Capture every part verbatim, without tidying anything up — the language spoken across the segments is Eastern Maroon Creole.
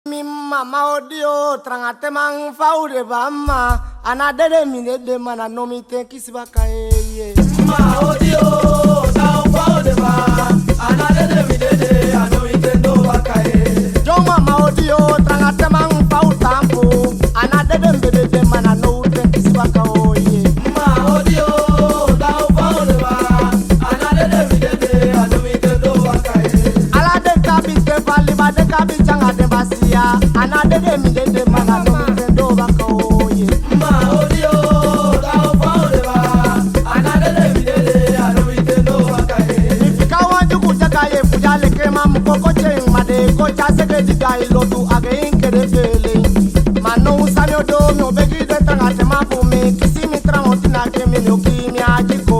Mi mama odi o, tranga te man fa u de ba ma. A ná dede mi dede, ma na now mi ten kisi baka, eh, yeah. Ma odi o, na fa u de ba. A ná dede mi dede, a now mi ten doo baka, eh. Yo mama odi o, tranga te man fa u taampu. A ná dede mi dede, ma na now mi ten kisi baka, oh, yeah. Ma odi o, na fa u de ba. A ná dede mi dede, a now mi ten doo baka, eh. Ala den kabi ten fu a liba, den kabi te anga den basiya. A ná dede mi dede, ma na now mi ten doo baka, oh, yeah. Ma odi o, na fa u de ba. A ná dede mi dede, a now mi ten doo baka, eh. Mi fika wan dyugu dyaga ye fu di a leke man mu koko tyen, ma den e ko tya seke di da i lotu a gei kede feele. Ma now san mi o du, mi o begi den tranga te man fu mi kisi mi tranga oti na ke mi no kii mi a dyiko.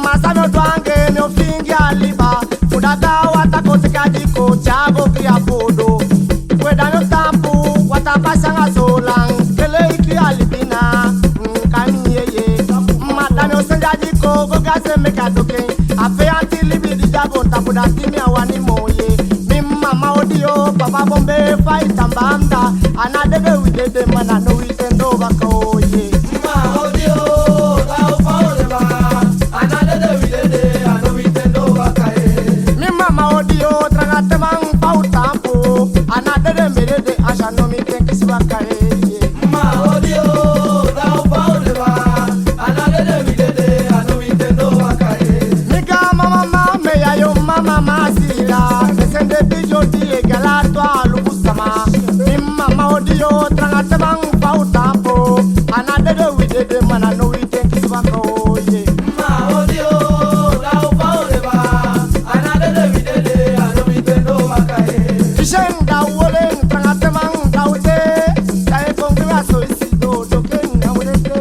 Ma san mi o du anga en, mi o fingi a liba. Fu da gaawata kon teke a dyiko, tya go gi a foodo. We da mi o taampu, wataa pasi anga soolan. Kele iki a libi na, mm, kami yeye. Ma da mi o sende a dyiko go gi a se meke a doken. A feyanti libi di de a goontapu, dati mi á wani moo, ye. Mi mama odi o, papa bombe fa i tan banda. A ná dede wi dede, ma na now wi ten doo baka, oh, yeah. Ma odi o, na fa u de ba. A ná dede mi dede, a now mi ten doo baka, eh. Mi mama odi o, tranga te man fa u taampu. A ná dede mi dede, a sa now mi ten kisi baka, eh, yeah. Ma odi o, na fa u de ba. A ná dede mi dede, a now mi ten doo baka, eh. Mi gaanmama, ma mi yayo mama, ma sila. Mi sende bijo di e gala tu a luku sama. Mi mama odi o, tranga te man fa u taampu. A ná dede wi dede, ma na now wi ten kisi baka, oh, yeah. Ma odi o, na fa u de ba. A ná dede mi dede, a now mi ten doo baka, eh. Kisen da wolen, tranga te man da u te. Da e kon gi mi a so i si doo, doo ke na u dede.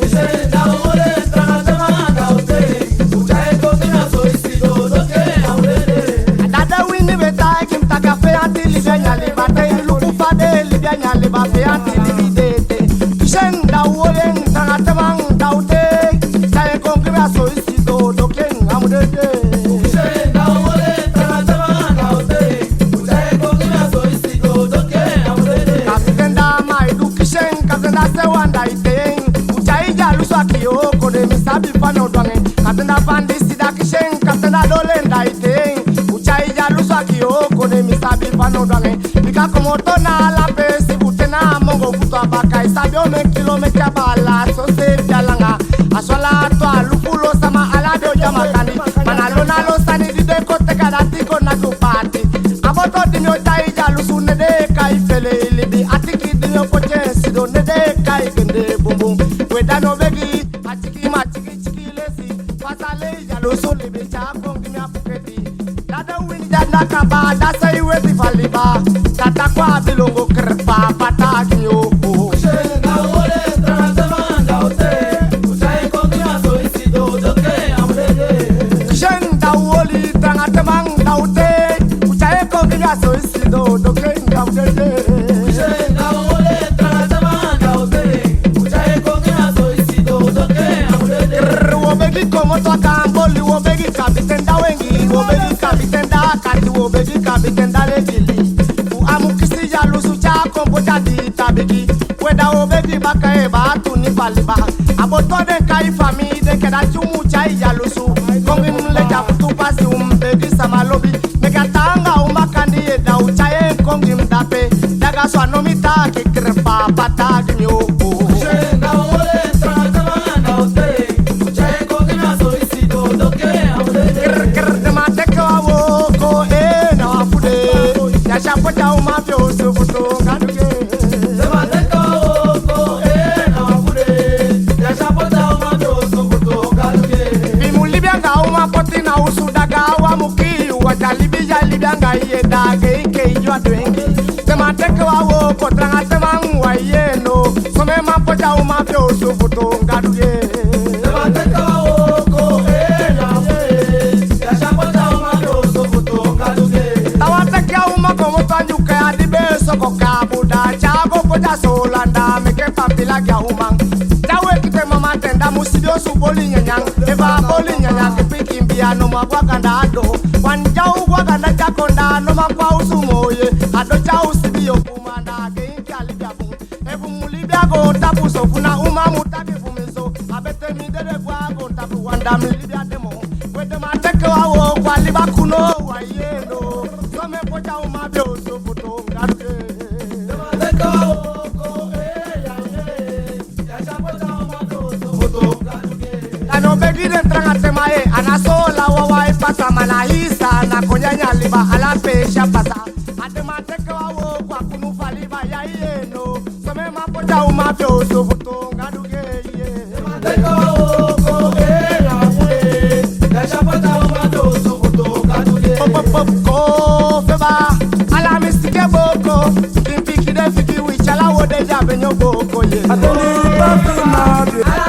Kisen da wolen, tranga te man da u te. Da e kon gi mi a so i si doo, doo ke na u dede. A da den wini be taigi mi taki a feyanti libi a nyan liba te, i luku fa den libi a nyan liba, feyanti libi de ete. Kisen da wolen, tranga te man da u te. Da e kon gi mi a so i si doo, doo ke na u dede. Kisen da wolen, tranga te man da u te. Da e kon gi mi a so i si doo, doo ke na u dede. Kapiten da ma i du kisen, kapiten da sewan da i ten. U tyai dyalusu aki o, kondee mi sabi fa no du anga en. Kapiten da fandi sida kisen, kapiten da dolen da i ten. U tyai dyalusu aki o, kondee mi sabi fa no du anga en. Bika komoto na ala peesi, bute na a mongo futu a baka. I sabi omen kilometa baala, soseefi a langa. A so ala tu a luku lo sama, ala den o de a makandii. Ma na lo na lo sani di den kon teke, a dati kon naki u paati. A boto di mi o tyai dyalusu, ne den e kai fele i libi. A tiki di mi o poti en sidon, ne den e kai gende bunbun. We da mi o begi, a tiki ma tiki tiki lesi. Pasa lei dyalusu libi, tya kon gi mi a puketi. Da den wini di a na kaba, da sei weti fu a liba. Kata kwa bilongo, krpa pata gi mi o. Kisen da woli, tranga te man da u te. U tyai kon gi mi a so i si doo, doo ke na u dede. Kisen da woli, tranga te man da u te. U tyai kon gi mi a so i si doo, doo ke na u dede. Rrr, wo begi komoto a Gamboli, wo begi kapiten da wengi, wo begi kapiten da kati, wo begi kapiten da legili. Fu a mu kisi dyalusu, tya kon poti a di tabiki. We da wo begi baka, e baa, tuni fu a liba. A boto den kai famii, den ke dati u mu tyai dyalusu. Kon gi mi leti a futu pasi, u mu begi sama lobi. Meke a taanga u makandii, e da u tyai en kon gi mi dape. Daga so a no mi taki, krpa pata gi mi o. Krr, krr, den man teke wan wooko, eh, na wan fu den. Ya sa poti a uman fi en osu fu toon Gadu gi en. Fi i mu libi anga uman poti na osu, da gaanwan mu kii yu. Wan dya libi ya libi anga i, e daage i enke i yu a dwengi. Den man teke wan wooko, tranga te man wai en no. Somen man poti a uman fi en osu fu toon Gadu gi en. Taawan teke a uman komoto a Ndyuka ya di be e soko kaabu, da a tyai go poti a Soolan, da a meke pampila gi a uman. Te a weki te mama ten, da mu sibi osu boli nyanyan. Efu a boli nyanyan, te pikin bia no man go a ganda a doo. Wan dya u go a ganda, tya kon, da a no man kon a osu moo ye. A doo tya u sibi Iden tranga tema e, a ná so la wawa e pasa, ma na hii sa na kon nyanyan liba ala peesi a pasa. A den man teke wan wooko a kunu fu a liba ya, i yee no. Somen man poti a uman fi en osu fu toon Gadu gei, i yee. Pop, pop, pop, ko feba. Ala mi sike booko. Pikin pikin de fiki wi tyala wo de dya be nyo booko, i yee. Ala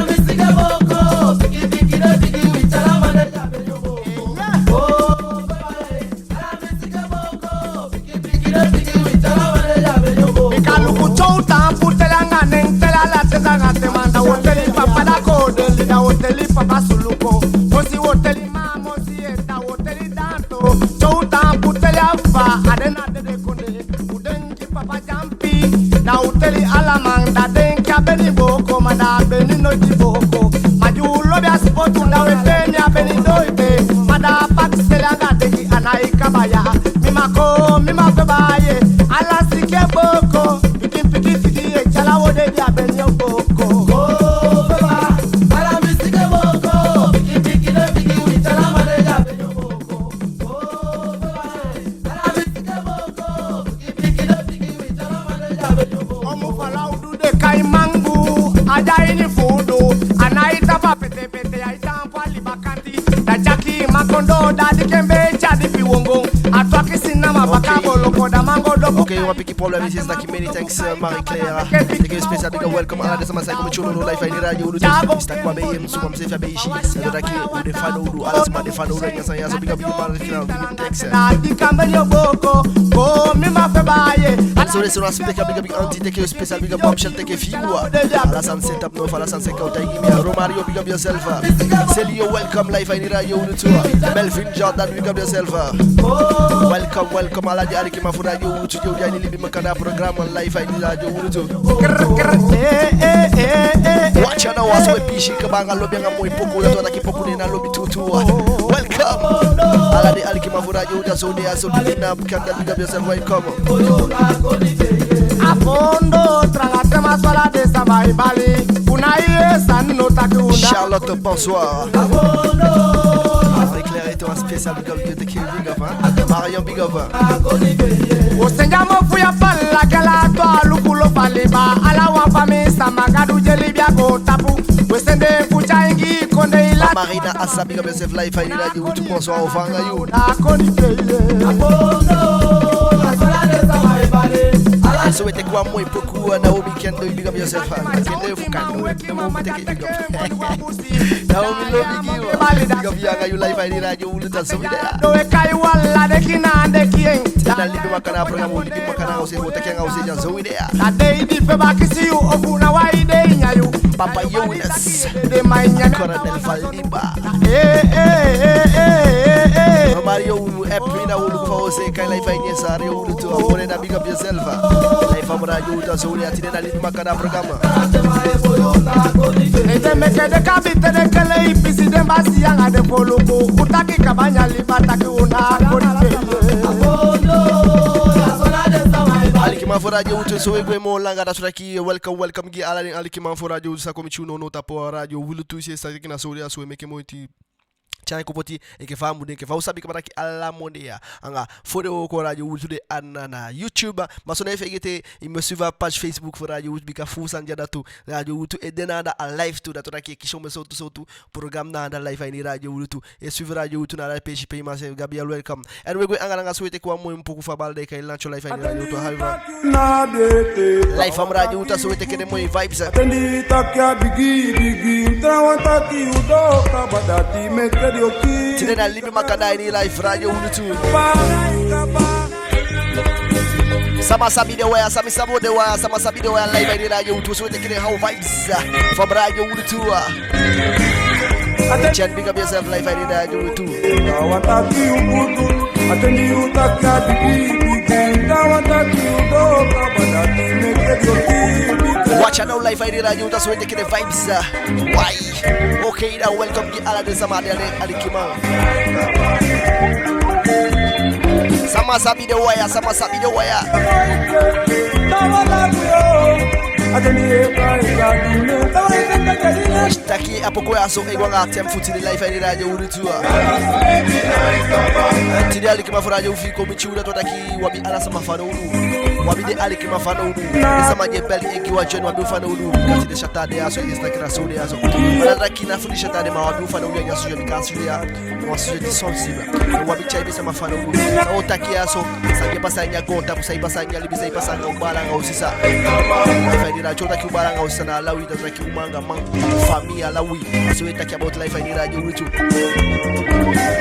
mi sike booko. Pikin pikin de fiki wi tyala ma de dya be nyo booko. Ala mi sike booko. Bika luku, tyow taampu teli anga nen teli ala te sanga te man, da wo teli papa da koodeli, da wo teli papa suluko. Mosi wo teli ma, mosi eta wo teli danto. Tyow taampu teli a fa, a den na dede kondee. U denki papa dyampi, da u teli ala man, da denki a beni booko, ma da a beni noiti booko. Ma di u lobi a sipotu, da we teni a beni doiti. Ma da a pakiseli anga denki a nai kaba ya. Mi ma ko, mi ma feba ye. Ala sike booko. Pikin pikin fiki e tyala wo de dya be nyo booko. Ko feba. Ala mi sike booko. Pikin pikin de fiki wi tyala ma de dya be nyo booko. Ko feba. Ala mi sike booko. Pikin pikin de fiki wi tyala ma de dya be nyo booko. Omu fala udu de kai mangu. A dya ini fu udu. A nai tapa pete pete ya. Taampu a liba kanti, da tyaki makondo, da di kembe tya di fi wongo. A twaki sinama baka boloko, da mango do. Ok, wan pikin problème ici, c'est many thanks, euh, Marie-Claire. Teke yu special big up, welcome ala den sama sa e kon mi tyunu live a ini Radio Wi Lutu. Mister Kwabe, M C, mama seefi a be ici. Da taki u de fanowdu, ala sama de fanowdu, enke san ya so, big up, big up, Marie-Claire, big up, thanks. Da di kambe yo booko, ko mi ma feba ye. Ala so de so na sipeka, big up, big up, auntie, teke yu special big up, Bombshell, teke fi yu. Ala san set up no, ala san set up, taigi mi a Romario, big up yourself. Celio, welcome live a ini Radio Wi Lutu. Melvin Jordan, big up yourself. Welcome, welcome, ala den alikiman fu Radio Wi Lutu, di u de a ini libi makandaa programme live a ini Radio Wi Lutu. Watch out now, a so we piisii kaba anga lobi anga moi poku, dati wani taki poku de na lobi tuutuu. Welcome. Ala den alikiman fu Radio Wi Lutu, a so u de, a so u de na Canada, big up yourself, welcome. A fondo tranga tema so ala den sama e bali. Una ye san no taki una. Charlotte, bonsoir. Marie-Claire, et toi, spécial big up, big up, hein. Marion, big up, hein. Wo senja mo fu ya pala gala to a luku lo faliba. Ala wan famii sama Gadu dyeli bia go tapu. We sende fu tya ingi konde ila. Marina Asa, big up yourself, live a ini Radio Wi Lutu, bonsoir, o fanga yu. So we teke wan moi poku, Naomi Kendo, big up yourself. Kendo fu Kando, Naomi, teke big up. Naomi, lobi gi yu. Big up yu anga yu live a ini Radio Wi Lutu, a so wi de ya. Te na libi makandaa programme, libi makandaa, u se go teke anga u se, a so wi de ya. Papa Jonas. Colonel Valiba. Romario, u happy na u luku fa u se kai live a ini Radio Wi Lutu. A more na big up yourself. Live from Radio Wi Lutu, a so wi de ya, tide na libi makandaa programme. Ete meke den kabi te den kele i pisi den basi anga den foluku. U taki kaba nyan liba taki una koni te. Alikiman fu Radio Wi Lutu, so we gwe moo langa, dati wani taki welcome, welcome gi ala den alikiman fu Radio Wi Lutu sa kon mi tyunu nownow tapu Radio Wi Lutu, i si, sa taki na so u de ya, so we meke moiti tyai kon poti enke fa a mu de, enke fa u sabi kaba taki ala monde ya. Anga fu den wooko Radio Wi Lutu de a na YouTube. Ma so ná feegete, i mu suivre a page Facebook fu Radio Wi Lutu, bika fu sani de a dati tu. Radio Wi Lutu e de na anda a live tu, dati wani taki e kisi omen sowtu sowtu programme na anda live a ini Radio Wi Lutu. E suivre Radio Wi Lutu na ala peesi pe i man si en. Gabriel, welcome. En we gwe anga langa, so we teke wan moi poku fu a bal de kai lancho live a ini Radio Wi Lutu. Live from Radio Wi Lutu, a so we teke den moi vibes. Tide na libi makandaa ini live Radio Wi Lutu. Sama sabi den waya, sama sabi den waya, sama sabi den waya, live a ini Radio Wi Lutu, so we teke den how vibes, uh, from Radio Wi Lutu, uh. Chen, big up yourself, live a ini Radio Wi Lutu. Watch out now, live a ini Radio Wi Lutu, so we teke den vibes, uh. Why? Ok, da welcome gi ala den sama de, ala den alikiman. Sama sabi den waya, sama sabi den waya. Taki Ki a poku ya so e go anga a thème fu tide live a ini Radio Wi Lutu. Tide alikiman fu Radio Wi Lutu, fi i kon miti u, dati wani taki u abi ala sama fanowdu. U abi den alikiman fanowdu. Den sama di e beli en gi u a join, u abi u fanowdu. Bika tide Saturday ya so, i si taki na so u de ya so. Dati wani taki na fu di Saturday ma u abi u fanowdu a ini a studio, bika a studio ya wan studio di sensible. U abi tyaipi sama fanowdu. San u o taki ya so, san e pasa a ini a goontapu, san e pasa a ini a libi, san e pasa anga u baala anga u sisa. Fa i de, dati wani taki u baala anga u sisa na ala wi, dati wani taki uman anga man, famii, ala wi. So we taki about life a ini Radio Wi Lutu.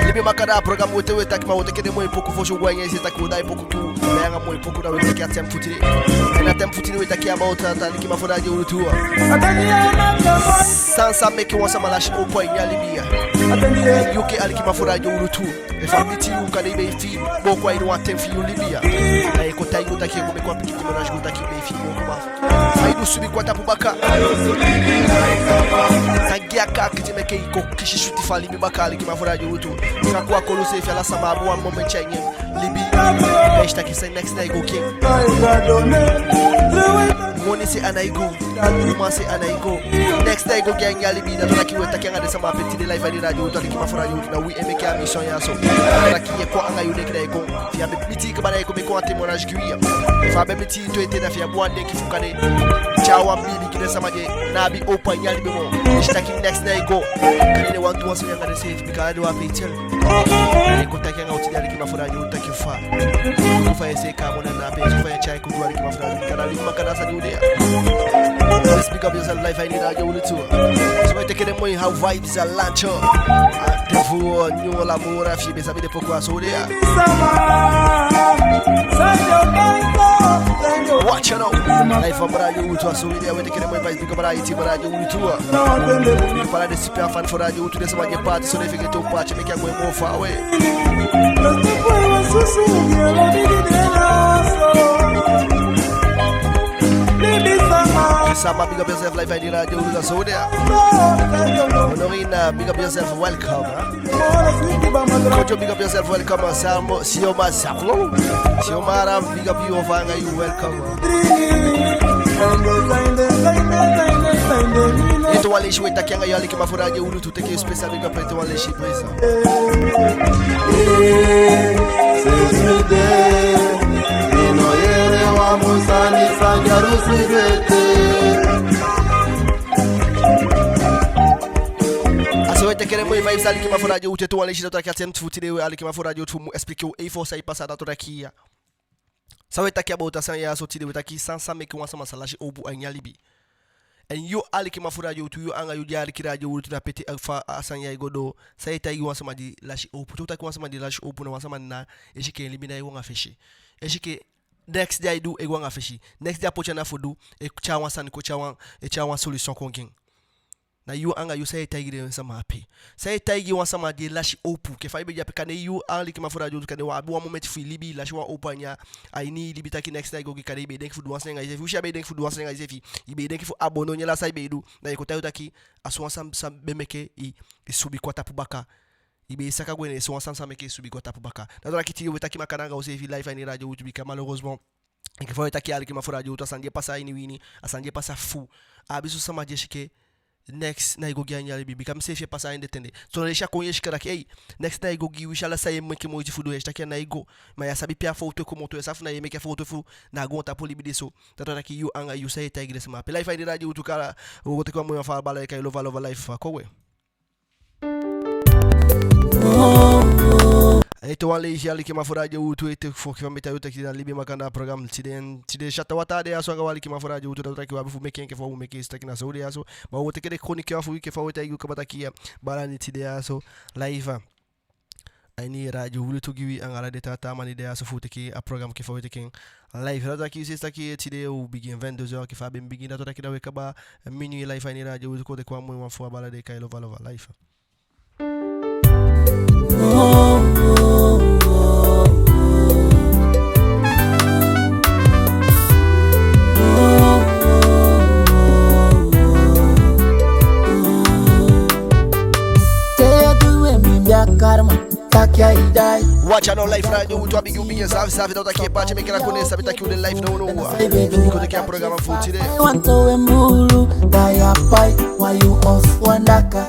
Libi Makandaa, a program we te we taki, ma we teke den moi poku fosi, u go a ini a i si taki u o daai poku tu. Daai anga moi poku, da we teke a thème fu tide. En a thème fu tide we taki about, a, alikiman fu Radio Wi Lutu. San sa meke wan sama lasi howpu a ini a libi ya. Yu enke alikiman fu Radio Wi Lutu, efu a miti yu, kande i be e fii booko a ini wan ten fi yu libi ya, da i e kon taigi u taki i e kon meke wan pikin témoignage, kon taki i be e fii booko, ma fa i du subi kon a tapu baka? San gi a kaakiti meke i kon kisi switi fu a libi baka, alikiman fu Radio Wi Lutu? Bika kon a kolu seefi, ala sama abi wan momenti a ini en libi, da i si taki san, next na i go gi en. Moni se a ná e go. Uman se a ná e go. Next na i go gi a ini a libi. Dati wani taki we taki anga den sama ape tide live a ini Radio Wi Lutu, alikiman fu Radio Wi Lutu. Na wi e meke a mission ya so. Dati wani taki i e kon anga yu denki, da i e kon. Fi a be miti i kaba, da i e kon meke wan témoignage gi wi ya. Efu a be miti i tu ete, da fi a abi wan denki fu kande tyai wan biibi gi den sama di ná abi howpu a ini a libi moo. I si taki next na i go. Kande den wani du wan sani anga denseefi, bika ala den wan ape e tyai. Da i e kon taki anga u tide, alikiman fu Radio Wi Lutu, taki fa, fa i e seeka a moni na ape, fa i e tyai kon gi u, alikiman fu Radio Wi Lutu. Kande Libi Makandaa, a sani u de ya. Let's big up yourself, live a ini Radio Wi Lutu. So we teke den moi, how vibes a lancho. A te fu, uh, Nyun Lamora, fi i be sabi den poku, a so u de ya. Watch out now. Live from Radio Wi Lutu, a so u de ya. We teke den moi, vibes, big up Radio Wi Lutu. Big up ala den super fan fu Radio Wi Lutu, den sama di e paati, so ná fegete u paati, meke a gwe moo faawe. Sama, big up yourself, live a ini Radio Wi Lutu, a so u de ya. Honorina, big up yourself, welcome, huh? Kojo, big up yourself, welcome, huh? Sam, Sioma Saflo. Sioma Aram, big up yu, Ovanga, yu welcome, huh? Ete wan leisi we taki anga yu, alikiman fu Radio Wi Lutu, teke yu special big up, ete wan leisi, please. A so we teke den moi vibes, alikiman fu Radio Wi Lutu, ete wan leisi, dati wani taki a thème fu tide we, alikiman fu Radio Wi Lutu, mu expliquer u, eh, fa san e pasa, dati wani taki ya. San we taki about a sani ya so tide, we taki san sa meke wan sama sa lasi howpu a ini a libi. En yu alikiman fu Radio Wi Lutu, yu anga yu di e aliki Radio Wi Lutu, na pe te a fa a sani ya e go doo, san i e taigi wan sama di lasi howpu? Te u taki wan sama di lasi howpu, na wan sama di ná e si enke en libi ná e go anga fesi. E si enke next di ai du e go anga fesi. Next di a poti ana fu du, e tyai wan sani kon, tyai wan, e tyai wan solution kon gi en. Na yu anga yu, san i e taigi den sama ape? San i e taigi wan sama di e lasi howpu? Enke fa i be de ape, kande yu alikiman fu Radio Wi Lutu, kande wan, abi wan momenti fu i libi, i lasi wan howpu a ini a, a ini i libi, taki next na i go gi, kande i be e denki fu du wan sani anga iseefi. Winsi i á be e denki fu du wan sani anga iseefi, i be e denki fu abandonner ala san i be e du. Na i kon taigi u taki a sowan sani be meke i, i subi kon a tapu baka. I be e saka gwe, ne sowan sani sa meke i subi kon a tapu baka. Dati wani taki tide we taki makandaa anga useefi live a ini Radio Wi Lutu, bika malheureusement, enke fa we taki, alikiman fu Radio Wi Lutu, a sani di e pasa a ini wi ini, a sani di e pasa fu, a abi son sama di e si enke next na i go gi a ini a libi, bika miseefi e pasa a ini den ten de. Son leisi a kon i e si enke taki, ei, next na i go gi, winsi ala san i e meke moiti fu du, i e si taki a ná e go. Ma ya sabi pe a fowtu e komoto, ya sabi fu na i e meke a fowtu fu na a goontapu libi de so. Dati wani taki yu anga yu, san i e taigi den sama ape? Live a ini Radio Wi Lutu, kaba, u o go teke wan moi wan fu a baala den e kai Lova Lova live, fa kon we. Ete wan leisi, alikiman fu Radio Wi Lutu, ete fu enke fa mi be taigi u taki na Libi Makandaa program tide, tide sata wata de ya so anga u, alikiman fu Radio Wi Lutu, dati wani taki u abi fu meke en enke fa u meke en, i si taki na so u de ya so. Ma u o teke den chroniqueur fu wi enke fa we taigi u kaba taki, ya, baala, ni tide ya so live a ini Radio Wi Lutu gi wi anga ala den taa taa man di de ya so fu teke a program enke fa we teke en live. Dati wani taki, i si taki tide u bigin vingt-deux heures enke fa a be bigin, dati wani taki da we kaba minuit live a ini Radio Wi Lutu, kon teke wan moi wan fu a baala den e kai Lova Lova live. Watch out now, live Radio Wi Lutu, a bigi u bigi en saafi saafi, dati wani taki e paati meke na kondee sabi taki u de live nownow. I kon teke a program fu tide. Taya pai, wan yu ofu wan daka.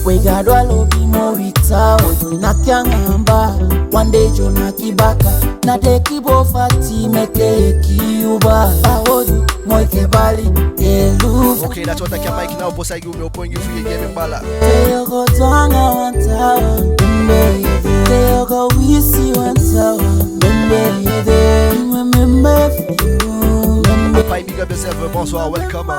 We Gadu a lobi moo wi taawan. Na tyanga amba, wan dei yo naki baka. Na deki bo fati meke e kii yu baa. Fa wodu, moi ke bali, e lufu. Ok, dati wani taki a maiki na opo, sai gi u, mi o poi gi fu yu, e gi en, mi bala. Te yo go tanga wan taawan, bembe ede. Te yo go wisi wan taawan, bembe ede. Membe fu yu, bembe. Pai, big up yourself, bonsoir, welcome.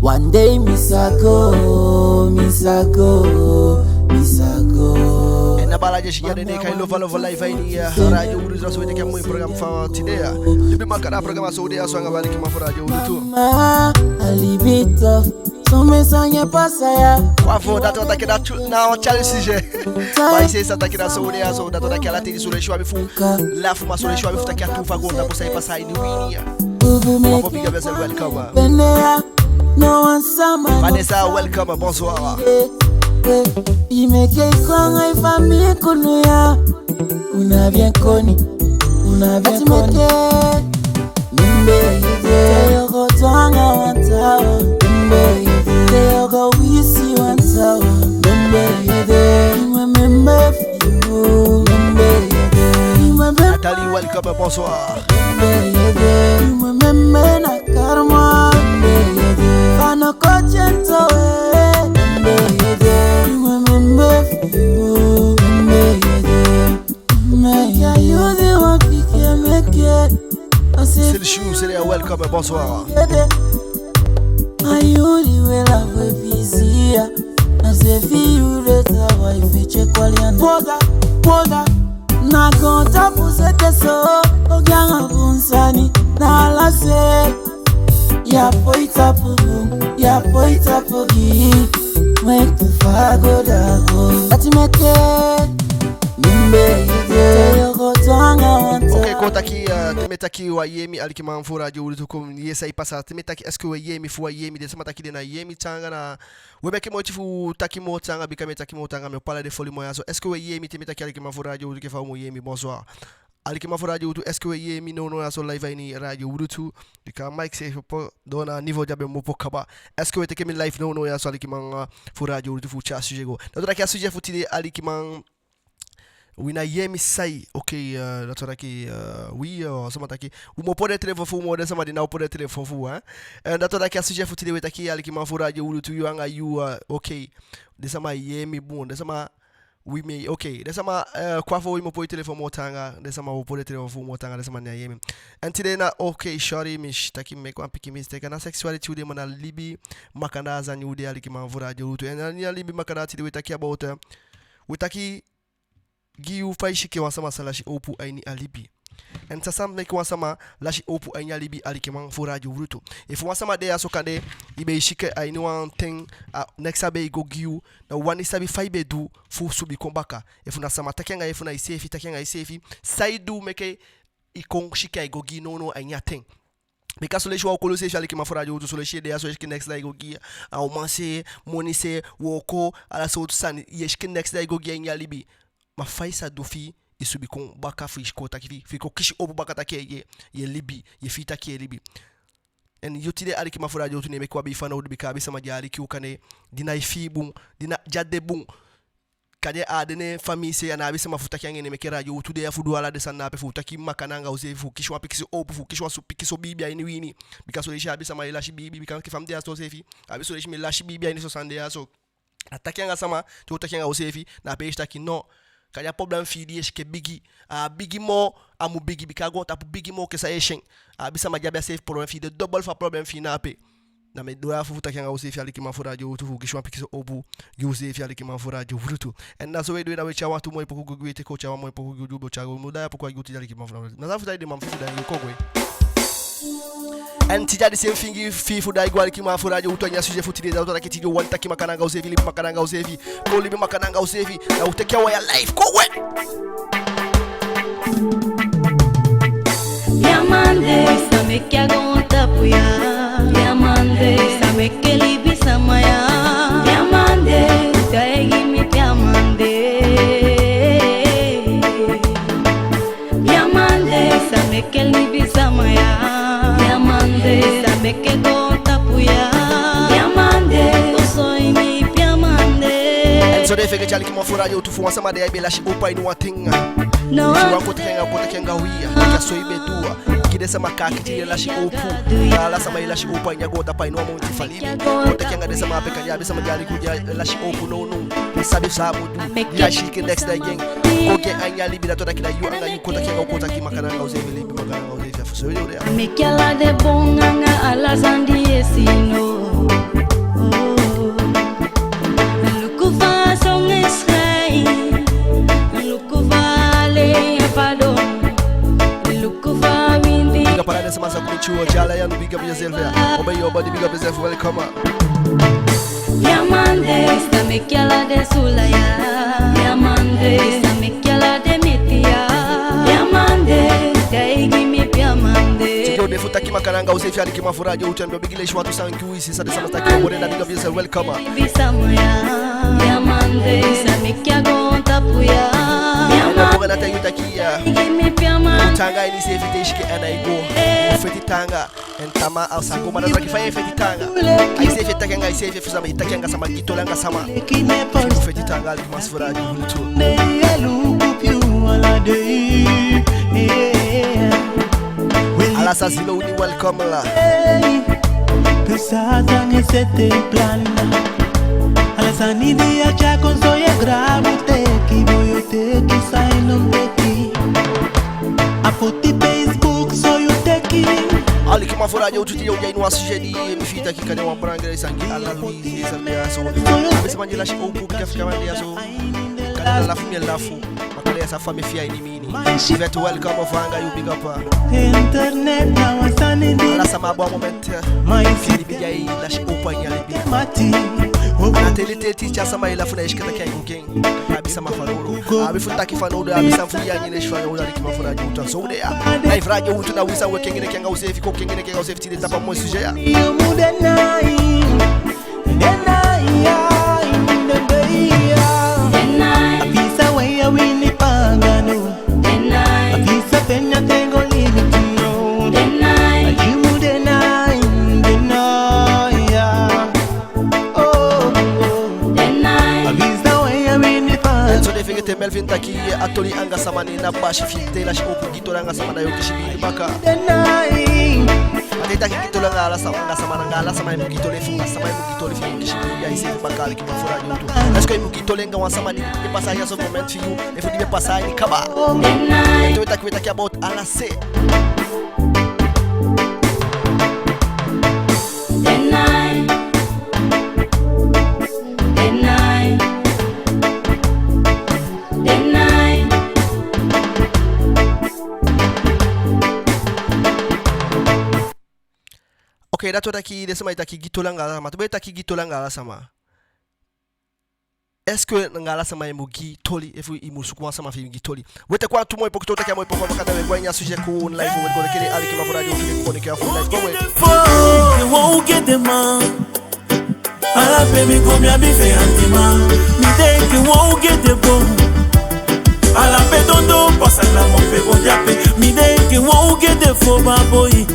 Wan dei mi sa go, mi sa go, mi sa go. En na baala disi ya den e kai Lova Lova live a ini, eh, Radio Wi Lutu. So wi teke a moi programma fu tide ya. Libi Makandaa programma, so u de ya so anga wi, alikiman fu Radio Wi Lutu. Ma, a libi tof. Somen sani e pasa ya. Wa fo, dati wani taki dati na wan tyali sujet. Ma i seefi sabi taki na so u de ya so, dati wani taki ala ten di son leisi u abi fu lafu, ma son leisi u abi fu taki a tuu fu a goontapu san e pasa a ini wi ini ya. Wa fo, big up yourself, welcome. Pende ya, no wan sama. Vanessa, welcome, bonsoir. Eh, eh, i meke i kon anga i famii kunu ya. U ná be koni, u ná be koni. Bembe ede, te yo go tanga wan taawan. Bembe ede, te yo go wisi wan taawan. Bembe ede, i mwe membe fu yu. Bembe ede, i mwe membe. Nathalie, welcome, bonsoir. Bembe ede, i mwe membe na karma. Bembe ede, fa no koti en towe. Bembe ede, i mwe membe fu yu. Bembe ede. Sel Chou, Sel, welcome, bonsoir. Poda, poda. Na goontapu sete so, o gi anga bun sani, na ala se. Ya poi tapu bun, ya poi tapu gi. Meke fa go dago. Dati meke. Ok, kon taki, eh, te mi e taki, u á yee mi, alikiman fu Radio Wi Lutu, kon yee san e pasa. Te mi e taki, est-ce que u e yee mi, efu u á yee mi, den sama taki den ná e yee mi, taanga na, u e meke moiti fu taki moo taanga, bika mi e taki moo taanga, mi o pala den volume ya so. Est-ce que u e yee mi te mi e taki, alikiman fu Radio Wi Lutu, enke fa u mu yee mi? Bonsoir. Alikiman fu Radio Wi Lutu, est-ce que u e yee mi nownow ya so live a ini Radio Wi Lutu? Bika a maiki seefi opo, doo na a niveau di a be mu opo kaba. Est-ce que u e teke mi live nownow ya so, alikiman, eh, fu Radio Wi Lutu, fu u tyai a sujet go? Dati wani taki a sujet fu tide, alikiman, wi ná e yee mi sai. Ok, eh, dati wani taki, eh, wi, eh, sama taki, u mu opo den telefon fu u moo, den sama di ná opo den telefon fu u, eh. Eh, dati wani taki a sujet fu tide u e taki, alikiman fu Radio Wi Lutu, yu anga yu, eh, ok. Den sama e yee mi bun, den sama, wi mi, ok. Den sama, eh, kwa fo, wi mu opo i telefon moo taanga, den sama, u opo den telefon fu u moo taanga, den sama ná e yee mi. En tide na, ok, sorry, mi si taki mi meke wan pikin mistake. A ná sexuality u de, ma na libi makandaa sani u de, alikiman fu Radio Wi Lutu. En a ini a libi makandaa tide u e taki about, eh, u e taki gi yu fa i si enke wan sama sa lasi howpu a ini a libi. En san sa meke wan sama lasi howpu a ini a libi, alikiman fu Radio Wi Lutu. Efu wan sama de ya so, kande i be e si enke a ini wan ten, a neks á be e go gi yu, na u wani sabi fa i be du fu subi kon baka. Efu na sama taki anga i, efu na iseefi taki anga iseefi, san i du meke i kon si enke ai go gi i nownow a ini a ten. Bika son leisi wan wooko, i seefi, alikiman fu Radio Wi Lutu, son leisi i de ya so, i e si enke neks ná e go gi i, a uman se, moni se, wooko, ala sowtu sani, i e si enke neks ná e go gi i a ini a libi. Ma fa i sa du fi i subi kon baka, fi i kon taki fi, fi i kon kisi howpu baka taki i e, i e libi, i e fii taki i e libi. En yu tide, alikiman fu Radio Wi Lutu, ne meke u abi i fanowdu, bika a abi sama di e aliki u, kande di ná e fii bun, di ná, di á de bun. Kande a á de na en famii se, a ná abi sama fu taki anga en, ne meke Radio Wi Lutu de ya fu du ala den sani na ape, fu taki makandaa anga useefi, fu kisi wan pikinso howpu, fu kisi wan pikinso biibi a ini wi ini. Bika son leisi a abi sama e lasi biibi, bika enke fa mi de ya so seefi, a abi son leisi mi e lasi biibi a ini son sani de ya so. A taki anga sama, te u taki anga useefi, na ape i si taki no. Kande a problem fi i di i e si enke bigi, a bigi moo, a mu bigi, bika a goontapu bigi moo enke san i e si en. A abi sama di abi a seefi problem fi i, den dobel fu a problem fi i na ape. Na mi e du ya fu, fu taki anga useefi, alikiman fu Radio Wi Lutu, fu kisi wan pikinso howpu gi useefi, alikiman fu Radio Wi Lutu. En na so we du en, na we tyai wantu moi poku gi u, we teke o tyai wan moi poku gi u, di u be o tyai go, mi o daai a poku a gi u tide, alikiman fu Radio Wi Lutu. Na san fu daai de, man, fu daai go, kon gwe. En tide a di sen fingi fi fu daai go, alikiman fu Radio Wi Lutu, a ini a sujet fu tide, dati wani taki tide u wani taki makandaa anga useefi, libi makandaa anga useefi. Kon libi makandaa anga useefi. Na u teke a wan ya live, kon gwe. Ya man de, san meke a goontapu ya. Ya man de, san meke libi sama ya. En so den fegete, alikiman fu Radio Wi Lutu, fu wan sama de ya e be lasi opo a ini wan ten. Efu i wani kon taki anga, kon taki anga wi ya, a so i be du. Gi den sama kaakiti di e lasi opo. Ala sama e lasi opo a ini a goontapu a ini wan mun. Fa libi. Kon taki anga den sama ape, kande a abi sama di e aliki u di e lasi opo nownow. I sabi san a mu du. Di a si enke next day gi en. Kon gi en a ini a libi, dati o taki na yu anga yu. Kon taki anga u, kon taki makandaa anga useefi, libi makandaa anga useefi. A fu so yu de ya. Meke ala den bon anga ala sani di e si no. Luku fa a son e sikain. Luku fa a lei e fadon. Luku fa a windi. Big up ala den sama sa Chuo, Jala, Yanu, big up yourself, yeah. Obey your body, big up yourself, welcome. Diamante, esta me kiala de sulaya. Diamante, esta me kiala de metia. Diamante, taigi mi diamante. Yo, den fu taki makandaa anga useefi, alikiman fu Radio Wi Lutu, big up yourself, thank you, isi sa den sama taki, big up yourself, welcome. Bisa moya, diamante, esta me kia goontapu ya. Diamante, esta me kia. Taanga ini seefi te i siki en a i go. Feti taanga. En tamaa a sa go, ma da taki fa i e feti taanga. A iseefi e taki anga iseefi, fu sama e taki anga sama, gi toli anga sama. Fu feti taanga, alikiman fu Radio Wi Lutu. Ala sa Zilowni, welcome la. Ala sani di a tyai kon so yu e grabu teki, bo yu teki san yu no mu teki. A poti Facebook so yu teki. Alikiman fu Radio Wi Lutu, te yu o de a ini wan sujet di mi fii taki kande wan belangrijk sani gi ala wi, sani ya so. Abi sama di lasi opo, bika fika wan de ya so. Kande na lafu mi e lafu. Ma kande ya sa fa mi fii a ini mi ini. Yvette, welcome, of anga yu, big up. Internet na wan sani di. Ala sama, bon moment. Ma i fii di bigi ai lasi opo a ini a libi. Mati. Na te i teti, te sama e lafu, na i si taki ai go gi en. Abi sama fanowdu. Abi fu taki fanowdu, abi sama fu yee a nyele si fanowdu, alikiman fu Radio Wi Lutu, so u de ya. Live Radio Wi Lutu, na wi sa we kengi neti anga useefi, kon kengi neti anga useefi, tide tapu a moi sujet ya. En so den fegete Melvin taki a toli anga sama, ne na basi, fi i te lasi opo gi toli anga sama, da yu o kisi biibi baka. A te i taki gi toli anga ala sama, anga sama, anga ala sama i mu gi toli, fu anga sama i mu gi toli, fi i mu kisi biibi a iseefi baka, alikiman fu Radio Wi Lutu. Est-ce que i mu gi toli anga wan sama di e pasa a ini a so moment fi yu, efu di be pasa a ini kaba? En so we taki, we taki about ala se. Ok, dati o taki den sama e taki gi toli anga ala sama. Tu be taki gi toli anga ala sama. Est-ce que anga ala sama i mu gi toli, efu i mu suku wan sama fi i gi toli? We teke wan tu moi poku, tu taki a moi poku, baka da we go a ini a sujet kon live, we go teke den, alikiman fu Radio Wi Lutu, kon teke a fu live, kon we. Ala pe mi go mi abi feti anga man. Mi denki wan ogii ete bon. Ala pe dondon pasa na mo pe go de ape. Mi denki wan ogii ete fo ba boi.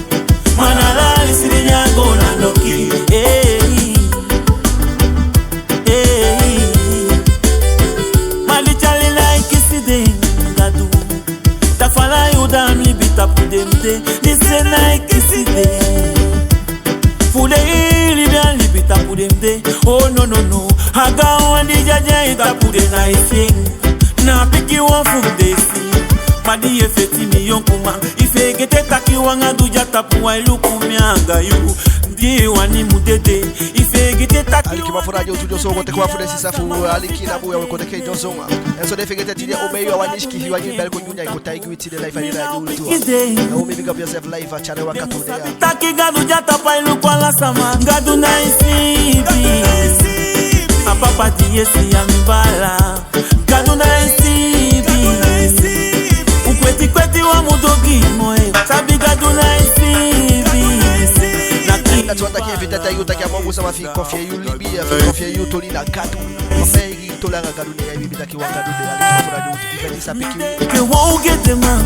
Ma na ala alisi di nyan go na loki. Hey, hey. Ma di tyali na i kisi den Gadu. Tafala yu da mi libi tapu den de. Di se na i kisi den. Fu den i libi a libi tapu den de. Oh no no no. A gaanwan di dyaadyaa i tapu den na i si en. Na pikin wan fu den si. Ma di i e feti mi yonkuman. I fegete taki wan Gadu de a tapu wan e luku mi anga yu. Di i wani mu dede. I fegete taki. Alikiman fu Radio Wi Lutu, so go teke wan fu den sisa fu aliki na buya we go teke dyonson. En so den fegete tide, o be yu a wani sikiifi, wani bel kon gi u, da i kon taigi wi tide live a ini Radio Wi Lutu. Na u mi big up yourself live a tyari wakati u de ya. Taki Gadu de a tapu ai luku ala sama. Gadu na i siibi. A papa di yesi a mi baala. Gadu na i siibi. U kweti kweti wan mu du ogii moi. Sabi Gadu na i siibi. Na ki. Dati wani taki efu i taki a moo bun sama fi i konfyei yu libi, fi i konfyei yu toli na Gadu. Toli anga Gadu, ne ya i biibi taki wan Gadu de, alikiman fu Radio Wi Lutu, i feni sa piki. Ke wan ogii ete man.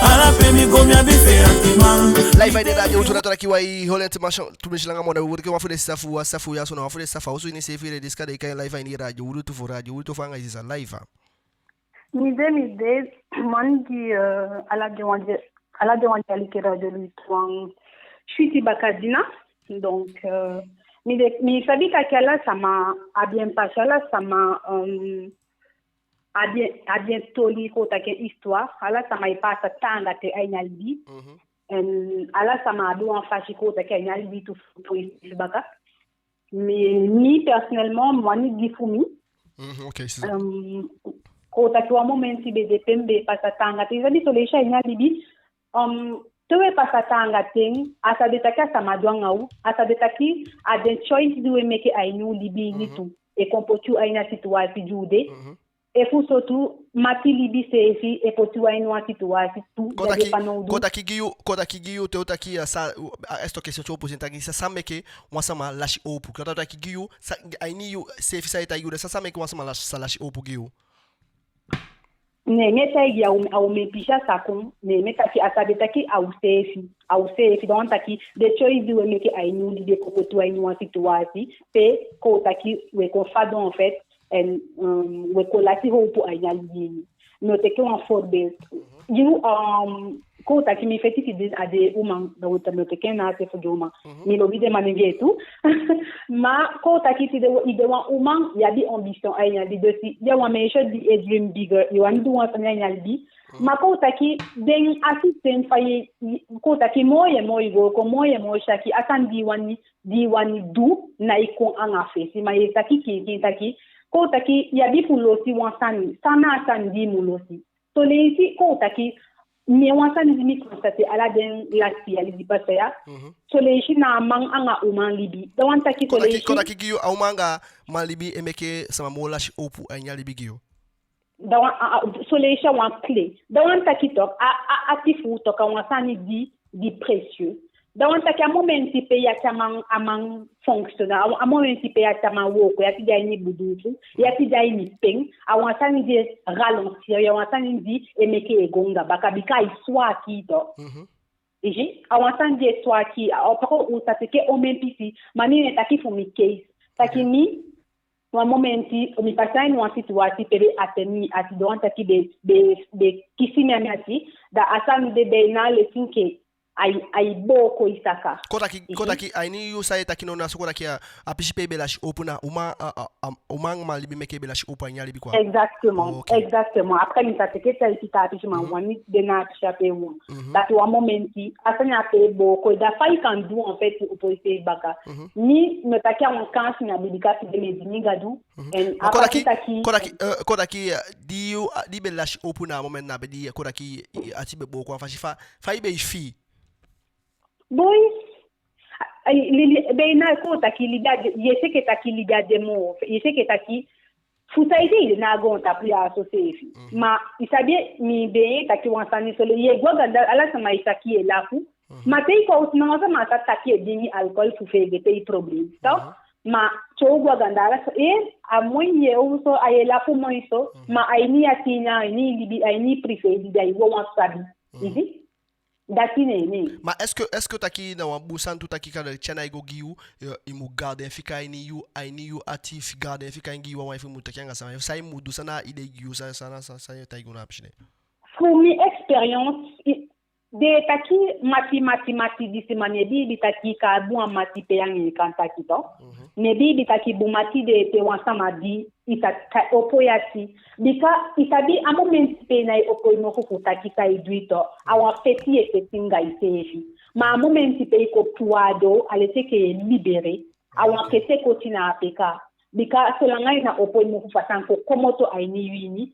A Ala pe mi go, mi abi fe ati man. Live a ini Radio Wi Lutu, na Tolaki Wi, Holland Mansion, tu misi langa mona, wi teke wan fu den sisa fu, a sisa fu ya so na wan fu den sisa fu a osu ini seefi, den diska den e kai en live a ini Radio Wi Lutu fu, Radio Wi Lutu fu anga i sisa live a. Mi de, mi de, man gi, eh, ala den wan di, ala den wan di e aliki Radio Wi Lutu wan switi bakadina. Donc, eh, mi de, mi sabi taki ala sama abi en pasi, ala sama, eh, abi en, abi en toli, kon taki en histoire, ala sama e pasa taanga ten a ini a libi. Mhm. En ala sama abi wan fasi, kon taki, a ini a libi tu fu, fu poi seefi baka. Mi, mi personnellement, mi wani gi fu mi. Mhm, ok, sisa. Ehm, kon taki wan momenti be de pe mi be pasa taanga ten. I sabi son leisi a ini a libi, ehm, te we pasa taanga ten, a sa de taki a sama du anga u, a sa de taki a den choice di we meke a ini u libi ini tu e kon poti u a ini a situwasi di u de. Mhm. Efuso tu, mati libi seefi e poti u a ini wan situwasi tu. Kon taki, kon taki gi yu, kon taki gi yu, te u taki, a sa, a, est-ce que question ti o poser taki san, san meke wan sama lasi howpu? Kon taki gi yu, san, a ini yu seefi san e taigi u de, san, san meke wan sama lasi, sa lasi howpu gi yu? Ne mi e taigi yu, a omen, a omen pisi a sa kon, ne mi e taki a sa de taki a u seefi, a u seefi, da wan taki den choice di we meke a ini u libi e kon poti u a ini wan situwasi pe, kon taki, we kon fadon en fait, en, um, we kon lasi howpu a ini a libi. Mi o teke wan voorbeeld. Mhm. Yu, um, kon taki mi feti tide a de uman, da we ta, mi o teke en na a se fu den uman. Mhm. Mi lobi den manengee tu. Ma kon taki tide i de wan uman, i abi ambition a ini a libi, dus i a wan meisje di e dream bigger, i wani du wan sani a ini a libi. Mhm. Ma kon taki den a système fa i, i, kon taki moo ye moo i wooko, moo ye moo i saki, a sani di i wani di i wani du, ná e kon anga fesi, ma ye saki kiinkiin taki, kon taki, i abi fu losi wan sani, san na a sani di i mu losi. Son leisi, kon taki, mi, wan sani di mi constater ala den lasti yali di pasa ya. Mhm. Son leisi na a man anga uman libi. Da wan taki, kon taki, son leisi, kon taki gi yu, a uman anga man libi e meke sama moo lasi howpu a ini a libi gi yu. Da wan, a, a, son leisi a wan clé. Da wan taki tok, a, a, a ati fu tok, a wan sani di, di précieux. Da wan taki a momenti pe i ati a man, a man fonctionner, a, a momenti pe i ati a man wooko, i ati de a ini buduutu, i ati de a ini pen, a wan sani di e ralentir, a wan sani di e meke i e go anga baka, bika ai swaki tok. Mhm. Isi, a wan sani di e swaki, a, a o poko u sa teke omen pisi, ma mi e taki fu mi case. Taki mi, wan momenti, mi pasa a ini wan situwasi pe be ati mi, ati da wan taki be, be, be kisi mi a mi ati, da a sani de be na leti enke ai, ai booko i saka. Kon taki, kon taki, a ini yu san i e taki now na so, kon taki a, a pisi pe i be lasi howpu na uman, a, a, a, uman anga man libi meke i be lasi howpu a ini a libi quoi. Exactement, ok. Exactement. Après mi sa teke tyaipi taa pisi, ma wani de na a pisi ape wan. Mhm. Dati wan momenti, a sani ape e booko i, da fa i kan du en fait fu poi seefi baka. Mhm. Mi, mi o taki a wan kansi na mi, bika tide mi e dini Gadu, Mhm. En ma kon taki, taki, kon taki, eh, kon taki, eh, di yu, ah, di i be lasi howpu na a momenti na be di, kon taki, i ati be booko wan fasi, fa, fa i be e fii? Boi, ai, libi, be na kon taki libi a de, i si enke taki libi a de moo, i si enke taki, fu saide i de na a goontapu ya so seefi. Mhm. Ma i sabi, mi be e taki wan sani, son leisi i e go a ganda, ala sama e taki i e lafu, Mhm. Ma te i kon a osu, na wan sama sa taki i e dringi alcohol fu feegete i problem, toch? Mhm. Ma te u go a ganda, ala sama, eh, a moi ye, ofuso ai e lafu moi so, mhm, ma a ini i ati, na a ini i libi, a ini i privé libi, ai wawan sabi. Mhm. I si? Dati neen. Ma est-ce que, est-ce que taki na wan bun sani tu taki kande tyana e go gi yu, eh, i mu garder en fika a ini yu, a ini yu ati, fi garder en fika en gi yu wawan, efu i mu taki anga sama, san i mu du, san na a idee gi yu, san, san, san, san i e taigi u na a pisi de? Fu mi expérience, i, den e taki mati, mati, mati, disi, ma mi e biibi taki i kan abi wan mati pe yu anga en kan taki, toch. Mhm. Mi e biibi taki bun mati de, te wan sama di i sa opo i ati. Bika i sabi a momenti pe i ná e opo i mofu fu taki san i du, toch, a wan feti i e feti anga iseefi. Ma a momenti pe i kon puu a doo, a leti enke i e libéré. A wan, oke, kete koti na ape kaa. Bika solanga i ná opo i mofu fu a sani kon komoto a ini yu ini,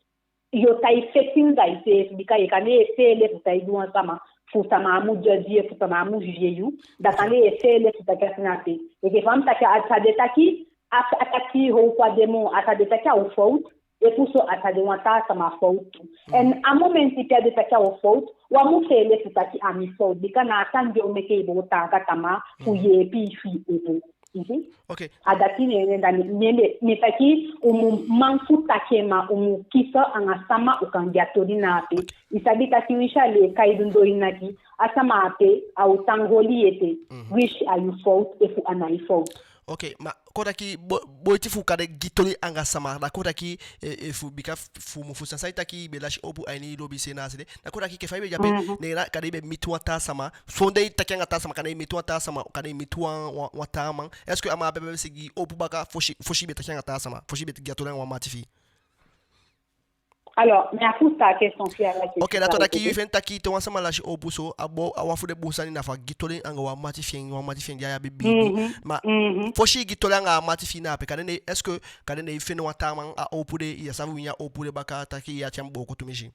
yo tan e feti anga iseefi, bika i kan e feele fu taigi wan sama, fu sama á mu judge yu, fu sama á mu juger yu, da kande i e feele fu taki a sani ape. Enke fa mi taki, a sa de taki, a, a taki howpu á de moo, a sa de taki a u fowtu, efuso a sa de wan taa sama fowtu tu. Mhm. En a momenti pe a de taki a u fowtu, u á mu feele fu taki a mi fowtu, bika na a sani de o meke i bo taanga tamaa fu, mhm, yeepi i fi i opo. Mhm. Ok. A dati neen, da mi, mi, mi, mi taki u mu man fu taki en, ma u mu kisi anga sama u kan gi a toli na ape. Ok. I sabi taki winsi a lei kai du, da i naki, a sama ape a o tan holi i ete. Mhm. Winsi a yu fowtu efu a ná i fowtu. Ok, ma kon taki bo-, boiti fu kan de gi toli anga sama, da kon taki, eh, eh, fu bika f-, fu mu fusutan san i taki, i be lasi howpu a ini i lobi se na a se de. Da kon taki enke fa i be de ape, mhm, ne na kande i be miti wan taa sama, sondee i taki anga taa sama, kande i miti wan taa sama, kande i miti wan, wan, wan taa man. Est-ce que a man ape be si gi howpu baka fosi, fosi i be taki anga taa sama, fosi i be gi a toli anga wan mati fi i? Alors, mi á fusutan a question fi i, a la question. Ok, da kon taki, yu feni taki te wan sama lasi howpu so, a bo-, a wan fu den bun sani na fu a gi toli anga wan mati fi en, wan mati fi en di a be biibi. Mhm. Ma, mhm, fosi i gi toli anga a mati fi i na ape, kande ne, est-ce que, kande ne i feni wan taa man a howpu de, i á sa wini a howpu de baka, taki i ati á mu booko tumisi?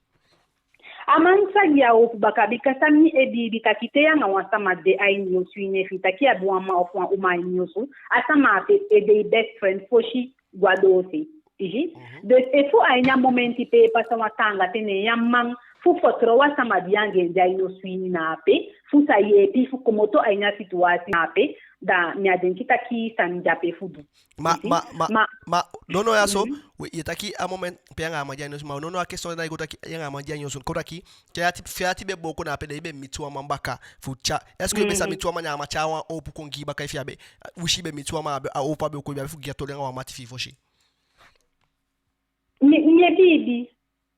A man sa gi a howpu baka, bika san mi e biibi taki te yu anga wan sama de a ini osu, i ná e fii taki a abi wan man ofu wan uman a ini osu, a sama ape e de i best friend fosi go a doose. Ihi. Mhm. Dus efu a ini a momenti pe i e pasa wan taanga ten, ne yu á man fu fitoow a sama di yu anga en de a ini osu ini na ape, fu sa yeepi i fu komoto a ini a situwasi na ape, da mi á denki taki sani de ape fu du. Ma, ihi, ma, ma, ma, ma, no, no, ya so, mhm, we, i e taki a moment pe yu anga a man de a ini osu, ma no, no, a question na i go taki yu anga a man de a ini osu, kon taki, te yu ati, fi yu ati be booko na ape, da i be miti wan man baka fu tya. Est-ce que i be sa, mhm, miti wan man, a man tya wan howpu kon gi i baka, efu i be, winsi i be miti wan man, a be, a howpu a be o kon, i be abi fu gi a toli anga wan mati fi i fosi? Mi, mi e biibi,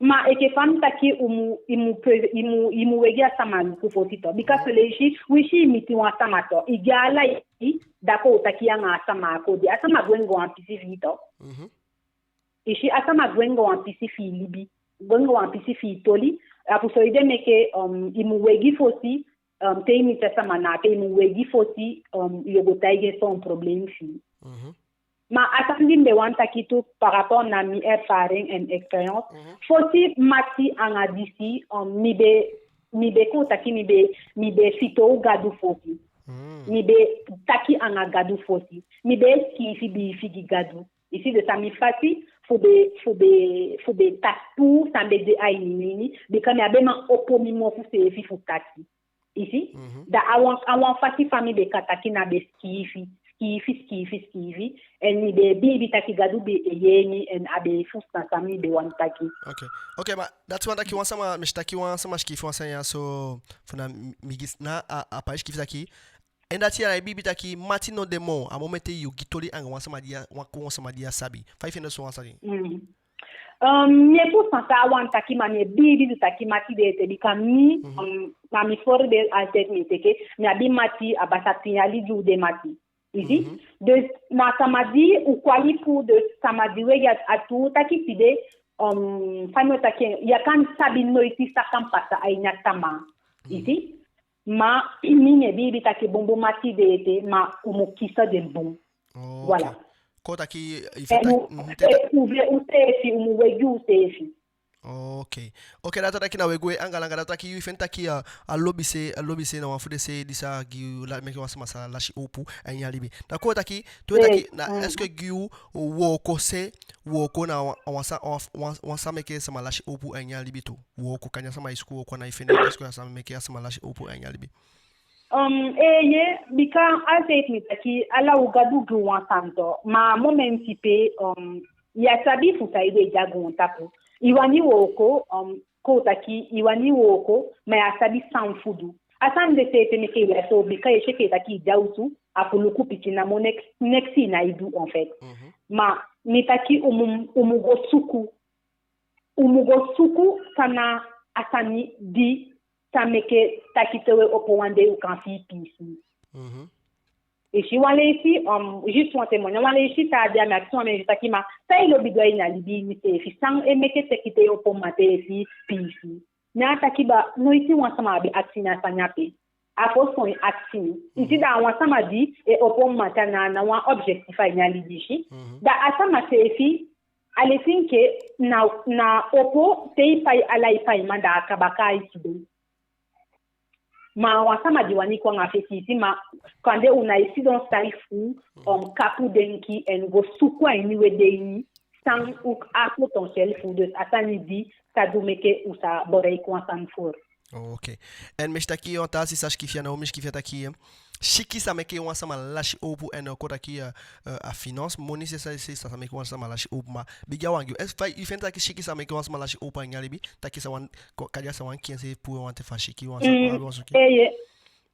ma enke fa mi taki, u mu, i mu pe-, i mu, i mu wegi a sama luku fosi to. Bika, mhm, son leisi, winsi i miti wan sama to, i gi ala i, da kon u taki yu anga a sama kon de, a sama gwe anga wan pisi fi i to. Mhm. I si, a sama gwe anga wan pisi fi i libi, gwe anga wan pisi fi i toli. A fu so ede meke, um, i mu wegi fosi, um, te i miti a sama na ape i mu wegi fosi, um, yu o go taigi en son problem fi i. Mhm. Ma a sani di mi be wani taki tu par rapport na mi ervaring en expérience. Mhm. Fosi mati anga disi, um, mi be, mi be kon taki mi be, mi be fitoow Gadu fosi. Mm. Mi be taki anga Gadu fosi. Mi be sikiifi biifi gi Gadu. I si, de san mi fasi fu be, fu be, fu be taki tu san be de a ini mi ini, bika mi á be man opo mi mofu seefi fu taki. I si? Mhm. Da a wan, a wan fasi fa mi be kan taki na be sikiifi, sikiifi, sikiifi, sikiifi. En mi be biibi taki Gadu be e yee mi, en a be e fusutan san mi be wani taki. Ok. Ok, ma dati wani taki wan sama, mi si taki wan sama sikiifi wan sani ya so, fu na mi, mi gis na a, a pai sikiifi taki, en dati ya na i biibi taki mati no de moo a momenti yu gi toli anga wan sama di yu á, wan kon, wan sama di yu á sabi. Fa i fende so wan sani? Mm. Um, mi e fusutan san a wani taki, ma mi e biibi tu taki mati de ete, bika mi, mhm, um, na mi voorbeeld altijd mi e teke, mi abi mati a basa tin yali di u de mati. I si? Mhm. Dus na sama di u kwali puu, dus sama di wegi a, a tuu taki tide, um, fa mi o taki en, yu á kan sabi noiti san kan pasa a ini a tamaa. I si? Mhm. Ma mi, mi e biibi taki bunbun mati de ete, ma u mu kisi den bun. Oh, voilà. Ok. Kon taki, i feni taki, u, mhm, te u, u, useefi, u mu wegi useefi. Ok. Ok, da a taki na we gwe anga langa, da a taki i feni taki a, a lobi se, a lobi se na wan fu den se di sa gi, la, meke wan sama sa lasi howpu a ini a libi. Da kon taki, tu, eh, taki na, mm, est-ce que gi u wooko se, wooko na wan, wan sa, wan, wan, wan sa meke sama lasi howpu a ini a libi tu? Wooko, kande a sama e suku wooko, a ná e fende, est-ce que a sa meke a sama lasi howpu a ini a libi? Um, eeye, bika altijd mi taki ala u, Gadu gi u wan sani tu. Ma a momenti pe, um, yu á sabi fu saide i de a goontapu. I wani wooko, um, kon taki i wani wooko, ma yu á sabi san fu du. A sani de seefi meke i lasi howpu, bika i si enke taki i de a osu, a fu luku pikin namo, neks, neks i ná e du, en fait. Mhm. Ma mi taki u mu, u mu go suku. U mu go suku san na a sani di sa meke taki te we opo wan dei u kan fii piisii. Mhm. I si, wan leisi, um, juste wan témoignage, wan leisi taa de a mi akisi wan mensi taki ma san i lobi du a ini a libi ini seefi, san e meke taki te i opo mamanten i fii piisii. Ne a taki ba, noiti wan sama be akisi mi a sani ape. A fosi fu en akisi mi. I si, da a wan sama di e opo mamanten na, na wan objectif a ini a libi, i si. Mhm. Da a sama seefi, a leti enke na, na opo, te i pai ala i paiman, da a kaba, kai i sidon. Ma a wan sama di wani kon anga fesi, i si, ma kande u ná e sidon sai fu, um, kapu denki en go suku a ini we dei ini san u abi potentiel fu du, a sani di sa du meke u sa bereik wan sani fu. Ok. En mi si taki wan taa sisa sikiifi ya, Naomi sikiifi ya taki, eh, Siki sa meke wan sama lasi howpu, en, eh, kon taki, eh, eh, a finance, moni, c'est ça, c'est ça, sa meke wan sama lasi howpu. Ma bigin a wan gi u. Est-ce que i feni taki siki sa meke wan sama lasi howpu a ini a libi? Taki sa wan, ko-, kande a sa wan kiin se puu en wanten fu a siki, wan sa, wan, wan siki. Eeye,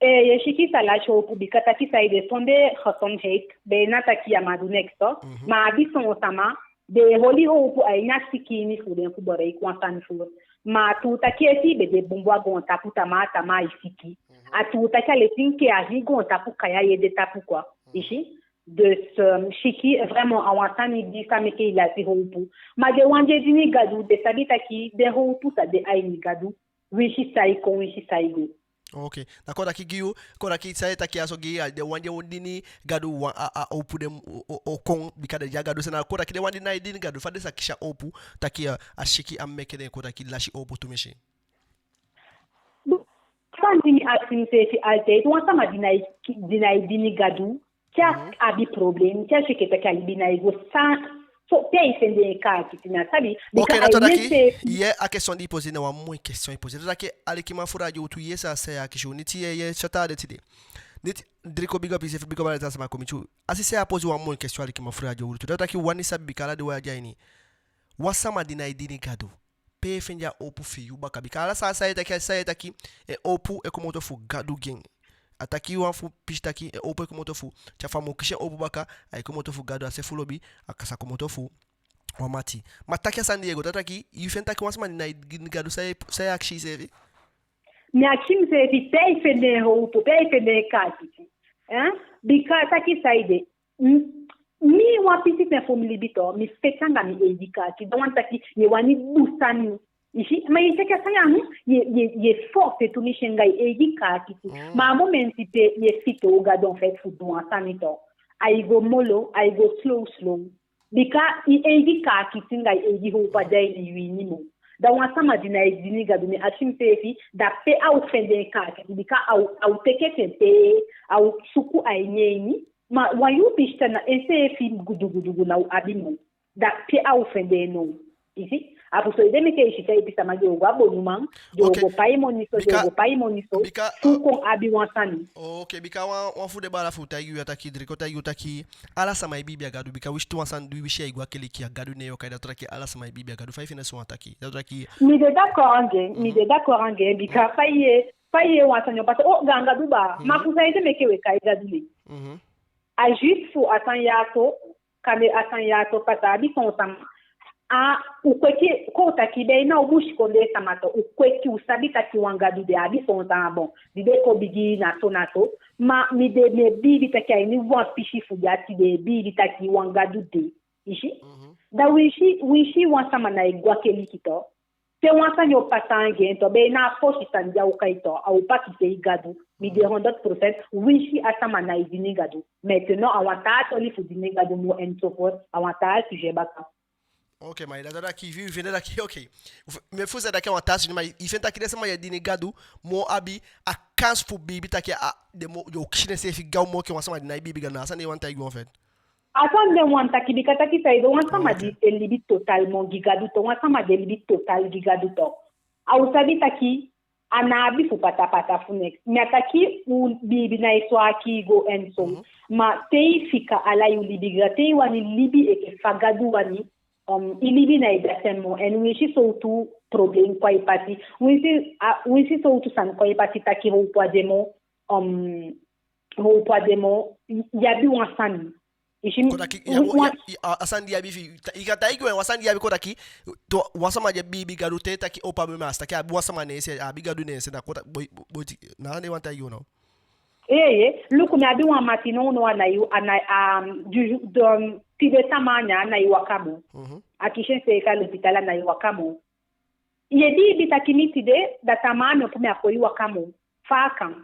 eeye, siki sa lasi howpu, bika taki saide, sondee gezondheid, be na taki ya man du neks, toch. Mhm. Ma abi son sama, den e holi howpu a ini a siki ini fu den fu bereik wan sani fu. Ma a tuu taki efi i be de bunbun a goontapu, tamaa tamaa i siki. Mhm. A tuu taki a leti enke a hii goontapu kai a i ede tapu, quoi. Mhm. I si? Dus, euh, siki, vraiment, a wan sani di sa meke i lasi howpu. Ma den wan di e dini Gadu, den sabi taki den howpu sa de a ini Gadu, winsi san e kon, winsi san e go. Ok. Na kon taki gi yu, kon taki san i e taki a so gi, a den wan di e dini Gadu, wan, a, a howpu den o, o, o kon, bika den de a Gadu se. Na kon taki den wan di ná e dini Gadu, fa den sa kisi a howpu, taki, eh, a siki á meke den kon taki lasi howpu tumisi. San di mi akisi miseefi altijd, wan sama di ná e, di ná e dini Gadu, te a abi problem, te a si enke taki a libi ná e go san, so pe ai fende en kaakiti, na sabi. Ok, bika na ai to taki, yee, a question di i poser na wan moi question i poser. To taki, alikiman fu Radio Wi Lutu, yee san a sa akisi u, niti, yee, yee san a de tide. Niti, Driko, big up iseefi, big up ala den sama kon miti u. A sisa ya poser wan moi question, alikiman fu Radio Wi Lutu. To taki, wani sabi, bika ala den wan ya de a ini. Wan sama di ná e dini Gadu, pe ai fende a howpu fi yu baka? Bika ala san, san i e taki, san i e taki, eh, howpu e komoto fu Gadu gi en. A taki wan fu pisi taki, eh, howpu e komoto fu, te a fa mu kisi en howpu baka, ai komoto fu Gadu, a se fu lobi, a kan sa komoto fu wan mati. Ma taki a sani di i e go, to taki, i feni taki wan sama di ná e dini Gadu, san i e, san i e akisi iseefi? Mi akisi miseefi pe ai fende en howpu, pe ai fende en kaakiti. Eh? Bika taki saide, M-, mi wan pisi ten fu mi libi to, mi feti anga mi eigi kaakiti. Da wani taki, ye wani du sani. I si, ma ye teke a sani anga, ye, ye, ye force tumisi anga ye eigi kaakiti. Mm. Ma a momenti pe ye fitoow Gadu, en fait, fu du wan sani to, ai go molo, ai go slow slow. Bika i eigi kaakiti anga i eigi howpu á de a ini yu ini moo. Da wan sama di ná e dini Gadu, mi akisi miseefi, da pe a o fende en kaakiti, bika a o, a o teke ten pe a o suku a ini en ini, ma wan yuu pisi ten na enseefi gudugudugu ná o abi moo. Da pe a o fende en now? I si? A fu so ede meke i si fa i pisi sama di o go a bonuman, di o go pai moni so, di o go pai moni so, fu kon abi wan sani. Ok, bika wan, wan fu den baala fu u taigi u ya taki, Driko taigi u taki, ala sama e biibi a Gadu, bika winsi tu wan sani du i, winsi ai go a keliki, a Gadu nen yo kai. Da to taki ala sama e biibi a Gadu, fa i fende so wan taki? Da to taki. Mi de d'accord anga en, mi de d'accord anga en, bika fa i yee, fa i yee wan sani o pasa, o, gaan Gadu baa. Mhm. Ma fu saide meke we kai Gadu nen? Mhm. A juste fu a sani ya so, kande a sani ya so pasa, abi son sama, a, u kweki, kon taki be na u busikondee sama to, u kweki, u sabi taki wan Gadu de, abi son sama bon, di den kon bigi na so na so. Ma mi de, mi e biibi taki a ini wan pisi fu den ati den e biibi taki wan Gadu de. I si? Mhm. Da winsi, winsi wan sama ná e go a keliki to, te wan sani o pasa anga en to, be na a fosi sani di a o kai to, a o pakisei Gadu. Mi de honderd procent, winsi a sama ná e dini Gadu. Maintenant, a wan taa toli fu dini Gadu moo enzovoort, a wan taa sujet baka. Ok, ma i, da to taki, i feni taki, ok. Fu, mi fu sa taki a wan taa sujet, ma i feni taki den sama di e dini Gadu moo abi a kans fu biibi taki a, den moo, yo kisi denseefi gaw moo enke wan sama di ná e biibi Gadu, na a sani i wani taigi u, en fait? A sani de mi wani taki, bika taki saide, wan sama di e libi totalement gi Gadu to, wan sama di e libi total gi Gadu to, a o sabi taki a ná abi fu patapata fu neks. Mi á taki u biibi ná e swaki go en so. Mhm. Ma te i fika ala yu libi gi Gadu, te i wani libi enke fa Gadu wani, um, i libi ná e de a ten moo. En winsi sowtu problem kon a i pasi, winsi, a, winsi sowtu sani kon a i pasi, taki howpu á de moo, um, howpu á de moo, i, i abi wan sani. I si mi, kon taki, i, ya, wan, ya, i, a, a sani di i abi fi, ta, i kan taigi u wan sani di i abi, kon taki, to, wan sama di e biibi Gadu, te taki howpu á de moo, a si taki a abi wan sama ne en se, a abi Gadu ne en se, na kon ta, boi, boi, ti, na a sani de mi wani taigi u now. Eeye, luku, mi abi wan mati nownow, a ná e, a ná e, um, du, du, tide sama ne a ná e waka moo. Mhm. A kisi enseefi a l'hôpital, a ná e waka moo. Ye biibi taki mi tide, da tamaa mi opo, mi á poi waka moo. Fa a kan?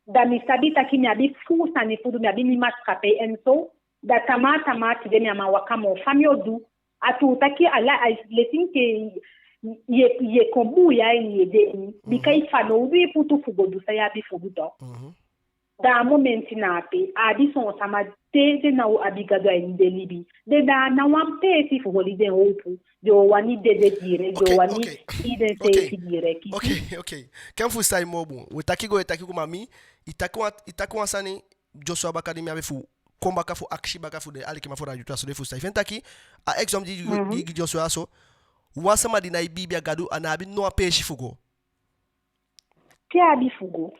Da mi sabi taki mi abi fuu sani fu du, mi abi mi maskapei en so. Da tamaa tamaa tide mi á man waka moo. Fa mi o du? A tuu taki ala, a leti enke ye, ye kon buuya en ede ini. Mhm. Bika i fanowdu i futu fu go du san i abi fu du to. Mhm. Da a momenti na ape, a abi son sama te, te ná o abi Gadu a ini den libi. Den de a ná wan peesi fu holi den howpu. Den o wani dede direct, den o wani kii denseefi direct. Oke, oke. Ke mi fusutan i moo bun. We taki go, we taki go, ma mi, i taki wan, i taki wan sani, Joshua, baka di mi abi fu kon baka fu akisi baka fu den alikiman fu Radio Wi Lutu, a so den fusutan. I feni taki, a exemple di, di, di Joshua so, wan sama di ná e biibi a Gadu, a ná abi no wan peesi fu go. Te a abi fu go.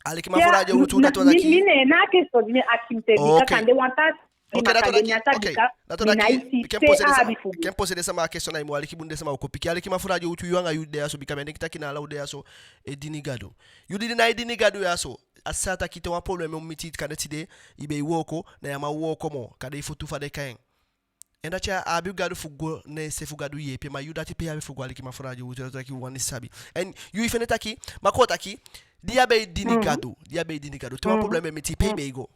Alikiman fu Radio Wi Lutu, dati wani taki. Mi, mi, ne na a question mi e akisi mi seefi, bika kande wan taa, oke, dati wani taki, oke, dati wani taki, mi ná e si te a abi fu go. Ke mi poser den sama a question, na i mu aliki bun, den sama o kon piki. Alikiman fu Radio Wi Lutu, yu anga yu de ya so, bika mi e denki taki na ala u de ya so e dini Gadu. Yu di ná e dini Gadu ya so, a sa taki te wan problème o miti i, kande tide i be e wooko, na ya man wooko moo, kande i futu fa den kai en. En dati a abi Gadu fu go, ne se fu Gadu yeepi en, ma yu dati pe i abi fu go, alikiman fu Radio Wi Lutu, dati wani taki u wani sabi. En yu, i feni taki, ma kon taki, di i á be e dini Gadu, di i á be e dini Gadu, te wan problème e miti i, pe i be e go?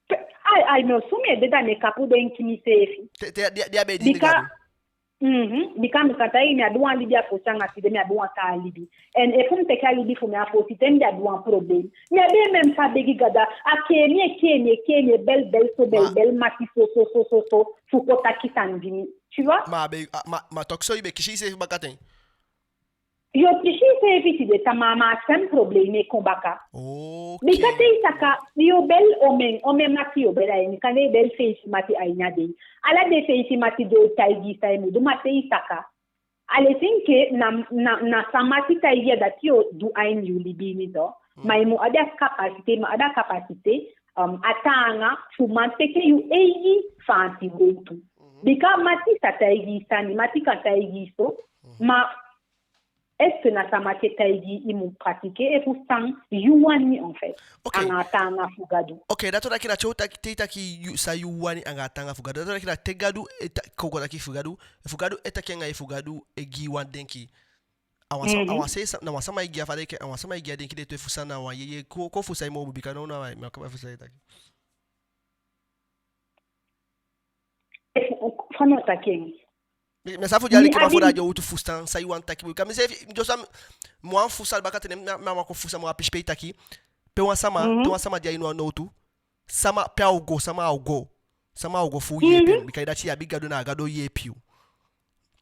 Ai, ai, mi o sumee dede, da mi e kapu denki miseefi. Te, te, di, di i á be e dini Gadu. Mhm. Bika mi kan taigi i, mi abi wan libi a fosi anga tide, mi abi wan taa libi. En efu mi teke a libi fu mi a fosi, te mi be abi wan problème, mi á be e même pas begi Gadu. A kee mi e kee mi e kee mi e bel bel so, bel bel mati so so so so so, fu kon taki sani gi mi. Tu vois? Ma a be, a, ma, ma toku so i be kisi iseefi bakaten. Yo kisi iseefi tide, tamaa, ma a sem problème e kon baka. Oke. Bika te i saka, yo bel omen, omen mati yo bel a ini, kande i bel feifi mati a ini a dei. Ala den feifi mati den o taigi i san i mu du, ma te i saka, a leti enke na, na, na san mati taigi i, a dati yo du a ini yu libi ini, to. Ma i mu abi a capacité, i mu abi a capacité, um, a taanga fu man teke yu eigi faanti gowtu. Bika mati sa taigi i sani, mati kan taigi i so, ma est-ce que na san mati e taigi i i mu pratiquer, efu san yu wani, en fait, anga a taanga fu Gadu. Oke, dati wani taki na te i taki, te i taki yu, san yu wani anga a taanga fu Gadu. Dati wani taki na te Gadu e ta-, kon, kon taki fu Gadu, efu Gadu e taki anga i, efu Gadu e gi i wan denki. A wan sa-, a wan se-, sa-, na wan sama e gi a fa den ke-, a wan sama e gi a denki de tu, efu san na wan yeye, kon, kon fusutan i moo bun, bika now na wan, mi á kaba fu san i taki. Fa mi o taki en? Mi, mi sa fu di alikiman fu Radio Wi Lutu fusutan san i wani taki, bika miseefi, mi just, mi wani fusutan bakaten, mi, mi wani kon fusutan moo a pisi pe i taki, pe wan sama, pe wan sama di a ini wan nowtu, sama, pe a o go, sama a o go, sama a o go fu yeepi en, bika i dati i abi Gadu, na Gadu o yeepi yu.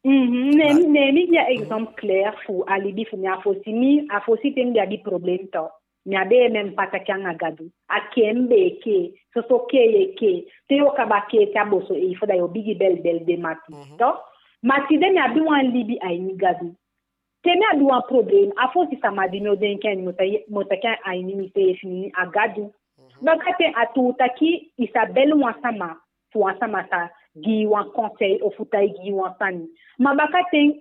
Mhm. Ne, ne mi gi a exemple clair fu a libi fu mi a fosi, mi, a fosi te mi be abi problème, to. Mi á be e même pas taki anga Gadu. A kee mi be e kee, soso kee ye kee. Te yo kaba kee te a boso, efu da yo bigin bel bel den mati. To? Ma tide mi abi wan libi a ini Gadu. Te mi abi wan problème, a fosi sama di mi o denki a ini, mi o ta-, mi o taki a ini miseefi, a Gadu. Bakaten a tuu taki i sa bel wan sama, fu wan sama sa gi i wan conseil ofu taigi i wan sani. Ma bakaten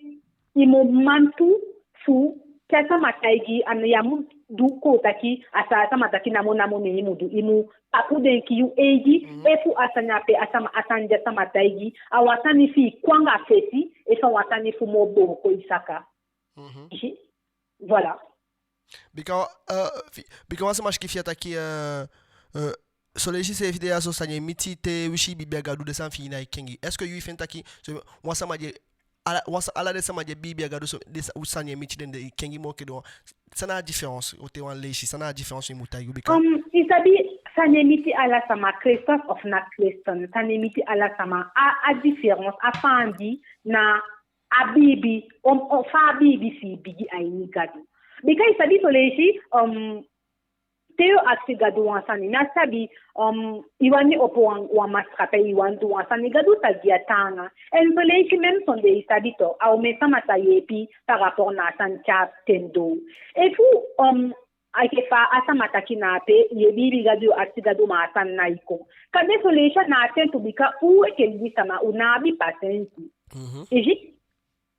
i mu man tu fu te a sama taigi i, a ná ya mu du kon taki a sa-, a sama taki namo namo ne i mu du. I mu tapu denki yu eigi, efu a sani ape, a sama, a sani di a sama taigi i, a wan sani fi i kon anga fesi, efu a wan sani fu moo booko i saka. Mhm. Voilà. Bika, eh, fi-, bika wan sama sikiifi a taki, eh, eh, son leisi seefi de ya so, sani e miti te wi si biibi a Gadu, den sani fi i ná e kengi. Est-ce que yu feni taki, so, wan sama di e, ala, wan sa-, ala den sama di e biibi a Gadu, so, den sa-, sani e miti den, den e kengi moo enke den wan. San na a différence, o te wan leisi, san na a différence i mu taigi u, bika. Um, i sabi, sani e miti ala sama, Christian of not Christian, sani e miti ala sama. A, a différence, a fa andi na a biibi, um, um, fa a biibi fi i bigin a ini Gadu. Bika i sabi son leisi, um, te yo akisi Gadu wan sani, mi á sabi, um, i wani opo wan, wan maskapei, i wani du wan sani, Gadu sa gi i a taanga. En son leisi même sondee i sabi to, a omen sama sa yeepi par rapport na a sani te a ten doo. Efu, um, enke fa a sama taki na ape, ye biibi Gadu, yo akisi Gadu, ma a sani ná e kon. Kande son leisi a ná a ten tu, bika u enke libisama, u ná abi pasensi. Mhm. I si,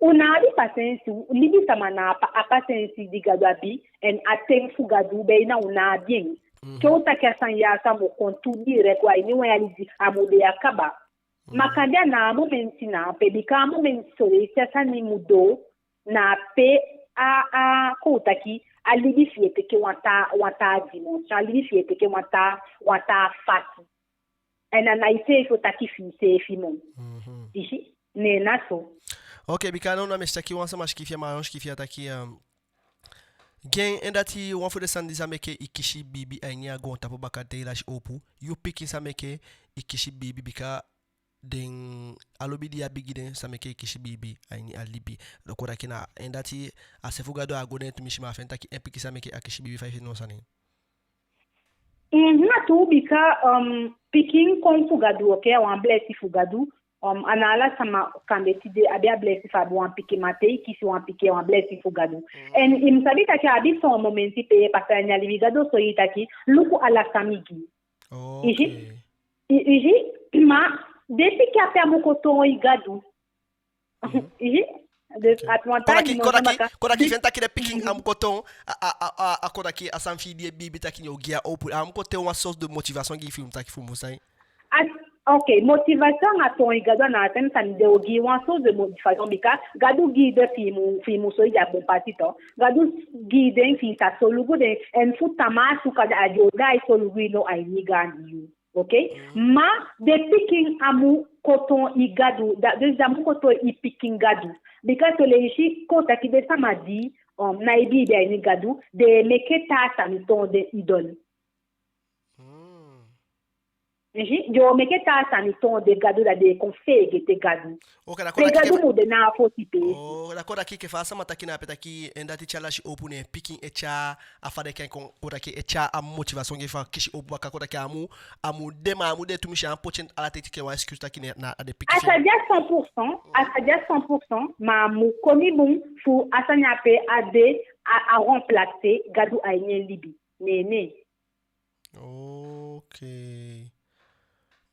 u ná abi pasensi, libisama na a pa-, a pasensi di Gadu abi, en a ten fu Gadu be na u ná abi en. Mhm. Te u taki a sani ya sa mu kon tu direct, a ini wan yali di a mu de ya kaba. Ma kande a ná a momenti na ape, bika a momenti son leisi a sani mu doo, na ape a, a, kon u taki, a libi fi i e teke wan taa, wan taa dimension, a libi fi i e teke wan taa, wan taa fasi. En a ná iseefi o taki fi iseefi moo. Mhm. I si, ne na so. Oke, bika now na mi si taki wan sama sikiifi a, ma a sikiifi a taki, um, Gen, en dati wan fu den sani di sa meke i kisi biibi a ini a goontapu baka te i lasi howpu. Yu pikin sa meke i kisi biibi, bika den, a lobi di i abi gi den sa meke i kisi biibi a ini a libi. Kon taki na en dati, a se fu Gadu a go neen tumisi, ma a feni taki en pikin sa meke a kisi biibi, fa i feni a sani. Mhm, a tuu, bika, um, pikin kon fu Gadu, oke, a wan blesi fu Gadu. Um, a ná ala sama kande tide abi a blesi fu abi wan pikin, ma te i kisi wan pikin, a wan blesi fu Gadu. Mhm. En i mu sabi taki a abi son momenti pe i e pasa a ini a libi, Gadu o soi i taki, luku ala san mi gi i. Oke. I si, i, i si, ma den pikin ape á mu kon toon i Gadu. Mhm. I si, dus, oke, a tuu, wan taki, kon taki, kon taki, i feni taki den pikin á mu kon toon a, a, a, a, a, kon taki a san fi i di e biibi taki i o gi a howpu, a á mu kon toon wan source de motivation gi i fu i mu taki fu i mu sai. A, oke, motivation á toon i Gadu, a ná a ten sani. Den o gi i wan source de motivation, bika Gadu gi i den fi i mu, fi i mu soi den a bun pasi tu. Gadu gi i den fi i sa solugu den, en fu tamaa suka, da a di o daai solugu i no a ini gaandi yuu. Oke? Mhm. Ma den pikin á mu kon toon i Gadu, da, dus den á mu kon toon i pikin Gadu. Bika son leisi kon taki den sama di, um, ná e biibi a ini Gadu, den e meke taa sani toon den idol. Hmm. Mhm. Den o meke taa sani toon den Gadu, da den e kon feegete Gadu. Oke, da kon taki, Gadu mu de na a fosi peesi. Oh, da kon taki enke fa a sama taki na ape taki, en dati te a lasi howpu, ne en pikin e tyai a fa den kan kon, kon taki e tyai a motivation gi en fu a kisi howpu baka, kon taki a mu, a mu de, ma a mu de tumisi, a á mu poti en ala ten enke wan excuse taki ne na a den pikin. A sa de a cent pour cent, a sa de a cent pour cent, ma a mu koni bun fu a sani ape á de a, a remplacer Gadu a ini en libi. Neen. Oke.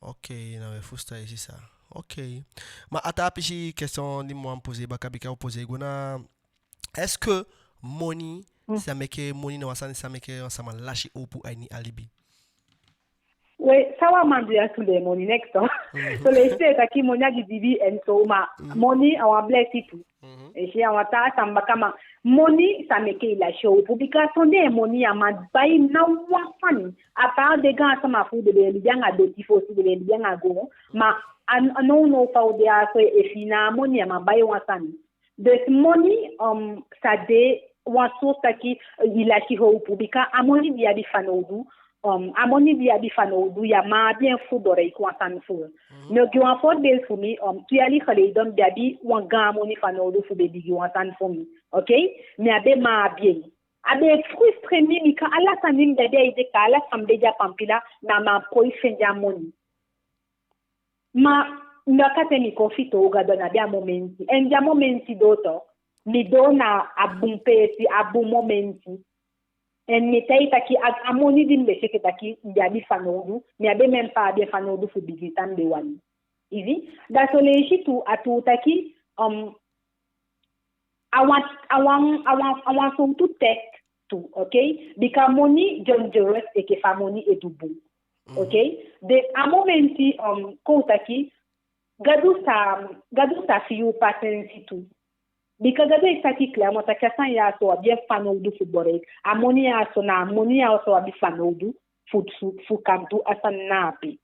Oke, na we fusutan i, sisa. Oke. Ma a taa pisi question di mi wani poser baka, bika u poser go na, est-ce que moni, hmm, sa meke, moni na wan sani sa meke wan sama lasi howpu a ini a libi? We, san wan man du ya sondee moni, next, toch? Mhm. Son leisi den e taki moni a didibii en so, ma, mhm, moni a wan blesi tu. Mhm. I si, a wan taa sani baka, ma moni sa meke i lasi howpu, bika sondee moni ya man bai ná wan sani. À part den gaansama fu u, den be e libi anga doti fosi, den be e libi anga goon. Ma a, a nownow fa u de ya so, efi i ná a moni, ya man bai wan sani. Dus moni, um, sa de wan source taki, eh, i lasi howpu, bika a moni di i abi fanowdu, um, a moni di i abi fanowdu, ya man abi en fu bereik wan sani fu. Mhm. Mi o gi wan voorbeeld fu mi, um, tu yali geleden mi be abi wan gaan moni fanowdu fu be bigin wan sani fu mi. Oke? Mi á be man abi en. A be e frustrer mi, bika ala sani mi be abi a ede, ka ala san mi be de a pampila, na man poi fende a moni. Ma mi waka te mi kon fitoow Gadu, a ná be a momenti. En di a momenti doo, toch, mi doo na a bun peesi, a bun momenti. En mi taigi taki a, a moni di mi be si enke taki mi be abi fanowdu, mi á be même pas abi en fanowdu fu bigin san mi be wani. I si? Da son leisi tu, a tuu taki, um, a wan, a wan, a wan, a wan sowtu test tu, oke? Bika moni dangerous enke fa moni e du bun. Mhm. Oke? Dus a momenti, um, kon u taki, Gadu sa, Gadu sa fii u pasensi tu. Bika Gadu e taki clairement taki a sani ya so, a abi en fanowdu fu bereik. A moni ya so, na a moni ya so a abi fanowdu fu, fu, fu kan du a sani na ape.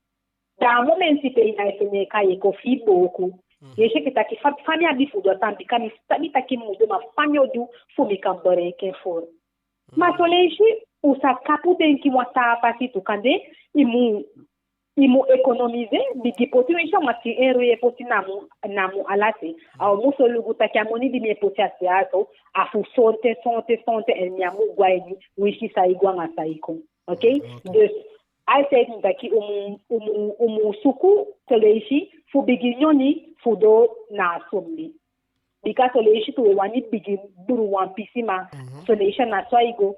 Da a momenti pe i ná e fende en, kan i kon fii booko. Mhm. I e si enke taki fa, fa mi abi fu du a sani, bika mi sabi taki mi mu du, ma fa mi o du fu mi kan bereik en fu. Mhm. Ma son leisi u sa kapu denki wan taa fasi tu, kande i mu, i mu économiser, bigin poti, winsi a wan tin euro i e poti namo, namo ala se. Mhm. A o mu solugu taki a moni di mi e poti a se ya so, a fu sonten, sonten, sonten, en mi á mu go a ini winsi san e go anga san e kon. Oke? Oke. Dus, a i sabi taki u mu, u mu, u mu suku son leisi fu bigin nyoni fu doo na a sombi. Bika son leisi tu we wani bigin bun wan pisi, ma, mhm, son leisi a ná so ai go.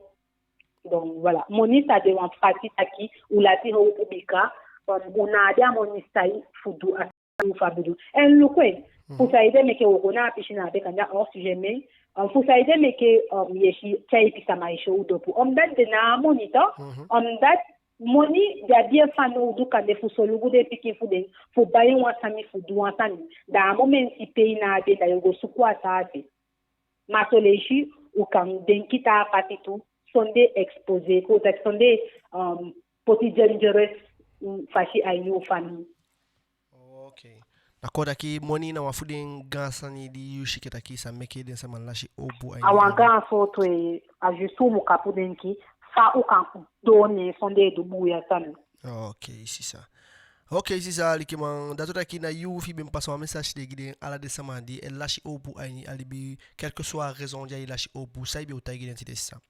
Donc, voilà. Moni sa de wan fasi taki u lasi howpu, bika, um, u ná abi a moni sai fu du a sani fa u be du. En luku en, mhm, fu saide meke, wo go na a pisi na ape, kande a hors sujet, mais, um, fu saide meke, um, i e si tyaipi sama e si u dopu. Omdat den ná a moni, toch? Mhm. Omdat moni, den abi en fanowdu kande fu solugu den pikin fu den, fu bai wan sani, fu du wan sani. Da a momenti pe i ná abi en, da yo go suku a san a se. Ma son leisi u kan denki taa fasi tu, sondee exposer, kon u taki, sondee, um, poti dangerous, um, fasi a ini u famii. Oke. Da kon taki moni na wan fu den gaan sani di yu si enke taki sa meke den sama lasi howpu a ini a wan gaan sowtu. A juste u mu kapu denki fa u kan doo ne sondee du buuya sani. Ok, sisa. Ok, sisa, alikiman, dati o taki na yu fi i be mu pasa wan message de gi den ala den sama di e lasi howpu a ini a libi, quelle que soit raison di ai lasi howpu, san i be o taigi den tide, sisa?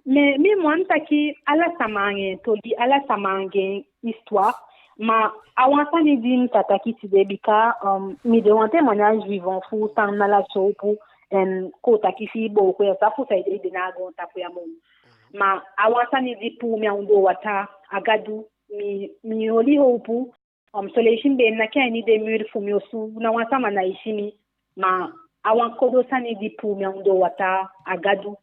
Mais mi wani taki ala sama anga en toli, ala sama anga en histoire. Ma a wan sani di mi sa taki tide bika, um, mi de wan témoignage vivant fu san na lasi howpu, en kon taki fi i booko ya, sa fu saide i de na a goontapu ya moo. Ma a wan sani di puu mi a ondoo wataa, a Gadu, mi, mi oli howpu. Um, son leisi mi be e naki a ini den mur fu mi osu, ná wan sama ná e si mi. Ma a wan kodo sani di puu mi a ondoo wataa, a Gadu.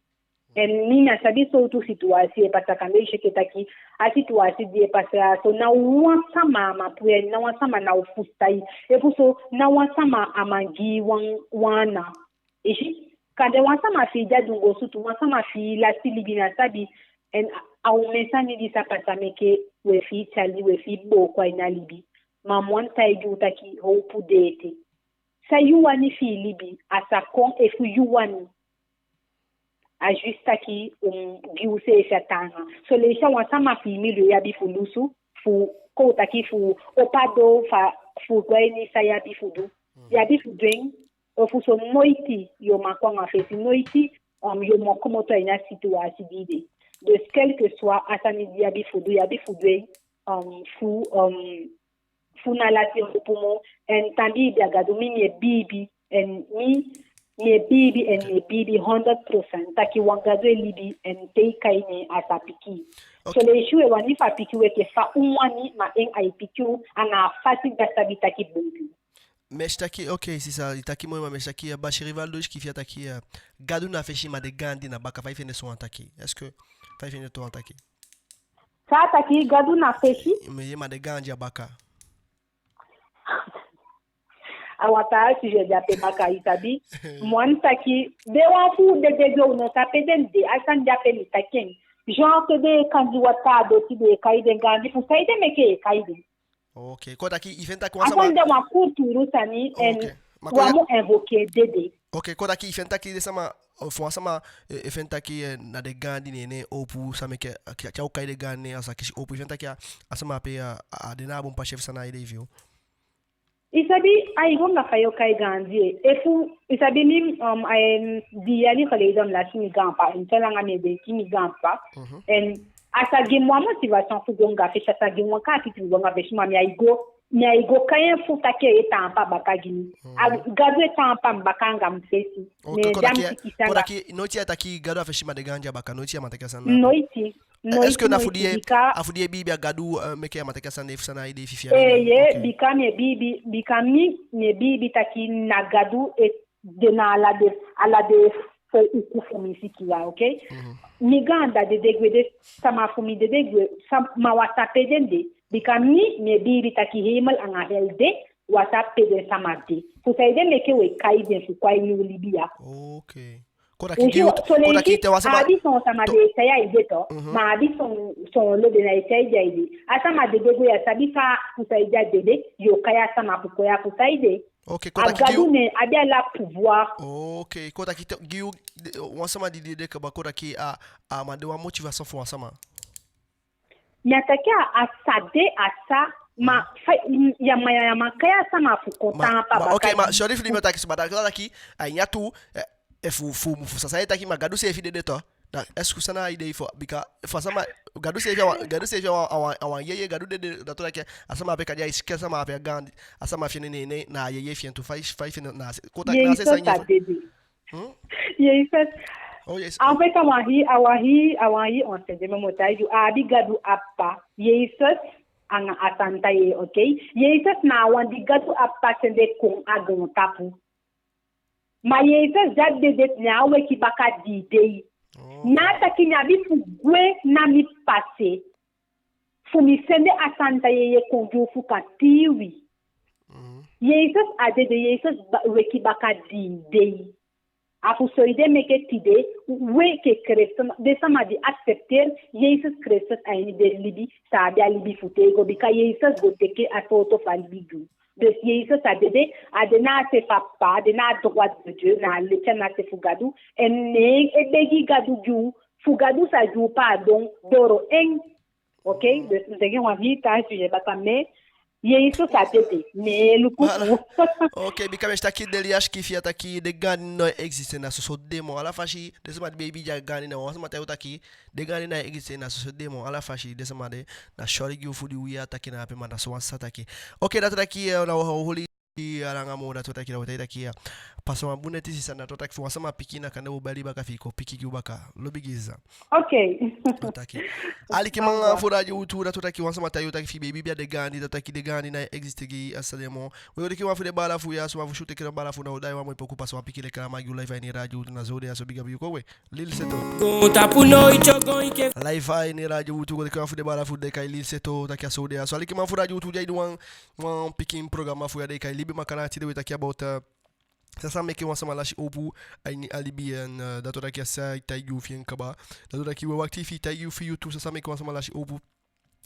En mi ná sabi sowtu situwasi e pasa, kande i si enke taki a situwasi di e pasa ya so, ná wan sama á man puu en, ná wan sama ná o fusutan i. Efu so, ná wan sama á man gi i wan, wan ana. I si, kande wan sama fi i de a dunguu osu tu, wan sama fi i lasi libi, mi á sabi. En a, a omen sani di sa pasa meke we fii tyali, we fii booko a ini a libi. Ma mi wani taigi u taki howpu de ete. San yu wani fi i libi, a sa kon efu yu wani. A juste taki u mu gi useefi a taanga. Son leisi a wan sama fi i milieu i abi fu lusu, fu kon taki fu opo a doo fa, fu go a ini san i abi fu du. I abi fu du en, efu so noiti yo man kon anga fesi, noiti, um, yo man komoto a ini a situwasi di i de. Dus quel que soit a sani di i abi fu du, i abi fu du en, um, fu, um, fu ná lasi howpu moo. En tan di i de a Gadu, mi, mi e biibi, en mi, mi e biibi, en mi e biibi honderd procent taki wan Gadu e libi, en te i kai en a sa piki i. Ok. Son leisi we wani fu a piki u enke fa u wani, ma en ai piki u anga a fasi di a sabi taki bun gi u. Mi si taki, ok, sisa, i taki moi, ma mi si taki, eh, Basi Rivaldo sikiifi a taki, eh, Gadu na fesi, ma den gaandi na baka. Fa i fende so wan taki? Est-ce que, fa i fende so wan taki? Fa a taki, Gadu na fesi? Mi yee, ma den gaandi a baka. A wan taa sujet de ape baka, i sabi. Mi wani taki, den wan fu dede gwe, u ná sabi pe den de, a sani de ape mi taki en. Genre que den e kandi wataa a doti, den e kai den gaandi, fu saide meke e kai den? Ok, kon taki i fende taki wan sama... A sani de wan kulturu sani, en... Ok. Ma kon... Wan mu invoquer dede. Ok, kon taki i fende taki den sama, eh, fu wan sama, eh, e fende taki, eh, na den gaandi neen, neen howpu, san meke, eh, ke, ke a o kai den gaandi neen, a sa kisi howpu, i fende taki a, a sama ape a, a de na a bun pasi, efu san na a idee fi i? I sabi, ai go anga fa yo kai gaandi, eh. Efu, i sabi mi, um, a en di yali geleden mi lasi mi gaanpa, en te langa mi e denki mi gaanpa. Mhm. En a sa gi mi wan motivation fu go anga fesi, a sa gi mi wan kaakiti fu go anga fesi, ma mi á e go, mi á e go kai en fu taki ai taampu a baka gi mi. Mm. A Gadu e taampu a mi baka anga mi fesi. Ok, ne kon taki, kon taki, noiti i á taki Gadu a fesi ma den gaandi a baka, noiti i á man taki a sani na... Noiti, noiti, noiti, bika... Est-ce que na fu di i e, a fu di i e biibi a Gadu, eh, meke i á man taki a sani de, fu san na a idee fi i fi a... Eh, ye, ok. Bika mi e biibi, bika mi, mi e biibi taki na Gadu e de na ala den, ala den fo uku fu mi sikiifi ya, ok? Mhm. Mi gaandi dede gwe, den sama fu mi dede gwe, sa, ma u á sabi pe den de. Bika mi, mi e biibi taki hemel anga hel de, u á sabi pe den sama de. Fu saide meke we kai den fu kon a ini u libi ya. Ok. Kon taki... U si, gi u, so kon taki, leisi te wan sama... A abi son sama den e tyai a ede tu. Mhm. Ma a abi son, son lo den ná e tyai den a ede. A sama dede gwe, i á sabi fa, fu saide a dede, yo kai a sama fu kon ya, fu saide. Ok, kon taki, a Gadu gi u, ne abi ala pouvoir. Ok, kon taki te, gi u, de, wan sama di dede kaba, kon taki a, a man de wan motivation fu wan sama. Mi á taki a, a sa de, a sa, ma fa, i á man, i á man kai a sama fu kon taampu a baka. Ma, ma, ok, ma, sorry fu di mi o taki so, ma da kon taki, a ini a tu, eh, efu, fu, fu san, san i e taki, ma Gadu seefi dede tu. Da, est-ce que san na a idee fi i, bika, fu a sama, Gadu seefi a wan, Gadu seefi a wan, a wan, a wan yeye, Gadu dede, da kon taki, a sama ape kande ai sikiifi, a sama ape a gaandi, a sama fi en neen, neen, na a yeye fi en tu, fa i, fa i fi en na, kon taki na a se... Yesus a dede. Hmm? Yesus. Oh, yes. En fait, a wan hii, a wan hii, a wan hii enseignement mi o taigi u, a abi Gadu a Ppa, Yesus anga a Santa Yeye, ok? Yesus na a wan di Gadu a Ppa sende kon a goontapu. Ma Yesus di a dede, ne a weki baka dii dei. Oh. Na a taki mi abi fu gwe na mi pase. Fu mi sende a Santa Yeye kon gi u fu kan tii wi. Mhm. Yesus a dede, Yesus ba, weki baka dii dei. A fu so ede meke tide, we enke Kristus, den sama di accepter Yesus Kristus a ini den libi, sa abi a libi fu tego, bika Yesus go teke a sowtu fu a libi gi u. Dus Yesus a dede, a de na a se fu a Papa, a de na a droite de Dieu, na a leti a na a se fu Gadu, en ne en e begi Gadu gi u, fu Gadu sa gi u paadon doo en. Ok, dus mi taigi wan hii taa sujet baka, mais Yesus a dede, ne en e luku fu u. Ok, bika mi si taki den lasi sikiifi ya taki den gaandi ná e existe, na soso demon. Ala fasi den sama di be e biibi a gaandi, na wan sama taigi u taki den gaandi ná e existe, na soso demon. Ala fasi den sama de, na sori gi u fu di u yee a taki na ape, ma na so wan sisa taki. Ok, dati taki, eh, na wan holi a langa moo, dati taki, na wi taki taki, eh, pasa wan bun neti sisa, na taki fu wan sama piki, na kande u bali baka fi i kon piki gi u baka. Lobi gi i sisa. Ok. Taki. Alikiman fu Radio Wi Lutu, dati taki wan sama taigi u taki fi i be e biibi a den gaandi, dati taki den gaandi ná e existe gi i, a soso demon. We, u o teke wan fu den baala fu u ya so, wan fu u teke den baala fu u, na u daai wan moi poku, pasa wan pikin lekkere a man gi u, live a ini Radio Wi Lutu, na so u de ya so, big up yu kon we. Lil Seto. Live a ini Radio Wi Lutu, go teke wan fu den baala fu u, den e kai Lil Seto, taki a so u de ya so. Alikiman fu Radio Wi Lutu, di ai du wan, wan pikin programa fu u ya den e kai Libi Makandaa, tide we taki about, eh, san sa meke wan sama lasi howpu a ini a libi, en, eh, dati taki a san ai taigi u fi en kaba. Dati taki we wakiti fi i taigi u fi yu tu, san sa meke wan sama lasi howpu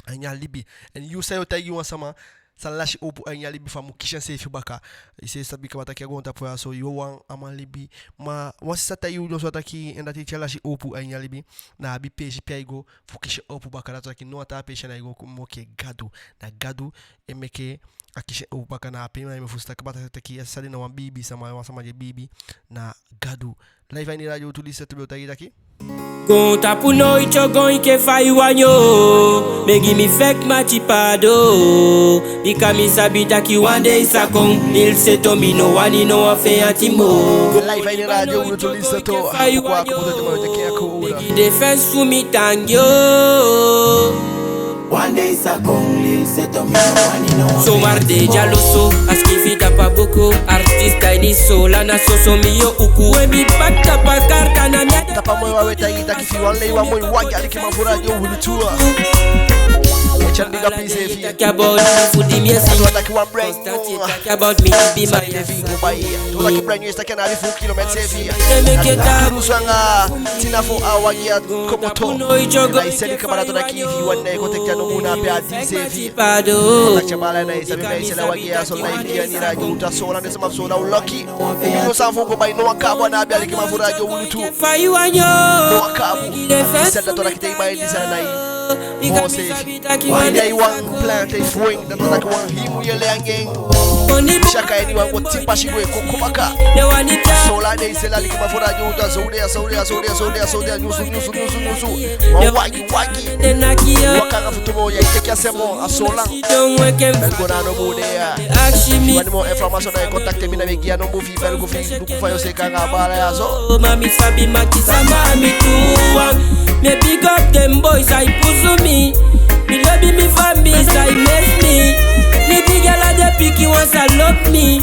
a ini a libi. En yu, san yo taigi wan sama san lasi howpu a ini a libi, fu a mu kisi enseefi baka. I seefi sabi kaba taki a goontapu ya so, yu wawan á man libi. Ma wan sisa taigi u dyonson taki en dati, te a lasi howpu a ini a libi, na a abi peesi pe ai go fu kisi howpu baka. Dati taki ná a taa peesi ná ai go, moo enke Gadu. Na Gadu e meke a kisi howpu baka. Na ape mi fusutan kaba taki a sisa de na wan biibi sama, wan sama di e biibi na Gadu. Live a ini Radio Wi Lutu, Lil Seto be o taigi taki. Goontapu noiti o go enke fa i wani o, begi mi fek mati paadon, bika mi sabi taki wan dei sa kon, Lil Seto, mi no wani no wan feyanti moo. Live a ini Radio Wi Lutu, Lil Seto. Fa i wani o, begi defense fu mi tangi o. Wan dei sa kon, Lil Seto, mi no wani no wan. Zomaar den dyalusu, a sikiifi tapu a buku. Artist a ini Soolan, na soso mi o luku. We mi baka tapu a karta, na mi a tapu a moi wan, we taigi taki fi i wani lei wan moi wagi, alikiman fu Radio Wi Lutu. E tyai big up iseefi. Taki about mi fu di mi e si. Taki wan brand new. Taki about mi, di mi e si. Taki brand new, taki na abi fu kilometer seefi. Taki na fu a wagi a komoto. Na i seli kaba, dati taki fi i wani, na i kon teke a nombuu na ape a di seefi. Taki a baala, na i sabi, na i seli a wagi ya so, live a ini Radio Wi Lutu, a Soolan, den sama fu Soolan u lucky. I no abi san fu go bai, no wan kaabu a ná abi, alikiman fu Radio Wi Lutu. No wan kaabu. I seli, dati taki te i bai disi, na i moo seefi. Wan dei wan plainte fu en, dati taki wan hii mu yee anga en. Saka eniwan go tin pasi, go e kon baka. Soolan, den e seli, alikiman fu Radio Wi Lutu, a so u de ya, so u de ya, so u de ya, so u de ya, so u de ya, nyunsu, nyunsu, nyunsu, nyunsu. Wan wagi, wagi. Waka anga futu moo, ya e teke a se moo, a Soolan. Bel go na a nombuu de ya. Wani moo information, na i contacter mi, na mi e gi i a nombuu fi i bel go fi i luku fa yo seeka anga a baala ya so. Ma mi sabi mati sama a mi tu wan. Mi e big up den boys ai pusu mi. Mi lobi mi famii san e miss mi. Mi big ala den pikin wan san lobi mi.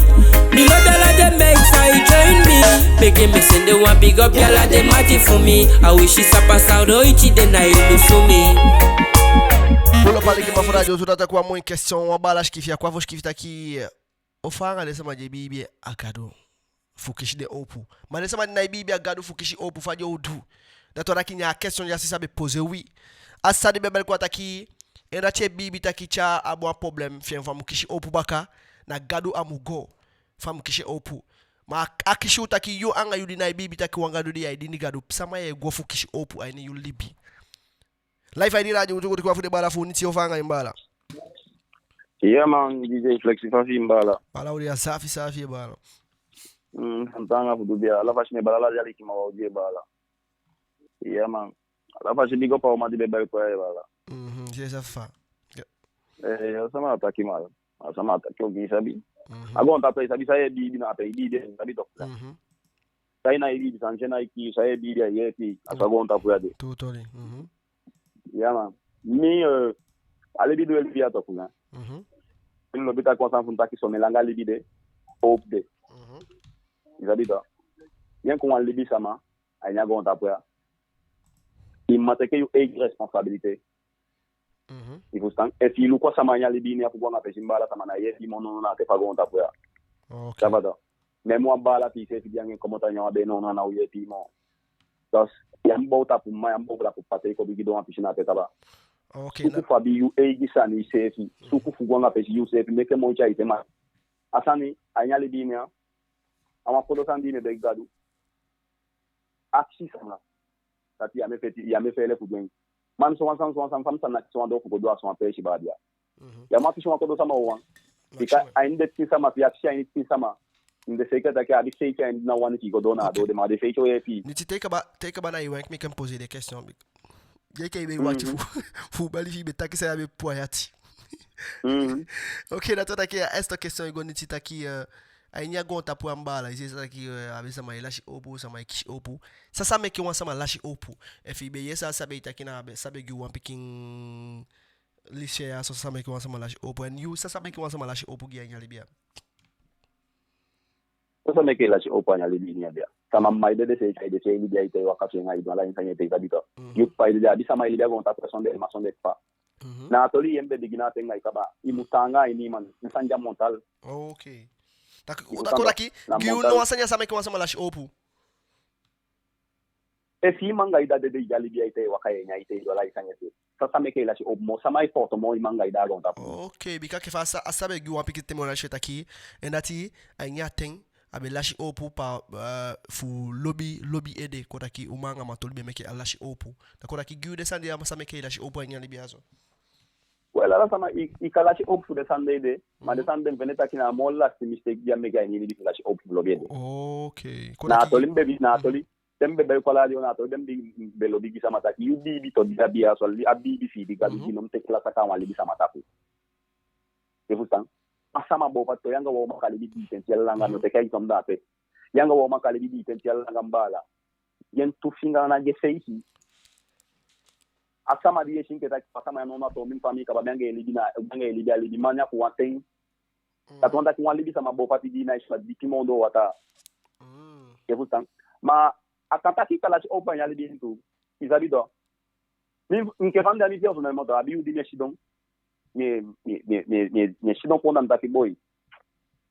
Mi lobi ala den meid san e join mi. Meke mi sende wan big up gi ala den mati fu mi. A wisi sa pasa noiti den ná e lusu mi. Pull up, alikiman fu Radio Wi Lutu, dati taki wan moi question, wan baala sikiifi a kon fu sikiifi taki, o fa anga den sama di e biibi a Gadu fu kisi den howpu. Ma den sama di ná e biibi a Gadu fu kisi howpu, fa den o du? Dati taki na a question di a sisa be poser wi. A sisa di be bel kon taki, en dati e biibi taki te a abi wan problème fi en, fu a mu kisi howpu baka, na Gadu a mu go fu a mu kisi howpu. Ma a kisi u taki yu anga yu di ná e biibi taki wan Gadu de, ya e dini Gadu, sama ye go fu kisi howpu a ini yu libi? Live a ini Radio Wi Lutu, go teke wan fu den baala fu u, Niti, o fa anga i, mi baala? Yeah man, D J Flexi, fa i fii, mi baala? Baala, u de ya saafi saafi, e baala. Mm, mi taanga fu du bia. Ala fasi, mi baala, ala den alikiman, wa u de, e baala. Yeah man. Ala fasi, big up a uman di be bel kon ya, e baala. Mhm, si, sa fa. Yeah. Eh, a sama taki, man. A sama taki, o gi i sabi. Mhm. A goontapu ya, i sabi san ye biibi na ape, i biibi, i sabi toch. Mhm. San i ná e biibi, san i ná e kii, san ye biibi, a ye kii, a so a goontapu ya de. Totally. Mhm. Yeah man. Mi, eh, a libi di we libi ya toch, hein. Mhm. Mi lobi taki wan sani fu mi taki, so langa libi de, howpu de. Mhm. I sabi toch. Yu enke wan libisama a ini a goontapu ya, i mu teke yu eigi responsabilité. Mhm. I fusutan? Efi i luku a sama a ini a libi ini, a fu go anga peesi, mi baala, sama ná e yeepi i moo nownow na a te fu a goontapu ya. Ok. Ça va toch. Même wan baala fi i seefi di anga en komoto a ini a wan bee nownow, a ná o yeepi i moo. Dus, ya mu bow tapu mma, ya mu bow tapu ppa, te i kon bigi doo wan pisi na a te kaba. Ok. Suku fu abi yu eigi sani iseefi. Mhm. Suku fu go anga peesi iseefi, meke moiti a i te, ma A sani, a ini a libi ini ya, a wan kodo sani di mi e begi Gadu. Akisi sama. Dati ya mi e feti, ya mi e feele fu du en. Man, sowan sani, sowan sani, fa mi sa naki sowan doo fu go doo a sowan peesi baa di ya. Mhm. Ya mu akisi wan kodo sama wawan. Bika a ini den tin sama, fi i akisi a ini tin sama, mi de seeka taki a abi seiki a ini, na wani ki go doo na a doo de, ma a de seiki o yeepi i. Niti, te i kaba, te i kaba na i wenki, mi kan poser des questions. Ye ke i be wati fu, fu bali fi i be taki san ya be poi a i ati. Mhm. Ok, na tu taki a esto question i go, Niti, taki, eh, a ini a goontapu, a baala, i si taki, eh, a abi sama e lasi howpu, sama e kisi howpu. San sa meke wan sama lasi howpu? Efu i be yee san a sa be e taki, na a be, sa be gi wan pikin lisi ya so, san sa meke wan sama lasi howpu. En yu, san sa meke wan sama lasi howpu gi a ini a libi ya? San sa meke i lasi howpu a ini a libi ini ya? Sama mu e dede seefi, ai de seefi, i libi ai te i waka fi en, ai du ala i sani ete, i sabi to. Mhm. Yu papa e dede, a abi sama e libi a goontapu ya sondee mma, sondee papa. Mhm. Na a toli i e be bigin na a ten anga i kaba. I mu taanga a ini, man. En sani de a mental. Ok. Taki, u da kon taki, gi u no wan sani ya sa meke wan sama lasi howpu. Efu i mma anga i dda dede, i de a libi ai te i waka, i e nyan, i e du ala i sani ete. San sa meke i lasi howpu moo? Sama e fowtu moo, i mma anga i dda a goontapu? Ok, bika enke fa a sa, a sa be gi wan pikin temona se taki, en dati, a ini a ten, a be lasi howpu pa, eh, fu lobi, lobi ede, kon taki uman anga man toli be meke a lasi howpu. Da kon taki gi u den sani de, a sa meke i lasi howpu a ini a libi ya so. Wel, ala sama i, i kan lasi howpu fu den sani de ede, ma den sani de mi fende taki na a moo lasti mistake di i e meke a ini i libi, fu lasi howpu fu lobi ede. Ok. Na a toli mi be, na a toli, te mi be, be kon a radio, na a toli den be, be lobi gi sama taki, yu biibi to di i abi ya so, a biibi fi i di Gadu gi i, no mu teke ala saka a wan libisama tapu. I fusutan? A sama boo pati to, yu anga wan uman kan libi dii ten te a langa, no teke a i tonda ape. Yu anga wan uman kan libi dii ten te a langa, mi baala. Yu en tu finga na gi en feisi. A sama di yu e si enke taki a sama ya, no, na toomi mi famii kaba, mi anga en e libi, na mi anga en e libi, a libiman ya fu wan ten. Dati wani taki wan libisama boo pati di i ná e si, ma dipi moo doo wataa. I fusutan? Ma a kan taki i kan lasi howpu a ini a libi ini tu. I sabi to. Mi, enke fa mi de a mi personnellement to, a abi yuu di mi e sidon. Mi e, mi e, mi e, mi e, mi e, mi e sidon kon, da mi taki boi,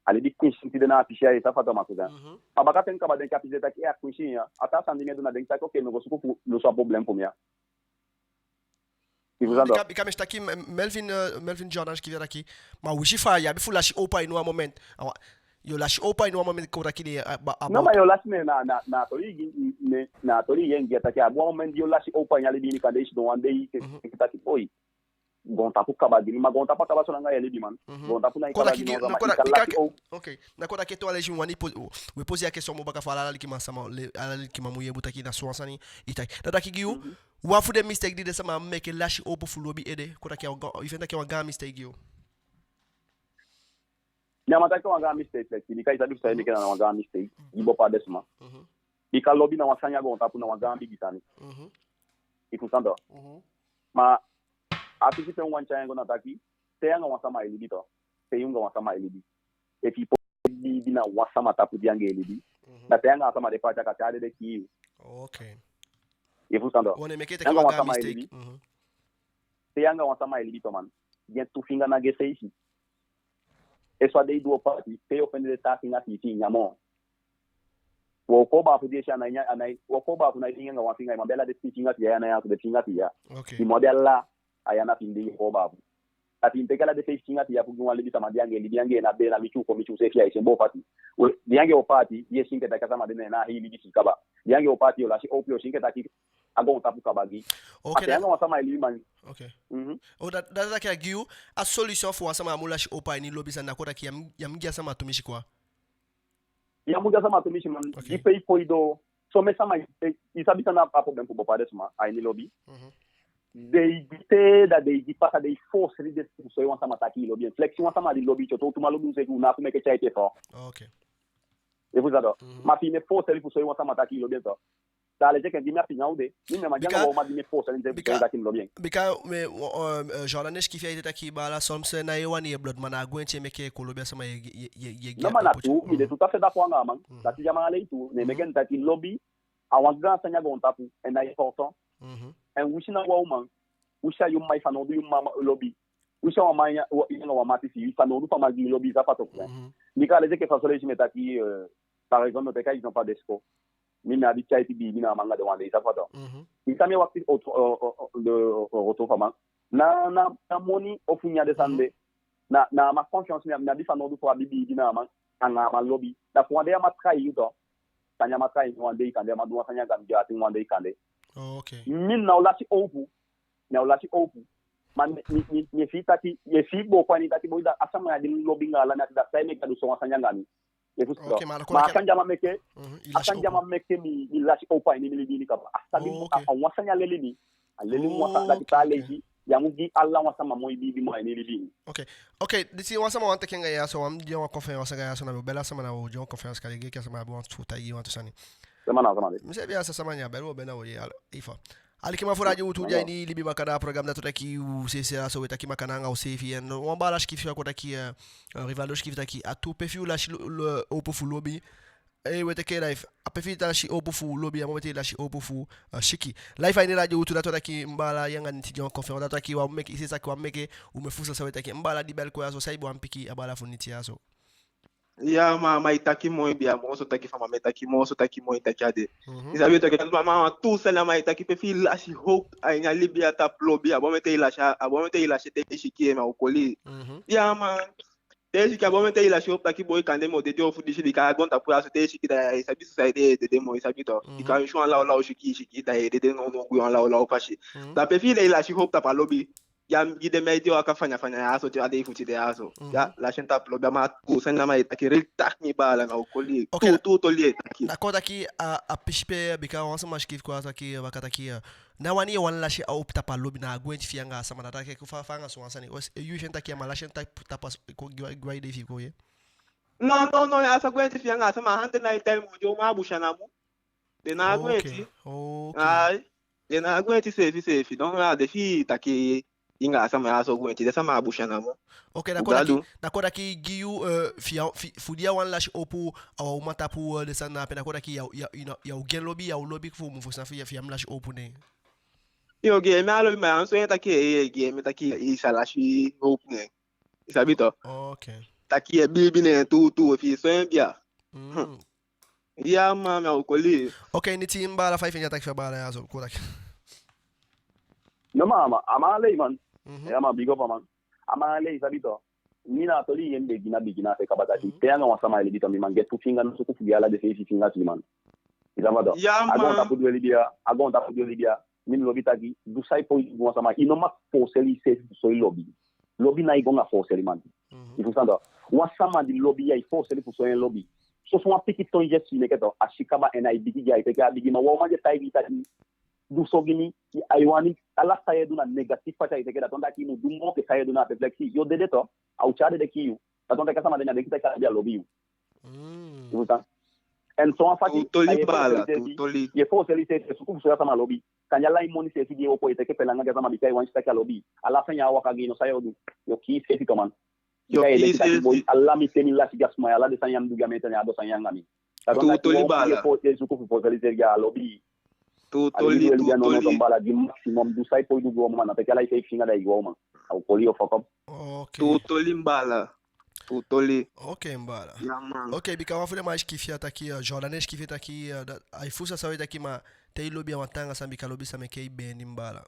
a libi kwinsi tide na a pisi ya, i sabi fa to, ma kusa. A bakaten kaba, den ke a pisi de taki, e, a kwinsi ya, a taa sani di mi e du, na den taki, ok, mi o go suku fu lusu a problème fu mi ya. I fusutan to? Bika, bika mi si taki, M-, Melvin, eh, Melvin Jordan sikiifi taki, ma wi si fa i abi fu lasi howpu a ini wan moment. Awa, yo lasi howpu a ini wan moment, kon taki de, a, a, a... No, ma yo lasi, ne, na, na, na a toli i gi, ne, na a toli i gi en, taki a abi wan moment di yo lasi howpu a ini a libi ini, kande i sidon wan dei, i taki boi, goontapu kaba gi mi, ma goontapu á kaba solanga i e libi, man. Goontapu ná e kaba gi i, no, ma i kan lasi howpu. Ok, na kon taki tu, a leisi mi wani po-, we poser a question moo baka fu ala alikiman sama, le-, ala alikiman mu yee bun taki na so wan sani i taki. Da taki gi yu, wan fu den mistake di den sama meke, lasi howpu fu lobi ede, kon taki a wan gaan, i fende taki a wan gaan mistake gi yu? Mi á man taki a wan gaan mistake, like, bika i sabi fu san e meke na wan gaan mistake, i bo pa den sama. Bika lobi na wan sani a goontapu, na wan gaan bigi sani. I fusutan to? Ma a pisi pe mi wani tyai en go na taki, te yu anga wan sama e libi to, te yu anga wan sama e libi, efu i poi biibi na wan sama tapu di yu anga en e libi, da te yu anga a sama de paati, a kan te a dede kii yu. Ok. I fusutan to? Wan e meke te yu anga wan sama e libi. Te yu anga wan sama e libi to, man, gi en tu finga na gi en feisi. Efu a dei di wo paati, te yo fende den taa finga fi i, fi i nyan moo. Wo koo baafu di i e si, a ná i nyan, a ná i, wo koo baafu ná i finga anga wan finga, i mu abi ala den finga fi i ya, a ná i, a den finga fi i ya. Ok. I mu abi ala a i ana fi i di i koo baafu. Efu i teke ala den feisi finga fi i ya fu gi wan libisama di yu anga en e libi, yu anga en na bee, na miti u kon miti u seefi a i si en boo pati. We, di yu anga en o paati, yu e si enke taki a sama de, neen na a hii libi fi i kaba. Di yu anga en o paati, yo lasi howpu, yo si enke taki a goontapu kaba gi i. Ok, a te yu anga wan sama e libi, man. Ok. O, da, da, da taki a gi yu, a solution fu wan sama á mu lasi howpu a ini lobi sani, na kon taki ya mu, ya mu gi a sama tumisi, quoi. Ya mu gi a sama tumisi, man. Ok. Di pe i poi doo. Somen sama, i, i sabi san na a problème fu bo pa den sama a ini lobi? Den e gi te, da den e gi pasa, den e forcer den fu soi wan sama taki i lobi en. Flexi wan sama di lobi i, tyoto, u tu man lobi u seefi, u ná a fu meke tyaipi e fo. Ok. I fusutan to? Ma fi i mu e forcer fu soi wan sama taki i lobi en to. Da a leti enke di mi a pinga u de, mi, mi á man gi anga wan uman di mi e forcer en fu soi taki mi lobi en. Bika, mi, eh, eh, Jordan e sikiifi a ete taki, baala, soms na i wani i blood, ma na a gwenti e meke i kon lobi a sama i e, i e, i e gi. Non, ma na tuu, mi de tout à fait d'accord anga a man. Dati di a man á lei tu, ne meke mi taki lobi a wan gaan sani a goontapu, en na important. En wi si na wan uman, wi si a yu mma, i fanowdu yu mma lobi. Wi si a wan man ya, yu anga wan mati fi i, i fanowdu fa a man gi i lobi, i sabi fa toku. Bika a leti enke fa son leisi mi e taki, eh, par exemple, mi o teke a exemple a den sikoo. Mi, mi abi tyaipi biibi na a man anga den wan de, i sabi fa toku. Bika mi e wakiti oto, o, o, o, de, o, oto fu a man. Na, na, na moni ofu nyan den sani de. Na, na a man confiance mi, mi abi fanowdu fu abi biibi na a man, anga a man lobi. Da fu wan dei a man trai yu tu. Sani a man trai mi wan dei kande, a man du wan sani anga mi di a ati wan dei kande. Ok. Mi ná o lasi howpu. Mi ná o lasi howpu. Ma mi, mi, mi, mi e fii taki, mi e fii booko a ini taki boi, da a sama ya di mi lobi anga ala mi ati, da sai meke a du sowan sani anga mi. Ye fusutan. Ok, ma a Ma a sani di a man meke, Mhm, i a lasi sani di a howpu. Man meke mi, mi lasi howpu a ini mi libi ini kaba. A sabi, Oh, a, ok. A wan sani a leli mi. A leli mi wan sani, Oh, dati ok, taa ok. Leisi. Ya mu gi ala wan sama moi biibi moo a ini libi ini. Ok. Ok, disi wan sama wani teke anga ya so, wan di a wan confiance anga ya so, na mi o beli a sama, na u o di a wan confiance, kande i gei enke a sama abi wan fu taigi wantu sani. Sama na, sama de. Mi seefi a sama ya, beli u o beli na u o yee, alo, ifa. Alikiman fu Radio Wi Lutu di a ini libi makandaa program, da u taki u seefi a so, we taki makandaa anga u seefi. En wan baala sikiifi kon taki, eh, eh, Rivaldo sikiifi taki, a tuu, pe fi u lasi lo-, lo-, howpu fu lobi, eh, we teke live. A pe fi i lasi howpu fu lobi, a momenti i lasi howpu fu, eh, siki. Live a ini Radio Wi Lutu, da u taki mi baala, yu anga Niti di a wan confiance, da u taki wan meke, i seefi taki wan meke, u mu fusutan san we taki. Mi baala di beli kon ya so, san i be wani piki a baala fu Niti ya so? Ya, ma, ma i taki moi, bia, moo so taki fa ma mi e taki, moo so taki moi taki a de. Mhm. I sabi taki, ma, ma, ma, tu sani a man e taki, pe fi i lasi howpu a ini a libi a tapu lobi, a momenti i lasi, a momenti i lasi, te i siki, ma u koli. Mhm. Ya, ma, te i siki, a momenti i lasi howpu taki boi, kande mi o dede ofu disi, bika a goontapu ya so, te i siki, da i sabi so, san i de, dede moo, i sabi to. Mhm. Bika i si wan lawlaw siki, siki, da i dede nownow, gwe wan lawlaw fasi. Mhm. Da pe fi i lasi howpu tapu a lobi, ya, gi den mei di o waka fanya fanya ya so, te a dei fu tide ya so. Mhm. Ya, lasi en tapu lobi, ma tu sani a man e taki, real talk, mi baala, na u koli. Ok. Tu, tu toli e taki. Na kon taki a, a pisi pe, bika wan sama sikiifi kon taki, eh, baka taki, eh, na wani i wani lasi a howpu tapu a lobi, na a gwenti fi i anga a sama, na taki kon fa, fa anga sowan sani. Yu si en taki a man lasi en tapu, tapu a s-, kon gi wan, gi wan idee fi i kon yee. No, no, no, ya, a sa gwenti fi i anga a sama, a hande na i tai mu, di o man a busi a namu. Den ná gwenti. Ok. Ai. Den ná gwenti seefi seefi. Donc, a de fi i taki i anga a sama ya so gwenti, den sama a busi a namu. Ok, na kon taki, na kon taki gi yu, eh, fi i a, fi, fu di i wani lasi howpu a wan uman tapu, eh, den sani na ape, na kon taki ya, ya, ya, ya o gi en lobi, ya o lobi fu mu fusutan fi i, fi i á mu lasi howpu ne. Yo, gi en mi a lobi, ma ya mu soi en taki, eh, gi en mi taki i sa lasi howpu ne. I sabi to. Ok. Taki i e biibi ne en tuutuu, fi i soi en, bia. Mm. Ya, ma, mi a o koli. Ok, Niti, mi baala, fa i fende a taki fu a baala ya so, kon taki. No, ma, ma, a man lei, man. Mhm. Ya, ma, big up a man. A man lei, i sabi to. Mi na a toli i yee mi be gi na bigin ape kaba taki. Mhm. Te i anga wan sama e libi to, mi man, geti tu finga, no suku fu gi ala den feifi finga fi i, man. I sabi to. Ya, A ma. Goontapu di u e libi ya, a Goontapu di u e libi ya. Mi lobi taki, du san i poi gi wan sama, i no man foseli iseefi fu soi lobi. Lobi nái go anga foseli, man. Mhm. I fusutan to. Wan sama di lobi i, ya i foseli fu soi en lobi. Soso wan pikin tonji e si meke to, a si kaba en ai bigi, ya ai teke a bigi, ma wan uman di e taigi i taki, du so gi mi, ai wani, ala san i e du na negatif fasi ai teke, da a toon taki i mu du moo enke san i e du na a perfeksi. Yo dede to, a o tyai dede kii yu. Da a toon taki a sama de, na denki taki a lobi yu. Mm. I fusutan. En sowan fasi, Tu toli, ai e baala, foseli tu toli. I e foseli seefi, suku fu soi a sama lobi. Kande ala i moni seefi di i e opo, i e teke pelanga gi a sama bika i wani si taki a lobi. Ala san ya waka gi i, no san yo du. Yo kii iseefi, kaman. Yo Bika i e kii denki taki iseefi. Boi, ala mi teni lasi gi a sama ya, ala den sani ya mi du gi a mi, teni a do sani anga mi. Da a toon taki Tu toli, wan uman di e baala. fo-, e suku fu foseli seefi, a lobi. Tu A lobi toli, we tu libi a no, no, toli. Baala, gi maximum, du san i poi du gi wan uman, na teke ala i seefi finga da i gi wan uman. A o koli yu, fuck up. Ok. Tu toli, mi baala. Tu toli. Ok, mi baala. Ya, man. Ok, bika wan fu den man sikiifi a taki, eh, Jordan e sikiifi taki, eh, da, ai fusutan san we taki, ma te i lobi a wan taanga sani, bika lobi sa meke i beni, mi baala.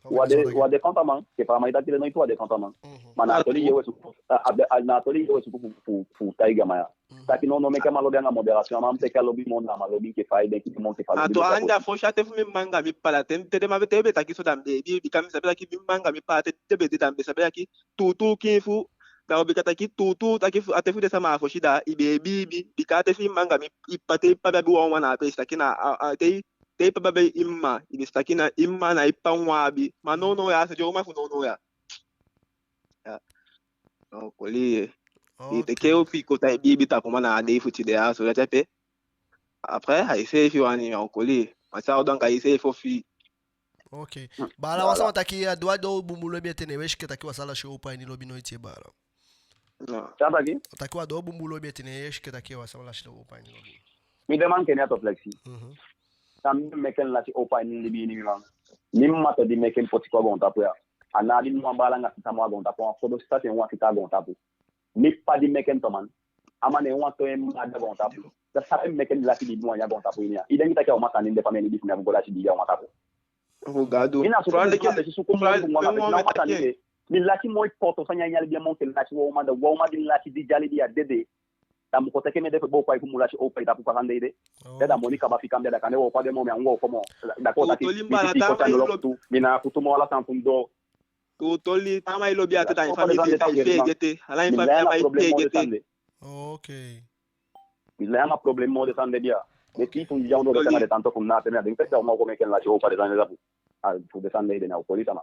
Wi á de, wi á de kontaman, ke pa a man e taki de no, i tu wi á de kontaman. Mhm. Ma na a toli i yee we suku, a, a, a, na a toli i yee we suku fu, fu, fu taigi a man ya. Mhm. Taki no, no meke a man lobi anga moderation, a man mu teke a lobi moo, na a man lobi enke fa i denki moo, enke fa a lobi. A tu, anga fosi a te fu mi mma anga mi ppa, te, te den man be, te be taki so, da mi be, bi, bika mi sabi taki mi mma anga mi ppa, te, te be de, da mi be sabi taki tuutuu kiin fu, da u bika taki tuutuu, taki fu, a te fu den sama a fosi, da i be biibi, bika a te fu i mma anga mi, i ppa, te i ppa be abi wan uman na a peesi, taki na, a, a, te i, te i ppa be abi i mma, i be si taki na i mma na i ppa wan abi. Ma nownow ya so, den uman fu nownow ya. Ya. No, koli ye. I teke u fi i kon tan e biibi tapu man na a dei fu tide ya so, dati ape. Après, a iseefi wani, a o koli. Ma san a o du anga iseefi ofu i. Ok. Baala, wan sama taki, eh, du a doo bunbun lobi ete, ne we sikiifi taki wi á sa lasi howpu a ini lobi noiti, baala. No. San taki? Taki wi á doo bunbun lobi ete, ne we sikiifi taki wi á sa lasi howpu a ini lobi. Mi de man, keni a to, Flexi. Mhm. San mi meke mi lasi howpu a ini libi ini, mi man. Mi mma to di meke mi poti kon a goontapu ya. A ná abi ná wan baala anga sisa moo a goontapu, wan foto sisa fi en wan sisa a goontapu. Mi ppa di meke mi to, man. A man ne en wan toon en mma a goontapu. Da san mi meke mi lasi biibi wan ini a goontapu ini ya. I denki taki a uman sani de, fa mi e libi fu mi á mu go lasi biibi a uman tapu. Fu Gadu. Mi ná suku fu Fran, fu wan pesi, suku fu wan pesi, na uman sani de. Mi lasi moo important sani a ini a libi ya moo enke lasi wan uman. Da wan uman di mi lasi di de a libi ya dede, da mi o kon teke mi ede fu booko a i fu mi lasi opu a i tapu fa sani de ede. Da, da moni kaba fika mi de, da kande wooko á de moo, mi á o wooko moo. Da kon taki mi si i koti a mi lobi tu, mi ná a kutu moo, ala sani fu mi doo. Toli, tamaa i lobi a te, da i famii feegete. Ala i famii feegete. Ok. Mi ná a problème moo den sani de, bia. Den tii fu mi di a ondoo den sani de, tanto fu mi na a te mi a denki taki a uman o kon meke mi lasi opu a den sani de tapu. A fu den sani de, den a o koli sama.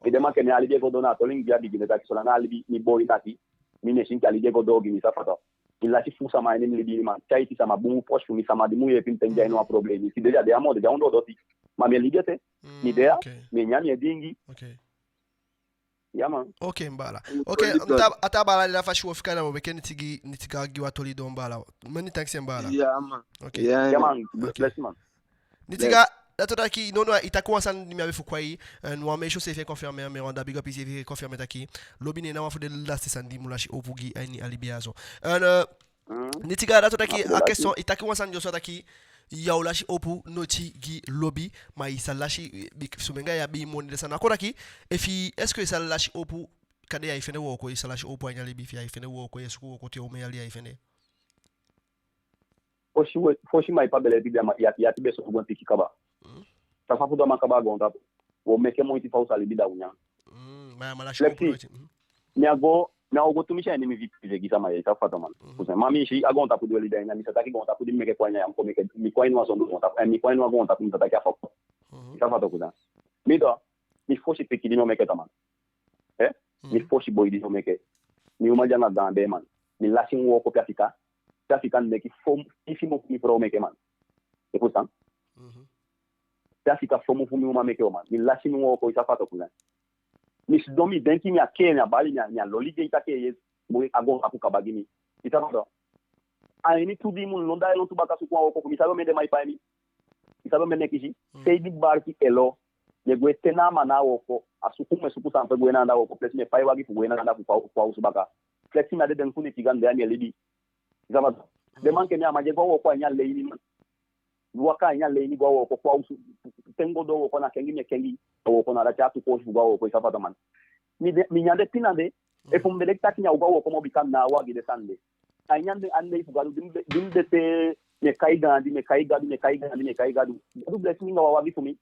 Mi de man ke mi a libi e go doo, na a toli mi gi a bigin de taki solanga a libi mi boi naki, mi nesi enke a libi e go doo gi mi, i sabi fa tok. Mi lasi fuu sama a ini mi libi, man. Te a iti sama bun, fosi fu mi, sama di mu yeepi mi te mi de a ini wan problème. I si den de a de a moo, den de a ondoo doti. Ma mi e libi ete. Mi de ya, mi e nyan, mi e diingi. Ok. Ya man. Ok, mi baala. Ok, a taa baala de, na fasi wo fika, na wo meke Nitiga, Nitiga gi wan toli doo, mi baala. Many thanks, mi baala. Ya man. Ok. Ya man. Bless man. Nitiga, dati o taki, no, no, i taki wan sani di mi abi fu kon a i, en wan meisje seefi e confirmer, mi wani da big up iseefi e confirmer taki lobi ne na wan fu den lasti sani di i mu lasi opu gi a ini a libi ya so. En, eh, Nitiga, dati o taki a question, i taki wan sani di o so taki ya o lasi opu noti gi lobi, ma i sa lasi, eh, bika somen anga i abi i moni, den sani. A kon taki, efi, est-ce que i sa lasi opu, kande ya e fende wooko, i sa lasi opu a ini a libi fi i, ya e fende wooko, ya e suku wooko te omen yali ya e fende. Fosi we, fosi ma i pa bele di a man, i ati, i ati be so wan pikin kaba. San fa fu du a man kaba a goontapu. Wo meke moiti fa u sa libi, da u nyan. Flexi. Mi á go, mi á o go tumisi a ini mi vie privée gi sama, i sabi fa tok man. Fu san, ma mi si a goontapu di we libi a ini, mi sa taki goontapu di mi meke kon a ini ya, mi kon meke, mi kon a ini wan sondu goontapu, en mi kon a ini wan goontapu, mi sa taki a foko. I sabi fa tok man. Mi tu, mi fosi pikin di mi o meke tok man. Eh? Mi fosi boi di mi o meke. Mi uman de anga gaan bee man. Mi lasi mi wooko pe a fika. Pe a fika mi meke fo, ifi mo fu mi frow meke man. I fusutan? Pe a fika fo mo fu mi uman meke o man. Mi lasi mi wooko, i sabi fa tok man. Mi sidon, mi denki, mi á kee, mi á bali, mi á, mi á loli den taki ye, mo a goontapu kaba gi mi. I sabi fa tok. A ini tu di i mu lon, da i e lon tu baka suku wan wooko fu mi. I sabi omen den man e pai mi? I sabi omen den kisi? Seibin barki elo. Mi e gwe te na a man na a wooko. A suku mi e suku san fu gwe na anda wooko. Plus mi e pai wagi fu gwe na anda fu, fu a osu baka. Flexi, mi á de den fu Nitiga, mi de a mi e libi. I sabi fa tok. Den man ke mi, a man di e go a wooko a ini a leini man. Waka a ini a leini go a wooko, kon a osu. Te mi go doo wooko, na kengi mi e kengi. A wooko na dati a tu koosi fu go a wooko, i sabi fa tok man. Mi de, mi nyan den pina de. Efu mi be de taki mi á o go a wooko moo bika mi ná a wagi, den sani de. A ini a nen, a nen fu Gadu di mi be, di mi be te, mi e kai gaandi, mi e kai Gadu, mi e kai gaandi, mi e kai Gadu. Gadu blesi mi anga wan wagi fu mi.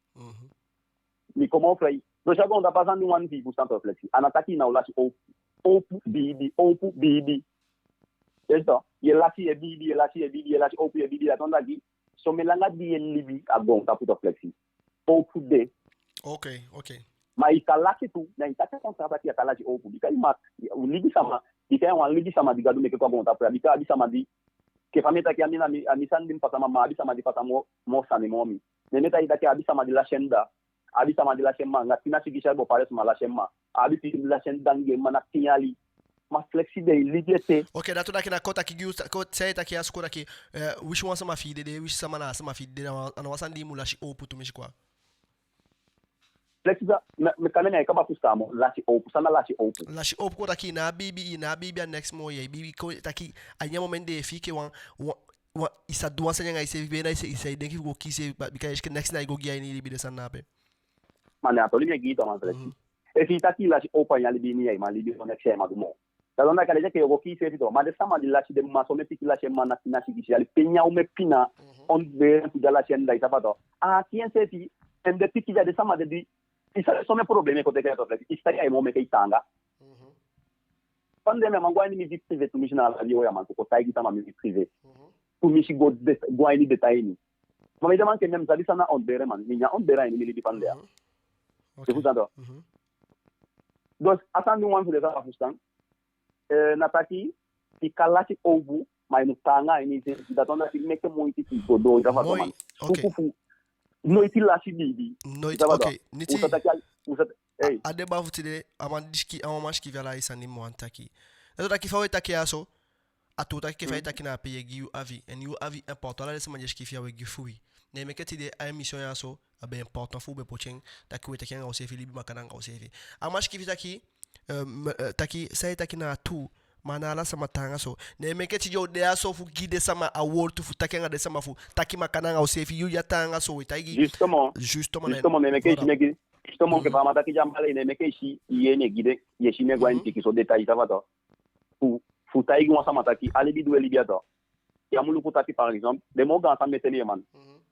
Mi kon moo fii. Dus a goontapu, a sani di mi wani fi i fusutan tok, Flexi. A ná taki i ná o lasi opu. Opu biibi, opu biibi. Yes tok. Ye lasi, ye biibi, ye lasi, ye biibi, ye lasi, opu, ye biibi, dati o taki somen langa di ye libi a goontapu tok, Flexi, opu de. Ok, ok. Ma i kan lasi tu, na i taki kon taki i kan lasi opu. Bika i mu, u libisama, bika i wan libisama di Gadu meke kon a goontapu ya, bika abi sama di, ke fa mi e taki, a mi na mi, a mi sani di mi pasa, ma abi sama di pasa moo, moo sani moo mi. Ne mi e taki, taki abi sama di lasi en dda, abi sama di lasi en mma, anga tin a sigisi yali bo, pe a sama lasi en mma. Abi pikin di lasi en dda anga en mma na tin yali. Ma Flexi, den e libi ete. Ok, dati o taki na kon taki gi u sa, kon, san i e taki a so, kon taki, eh, wisi wan sama fi i dede, wisi sama na a sama fi i dede, a ná wan, a ná wan sani di i mu lasi opu tumisi, quoi. Flexi, sa, mi, mi kande mi á e kaba fusutan moo, lasi opu, san na lasi opu. Lasi opu, kon taki i ná e biibi, i ná e biibi a next moo, i e biibi, kon taki a ini a moment de i e fii enke wan, wan, wan, i sa du wan sani anga iseefi, be na i sa, i sa e denki fu go kii iseefi, bika i si enke next na i go gi a ini i libi, den sani na ape. Ma na a toli mi e gi i tok man, Flexi. Efi i taki i lasi opu a ini a libi, i ná e man libi, so next i á man du moo. Da don da kande i si enke yo go kii iseefi tok. Ma den sama di lasi den mma, somen pikin lasi en mma na, na sigisi yali, pe nyan omen pina, on bee fu di a lasi en dda, i sabi fa tok. A kii enseefi, en den pikin di a den sama de di, i sabi somen problème e kon teke en tok, Flexi. I si taki ai moo meke i taanga. Fa mi de, mi á man go a ini mi vie privée tumisi na a live ya man, fu kon taigi sama mi vie privée. Tumisi go de, go a ini détail ini. Ma mi de man ke mi á sabi san na on bee man. Mi nyan on bee a ini mi libi fa mi de ya. I fusutan tok. Dus a sani di mi wani fu den sama fusutan, eh, na taki, i kan lasi opu, ma i mu taanga a ini iseefi, dati o taki meke moiti fi i go doo, i sabi fa tok man. Suku fu noiti lasi biibi. Noiti, ok. Niti, u sa taki, u sa, a deba fu tide, a man di sikiifi, a wan man sikiifi ala i sani di mi wani taki. Dati o taki fa we taki ya so, a tuu taki enke fa i taki na ape, ye gi yu avis. En yu avis important, ala den sama di e sikiifi ya we gi fu wi. Ne meke tide a émission ya so, a be important fu u be poti en, taki we taki anga useefi, libi makandaa anga useefi. A man sikiifi taki, eh, taki, san i taki na tuu, ma na ala sama taanga so. Ne meke tide u de ya so fu gi den sama a wowtu fu taki anga den sama fu taki makandaa anga useefi, yu ya taanga so, we taigi. Justement. Justement, ne meke i si meke, So, mon ke fa a man taki di a man lei, ne meke i si, i yee, ne gi den, i e si, ne go a ini pikinso détail, ça va to. Fu, fu taigi wan sama taki a libi di u e libi ya to. Ya mu luku taki, par exemple, den moo gaan sani mi e teli i, man.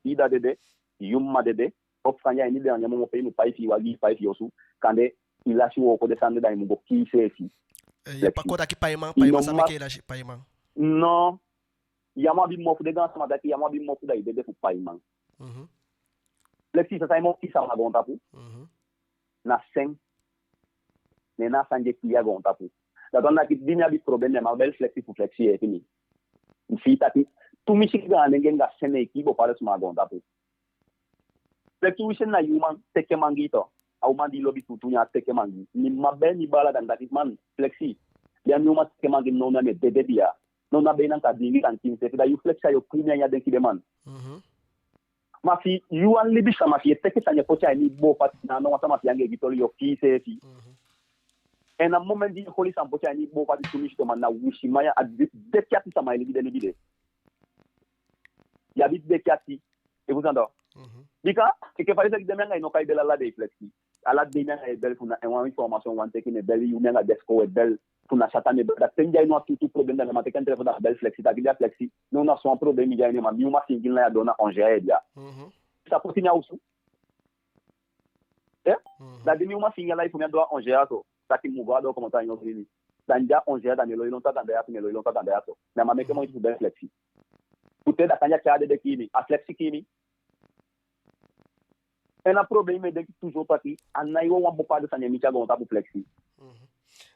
I dda dede, yu mma dede, ofu kande a ini dernier moment pe i mu pai fi i wagi, pai fi i osu, kande i lasi wooko, den sani de, da i mu go kii iseefi. Eh, i e pako taki paiman, paiman, san meke i lasi paiman. Non. Ya mu abi mofu, den gaan sama taki ya mu abi mofu da i dede fu paiman. Flexi, san sai moo kii sama a goontapu? Na sen. Ne na a sani di e kii i a goontapu. Dati wani taki di mi abi problème, ne mi e bel Flexi fu Flexi yeepi mi. Mi fii taki tumisi gaandenge anga sen e kii bopala sama a goontapu. Flexi, wi si, na yu uman teke man gi i to. A uman di i lobi tuutuu, ne a teke man gi i. Mi mma bel mi baala, da mi taki: Man, Flexi, di a mi uman teke man gi mi, nownow mi e dede di ya. Nownow a be nanka diingi sani kii mi seefi. Da yu, Flexi, a yu o puu mi a ini a denki de, man. Ma fi yu, wan libisama, fi i e teke sani e poti a ini i boo fasi, na a ná wan sama fi i anga en gi toli, yu o kii iseefi. En a moment di i e holi sani poti a ini i boo fasi tumisi to, man, na wisiman ya. A de, deki ati sama e libi den libi de. I abi deki ati. I fusutan to? Bika enke fa i si, den mi anga i no kai bel ala dei, Flexi. Ala dei mi anga i e bel, fu na en wan information wani teke, mi e bel yu, mi anga Desco e bel, fu na Satan e bel. Da te mi de a ini wan tuutuu problème, da mi man teke en telefon, da mi bel Flexi, taki: Bia Flexi, nownow na so wan problème mi de a ini, man, mi uman singi na ya doo, na Angers a de ya. Sa poti mi a osu. Eh? Da di mi uman singi a lai fu mi a doo a Angers ya so, taki mi mu go a doo komoto a ini osu ini. Da mi de a Angers ya, da mi e lon lontu a ganda ya so, mi e lon lontu a ganda ya so. Mi á man meke moiti fu bel Flexi. Fu te, da kande a tyai a dede kii mi, a Flexi kii mi. En a problème mi e denki toujours taki a nái wawan bopala sani e miti a goontapu, Flexi.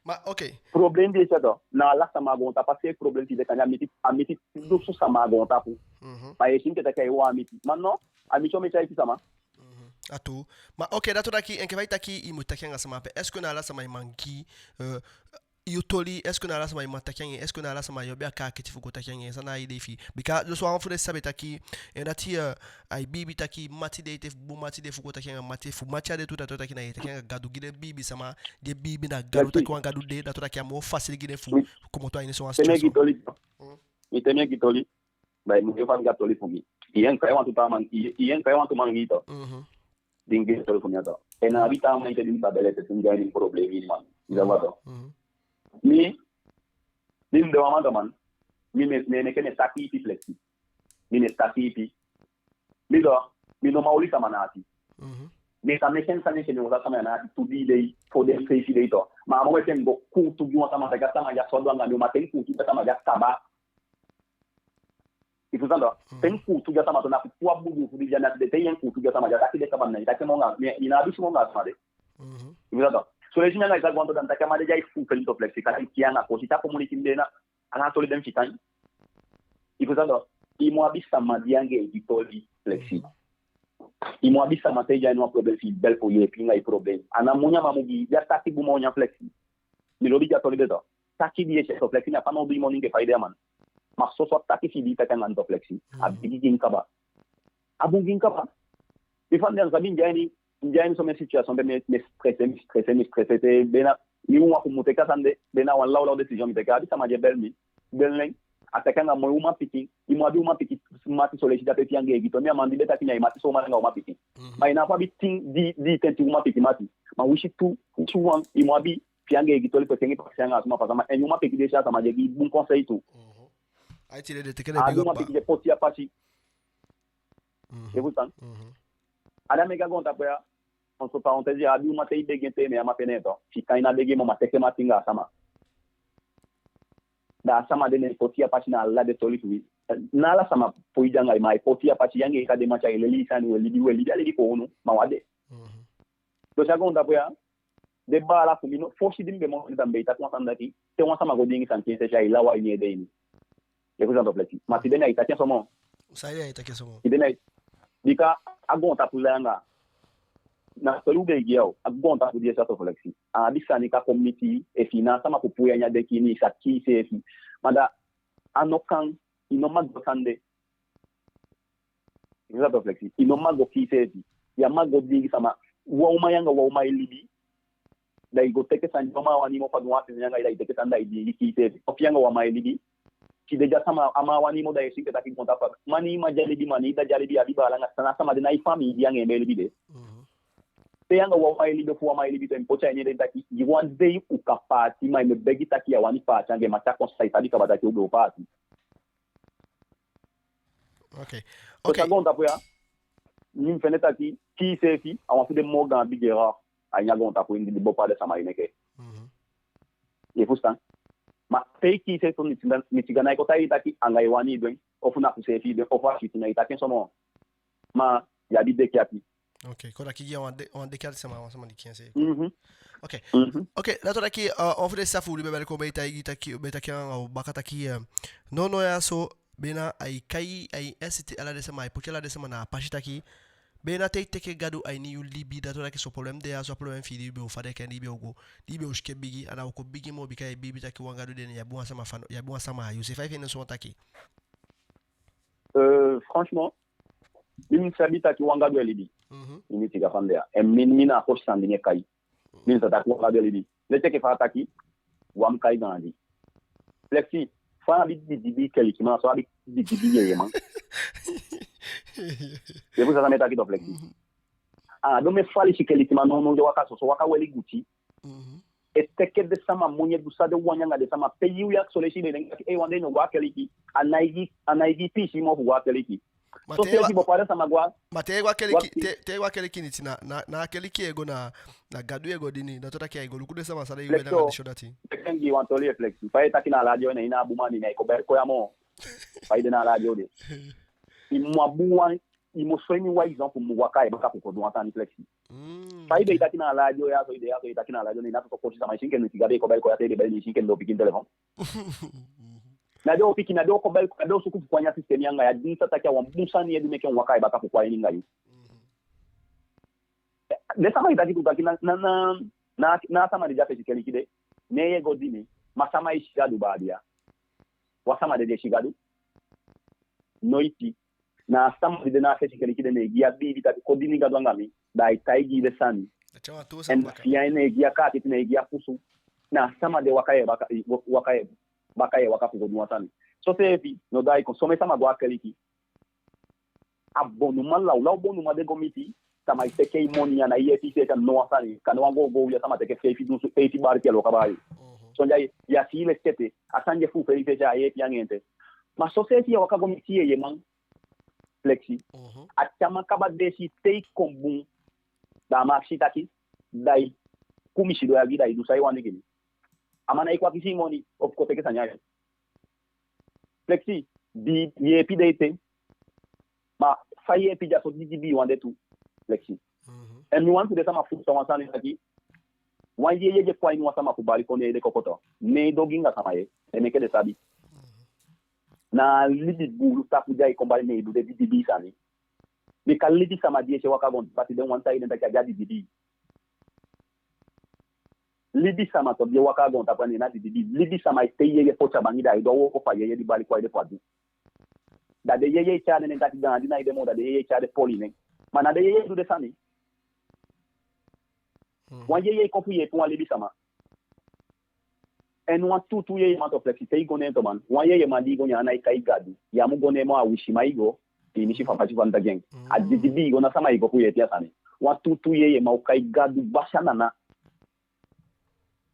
Ma, ok. Problème di e si a to, na ala sama a goontapu, a seefi problème fi i de, kande a miti, a miti dusu sama a goontapu. Ma i e si enke taki a yu wawan a miti. Ma non, a miti omen tyaipi sama. A tuu. Ma ok, dati o taki, enke fa i taki i mu taki anga sama ape, est-ce que na ala sama i man gi, euh, yu toli, est-ce que na ala sama i man taki anga en, est-ce que na ala sama yu abi a kaakiti fu go taki anga en, san na a idee fi i? Bika, dus wan fu den sabi taki, en dati, euh, ai biibi taki mati de ete, bun mati de fu go taki anga mati, fu mati á de tu, dati o taki na i e taki anga Gadu, gi den biibi sama di e biibi na Gadu, taki wan Gadu de, dati o taki a moo facile gi den fu komoto a ini so wan situation. Mi te mi e gi toli. Bika mi de fa mi gi a toli fu mi. I yee mi kai wantu taa man, i yee mi kai wantu man gi i to. Di mi gi toli fu mi a to. En a abi taa man enke di mi sa bel ete, di mi de a ini problème ini, man. I sa wani to. Mi, di mi de wan man to, man. Mi, mi, mi, mi e taki ipi, Flexi. Mi, mi e taki ipi. Mi do, mi no man oli sama na ati. Mi sa meke en sani enke mi o oli sama na ati tu dii dei, fo dei, feifi dei to. Ma a moment mi go kuutu gi wan sama, taki a sama ya so du anga mi, ma te mi kuutu gi a sama ya kaba. I fusutan to? Te mi kuutu gi a sama to, na fu puu a buulu fu di ya, na de te i yee mi kuutu gi a sama ya, taki de kaba, na i taki moo anga mi, i ná abi suma anga a sama de. I fusutan to? Son leisi mi anga i sa go a wantu, da mi taki a man de ya e fuufeli mi to, Flexi, kande mi kii en anga kosi, te a komuniki mi de na ala a toli de mi fika en. I fusutan to? I mu abi sama di i anga en e gi toli, Flexi. I mu abi sama te i de a ini wan problème fi i bel fu yeepi i anga i problème. A ná moni a man mu gi i, ya taki bun moo nyan, Flexi. Mi lobi gi a toli de to. Taki di i e si a to, Flexi, na a fanowdu i moni enke fa i de ya, man. Ma soso a taki fi i di i taki anga en to, Flexi, a bigi gi en kaba. A bun gi en kaba. I fa mi de, a ná sabi, mi de a ini, mi de a ini somen situation pe mi e, mi e stressé, mi e stressé, mi e stressé te, be na, mi uman fu mu teke a sani de, be na wan lawlaw décision mi teke. A abi sama di e bel mi, bel nen, a taki anga moi umanpikin, i mu abi umanpikin mati son leisi, da pe fi i anga en e gi toli. Mi, a man di be taki mi, a i mati so, man, anga umanpikin. Ma i ná abi tin di, di tenti umanpikin mati. Ma wisi tu, wisi wan, i mu abi fi i anga en e gi toli, fu e kengi pakisei anga a suma pasa. Ma en umanpikin di e si a sama di e gi bun conseil tu. A abi umanpikin di e poti i a pasi. I fusutan? A ná meke a goontapu ya, entre parenthèses, a abi uman te i begi en te, ne a man pene en to. Fika en, ná begi en moo, ma teke mati anga a sama. Da a sama de ne poti i a pasi na ala den toli fu i. Ná ala sama poi de anga i, ma ai poti i a pasi, i anga en kan de mati, ai leli i sani, u e libi, u e libi a libi kownu, ma u á de. Dus a goontapu ya, den baala fu mi no, fosi di mi be mu, da mi be e taki wan sani taki, te wan sama go diingi sani kii enseefi, ai law a ini en ede ini. I fusutan to, Flexi? Ma tide mi á e taki en so moo. Saide i á e taki en so moo? Tide mi á e, bika a goontapu langa. Na toli u be e gi ya o, a goontapu di e si a to, Flexi. A abi sani kan kon miti i, efi i na a sama fu puu i a ini a deki ini, i sa kii iseefi. Ma da a no kan, i no man go sani de. I fusutan to, Flexi? I no man go kii iseefi. Ya man go diingi sama. Wan uman, i anga wan uman e libi. Da i go teke sani, wan man á wani i moo, fa du wan sani anga i, da i teke sani, da i diingi kii iseefi. Ofu i anga wan man e libi. Tide di a sama, a man á wani i moo, da i e si enke taki goontapu. Ma i mma di á libi, ma i dda di á libi, i abi baala anga san, a sama de na i famii di i anga en be e libi de. Te yu anga wan man e libi, ofu wan man e libi, te mi poti a ini en ede taki, i wan dei u kan paati, ma mi e begi taki ya wani paati anga en, ma te a kon sa i sabi kaba taki u be o paati. Ok. So, ok, a goontapu ya, mi fende taki kii seefi a wan fu den moo gaan bigi erreur a ini a goontapu ini di bopaa den sama e meke. Mhm. I e fusutan? Ma te i kii seefi, mi tiga, mi tiga nái kon taigi i taki anga i wani i du en, ofu na fu seefi i du en, ofu a si tu na i taki en so moo. Ma i abi deki ape. Ok, kon taki gi a wan de-, wan deki a den sama, wan sama di kii en seefi. Mhm. Ok. Mhm. Ok, na tu taki, eh, wan fu den sisa fu u di be bali kon be e taigi taki, be e taki anga u baka taki, eh, nownow ya so, be na ai kai, ai inciter ala den sama, ai poti ala den sama na a pasi taki, be na te i teke Gadu a ini yu libi, da tu taki son problème de ya, son problème fi i di i be o fadeki en, di i be o go, di i be o siken bigi, a ná o kon bigi moo, bika i biibi taki wan Gadu de, ne i abi wan sama fa, i abi wan sama a yu se. Fa i fende so wan taki? Euh, franchement, mi, mi sabi taki wan Gadu e libi. Mhm. Mi, mi tiga fa mi de ya. En mi, mi na a fosi sani di mi e kai. Mi, mi sabi taki wan Gadu e libi. Leti enke fa a taki, wan mu kai gaandi. Flexi, fa a abi didibii kelikiman, so a abi didibii yeyeman. I e fusutan san mi e taki tu, Flexi? Mhm. A ná den omen falisi kelikiman nownow di e waka so, so waka weli guti. Mhm. E teke den sama moni, e du san den wani anga den sama. Pe yu, yu akisi en, i be denki taki, ei, wan dei i ná o go a keliki. A nái gi, a nái gi i piisii moo fu go a keliki. Ma so te i seefi wa-, bopaa den sama go a, ma te i go a keliki, wa-, te, te i go a keliki, Niti, na, na, na a keliki i e go, na, na Gadu i e go dini. Na tu taki i e go luku den sama san den e weli anga den syo dati. Flexi, meke mi gi i wan toli, Flexi. Fa i e taki na a radio, na ini a bun man, ne i kon bali kon ya moo. Fa i de na a radio de. I mu abi wan, i mu soi mi wan exemple fu mi waka a baka fu kon du wan sani, Flexi. Mm, fa i be e taki na a radio ya so, i de ya so, i e taki na a radio, ne na so kosi sama, i si enke Niti Gabe e kon bali kon ya, te i de bali, i si enke i ná o piki telefon. Na den o piki, na den o kon bali, na den o suku fu kon a ini a système anga yu, a di mi sa taki a wan bun sani i e du, meke mi waka a baka fu kon a ini anga yu. Den sama e taki tu taki na, na, na, na, na a sama di de a fesi keliki de, ne i e go dini, ma sama e si Gadu, baa, bia. Wan sama de di e si Gadu? Noiti. Na a sama di de na a fesi keliki de, ne e gi i a biibi taki kon dini Gadu anga mi, da ai taigi i den sani. En fi en, ne e gi i a kaakiti, ne e gi i a kusu. Na a sama de waka a baka, waka a baka fu go du wan sani. So seefi, no, da i kon, somen sama go a keliki. A bonuman, lawlaw bonuman den go miti, sama e teke i moni, a nái yeepi i seefi anga no wan sani, kande wan googoo, ya sama teke feifi dunsu, feifi bali, te a lon kaba a i. Mhm. Sondee ya, ya fii leti ete, a sani di e fuufeli i seefi, a yeepi i anga en te. Ma so seefi i e waka go miti yeyeman, Flexi. Mhm. A te a man kaba deesi, te i kon bun, da a man akisi taki, da i kon, mi sidon ya gi i, da i du san i wani gi mi. A man nái kon akisi i moni, ofu kon teke sani a i. Flexi, di yeepi de ete, ma fa yeepi de, a so didibii wan de tu, Flexi. Mhm. En mi wani fu den sama fusutan wan sani taki, wan yeye di e kon a ini wan sama fu bali kon, ne en ede kokoto, ne en du ogii anga sama, yee, e meke den sabi. Mhm. Na a libi buulu tapu di ai kon bali, ne en du den didibii sani. Bika libisama di e si e waka a goontapu, a tide mi wani taigi den taki a de a didibii. Libisama tu di e waka a goontapu, a ná en na didibii. Libisama e tei yeye poti a bangi, da ai du a wooko fu a yeye di bali kon a ede fu a du. Da den yeye e tyai den nen taki gaandi nái de moo, da den yeye e tyai den poli nen. Ma na den yeye e du den sani. Hmm. Wan yeye e kon fu yeepi wan libisama. En wan tuutuu yeyeman tu, Flexi, te i go ne en tu, man. Wan yeyeman di i go ne en, a nái kai Gadu. Ya mu go ne en moo, a wisiman i go. I misi fa mi taki en. Hmm. A didibii i go, na sama i go fu yeepi a sani. Wan tuutuu yeyeman o kai Gadu basi a nana.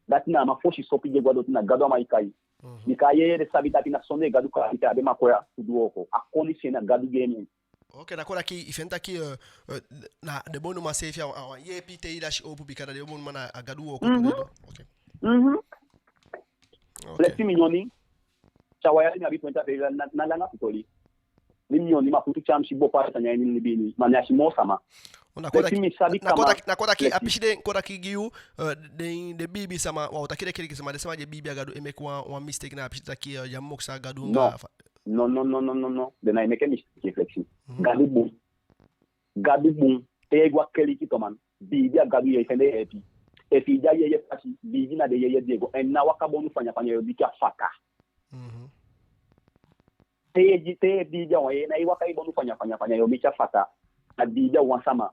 Dati na a man fosi sopi di e go a doti, na Gadu a man e kai. Mhm. Bika a yeye de sabi taki na sondee Gadu kaakiti a á be man kon ya fu du wooko. A koni fi en na Gadu gi en. Ok, d'accord, taki, i fende taki, euh, euh, na den bonuman seefi a, a wan yeepi te i lasi howpu, bika na den bonuman na a Gadu wooko tu den e du. Mhm. Ok. Mhm. Ok. Flexi, mi nyoni, tya waya di mi abi twenti a feifi, na, na langa fu toli. Mi nyoni, ma futu tyai mi si bopaa sani a ini mi libi ini, ma mi á si moo sama. Na kon taki, Flexi, mi sabi na kon taki, na kon taki, Flexi, a pisi de, kon taki gi yu, euh, den, den biibi sama, wa o taki den keliki sama, den sama di e biibi a Gadu, e meke wan, wan mistake na a pisi taki, euh, ya mu mokisi a Gadu anga fa. No, no, no, no, no, no. Den nái meke mistake, Flexi. Mhm. Gadu bun. Gadu bun. Te i e go a keliki tu, man, biibi a Gadu, i e fende yeepi. Efi i de a yeye fasi, biibi na den yeye di i e go. En ná waka bonu fanya fanya, yo diki a faka. Mhm. Te i e, te i e biibi a wan yeye, ná i waka i bonu fanya fanya fanya, yo miti a faka. A biibi a wan sama.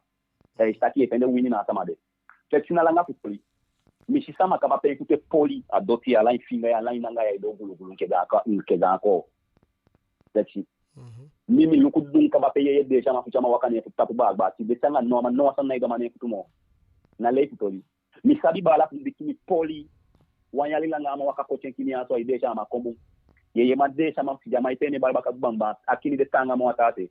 Da i si taki i e fende wini na a sama de. Flexi, na langa fu toli. Mi si sama kaba pe en futu e poli a doti, ala en finga ya, ala en nanga ya e du gulugulu enke gaan ko-, enke gaan koo. Flexi. Mhm. Mi, mi luku dun kaba pe yeye de, sama futu, a man waka ne en futu tapu baagba. Tide te anga no, a man no wan sani nái du a man ne en futu moo. Na lei fu toli. Mi sabi baala fu mi di kini poli. Wan yali langa a man waka koti en kini ya so, ai deesi a man kon bun. Yeye man deesi a man, fu di a man e pee en bali baka gbangbang, a kini de taanga moo a taa se.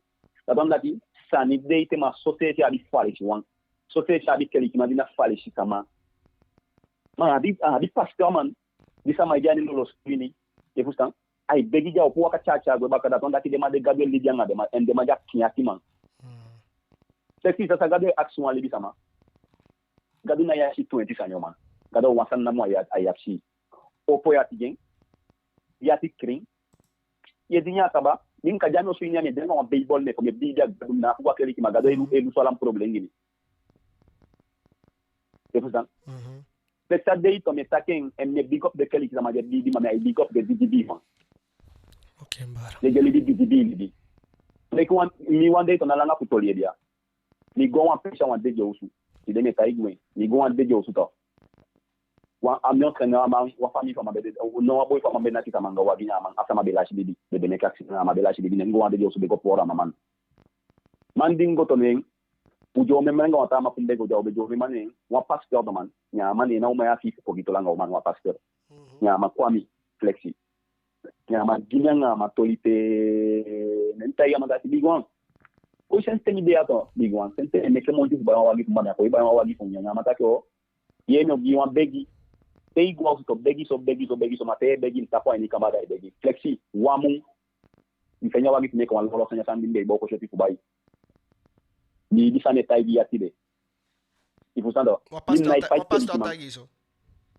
Dati wani taki sani de ete, ma soseefi abi falisi wan. Soseefi abi kelikiman di na falisi sama. Ma a abi, a abi pastor man. Di sama e de a ini lolo sikin ini. I fusutan? Ai begi, di a opo waka tyatya gwe baka. Dati wani taki den man de, Gadu e libi anga den man, en den man de a kinyaki man. Te sisa, san Gadu e akisi wan libisama? Gadu ná e akisi twenti sani, o man. Gadu, wan sani namo ai, ai akisi. Opo i ati gi en. I ati krin. I e dini a kaba. Mi, mi kan de a mi osu ini ya, mi e de anga wan Beibel, mi e kon, mi e biibi a Gadu, mi ná abi fu go a keliki, ma Gadu e lu-, e lusu ala mi problem gi mi. I fusutan? Te a dei tu mi e taki en, en mi e big up den keliki sama di e biibi, ma mi á e big up den didibii man. Oke, mi baala. Den di e libi didibii libi. Leki wan, mi wan dei tu, ná langa fu toli ede ya. Mi go a wan peesi a wan dede osu. Tide mi e taigi u en. Mi go a wan dede osu tu. Wan, a mi o teni a man, wan famii fu a man be de, no, wan boi fu a man be naki sama anga wagi, ne a man, a sama be lasi biibi. Be, be meke akisi, ne a man be lasi biibi. Ne mi go a wan dede osu be go poli a man man. Man di mi go tu neen, u de omen man anga wan taa man fu mi be go de, u be de omen man neen, wan pasteur tu man. Ne a man, ne na uman ya fii fu pogito langa uman, wan pasteur. Ne a man kon a mi, Flexi. Ne a man gi mi anga a man toli te, ne mi taigi a man taki: Bigi wan, kon sensi ten mi de ya tu, bigi wan, sensi ten mi e meke monti fu bai wan wagi fu mi, ma mi á kon bai wan wagi fu mi. Ne a man taki: O, yee, mi o gi i wan begi. Te i go a osu tu, begi so, begi so, begi so, ma te i e begi, mi tapu a ini kamba, da i e begi. Flexi, wan mun, mi fende a wagi fu mi enke wan lawlaw sani. A sani di mi be e booko seti fu bai. Mi, di sani e taigi i a tide. I fusutan tu? Wan pastor taigi i so?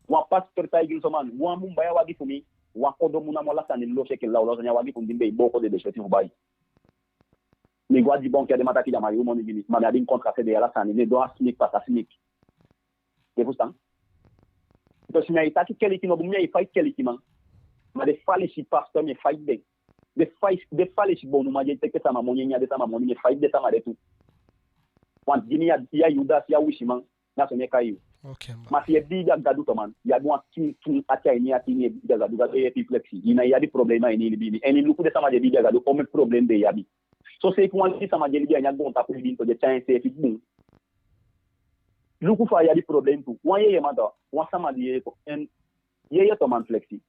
Wan pastor taigi mi so, man. Wan mun, mi bai a wagi fu mi, wan kodo mun namo, ala sani losi enke lawlaw sani. A wagi fu mi di mi be e booko dede seti fu bai. Mi go a di banki, a den man taki den á man yuu moni gi mi. Ma mi abi mi kontra, se de ala sani. Ne don a snik pasa snik. I fusutan? Dus mi á e taki keliki no bun, mi á e faiti kelikiman. Ma den falisi pastor, mi e faiti den. Den fai-, den falisi bonuman di e teke sama moni, e nyan den sama moni, mi e faiti den sama de tu. Want gi mi, ya, ya Yudasi, ya wisiman, na so mi e kai yu. Oke, mi baala. Ma fi i e biibi a Gadu tu, man, i abi wan kiin kiin ati a ini i ati, i e biibi a Gadu, Gadu e yeepi i, Flexi. I ná e abi problema a ini i libi ini. En i luku den sama di e biibi a Gadu, omen problem den e abi. Soseefi wan libisama di e libi a ini a goontapu ini tu, di e tyai enseefi bun. Luku fa a abi problem tu. Wan yeye man tu, wan sama di yeye tu, en yeye tu, man, Flexi.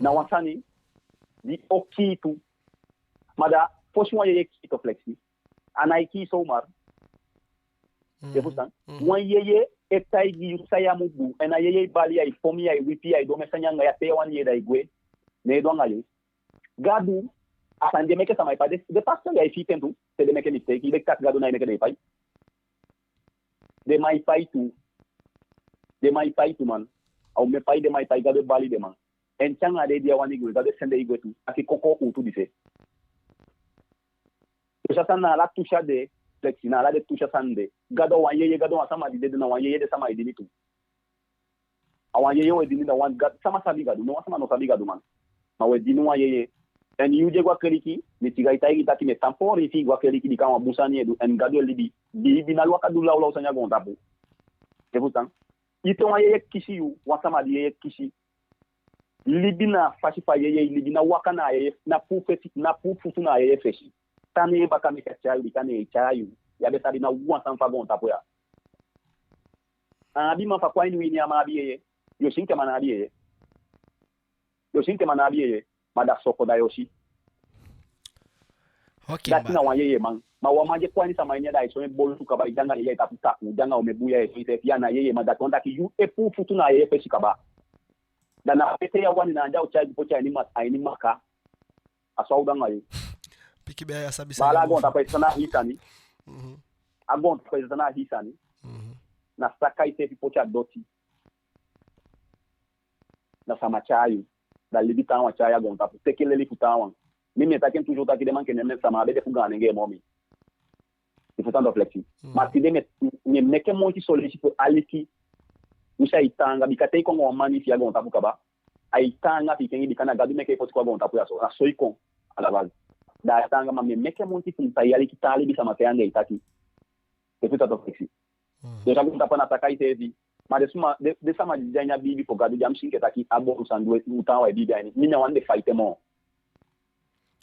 Na wan sani di o kii tu. Ma da fosi wan yeye kii tu, Flexi, a ná e kii zomaar. I fusutan? Wan yeye e taigi yu san ya mu du. En a yeye e bali i, ai fon i, ai wipi i, ai du omen sani anga i, a pe i wani yee, da i gwe. Ne i du anga yu. Gadu, a sani di e meke sama e pai, den, den pastor ya e fii ten tu, te den meke mistake, i be taki Gadu ná e meke den e pai. Den man e pai tu. Den man e pai tu, man. A omen pai den man e pai, Gadu e bali den man. En te anga den di á wani gwe, Gadu e sende i gwe tu. Taki kon, kon kuutu dise. Dus a sani, na ala tu se a de, Flexi, na ala den tu se a sani de. Gadu a wan yeye, Gadu a wan sama di dede, na wan yeye den sama e dini tu. A wan yeye u e dini, da wan Gadu, sama sabi Gadu, no wan sama no sabi Gadu, man. Ma u e dini wan yeye. En yu di e go a keliki, mi tiga e taigi i taki mi e tan poli fi i go a keliki, bika a wan bun sani i e du, en Gadu e libi. Biibi ná waka du lawlaw sani a goontapu. I fusutan? Ete wan yeye kisi yu, wan sama di yeye kisi. Libi na a fasi fa yeye e libi, ná waka na a yeye, ná puu fesi, ná puu futu na a yeye fesi. Tan na en baka, meke a tyai yu, bika na en e tyai yu. Ya be sabi ná wan sani fu a goontapu ya. A abi man fu a kon a ini wi ini, a man abi yeye. Yu o si enke a man ná abi yeye. Yu o si enke a man ná abi yeye. Ma da soko da yu o si. Oke, dati na wan yeye man. Ma wan man di e kon a ini sama ini, da ai si omen bolusu kaba, i de anga yeye a tapu tapu, i de anga omen buya, i e si enseefi, ya na yeye man. Dati wani taki yu e puu futu na a yeye fesi kaba. Da na pe te ya wani, na anda a o tyai i go poti a ini ma-, a ini maka. A so a o du anga yu. Pikin be ya sabi sani. Baala, a goontapu e tan na a hii sani. Mhm. A goontapu e tan na a hii sani. Mhm. Na saka iseefi poti a doti. Na sama tyai yu. Da libi taawan tyai yu a goontapu. Teke leli fu taawan. Mi, mi e taki en toujours taki den man enke mi, sama á be de fu gaan nengee moo mi. I fusutan, Flexi? Mm. Ma tide mi e, mi e meke moiti so leisi fu aliki u san e taanga, bika te i kon anga wan mani fi i a goontapu kaba, ai taanga fi i kengi, bika na Gadu meke i poti kon a goontapu ya so, na so i kon, à la base. Da ai taanga, ma mi e meke moiti fu mi sa e aliki taa libisama san anga i taki. I fusutan, Flexi? Mm. Den sa goontapu na saka iseefi. Ma den sama, den, den sama di de a ini a biibi fu Gadu, den á mu si enke taki a bun sani di u taawan e biibi a ini. Mi, mi á wani den faiti en moo.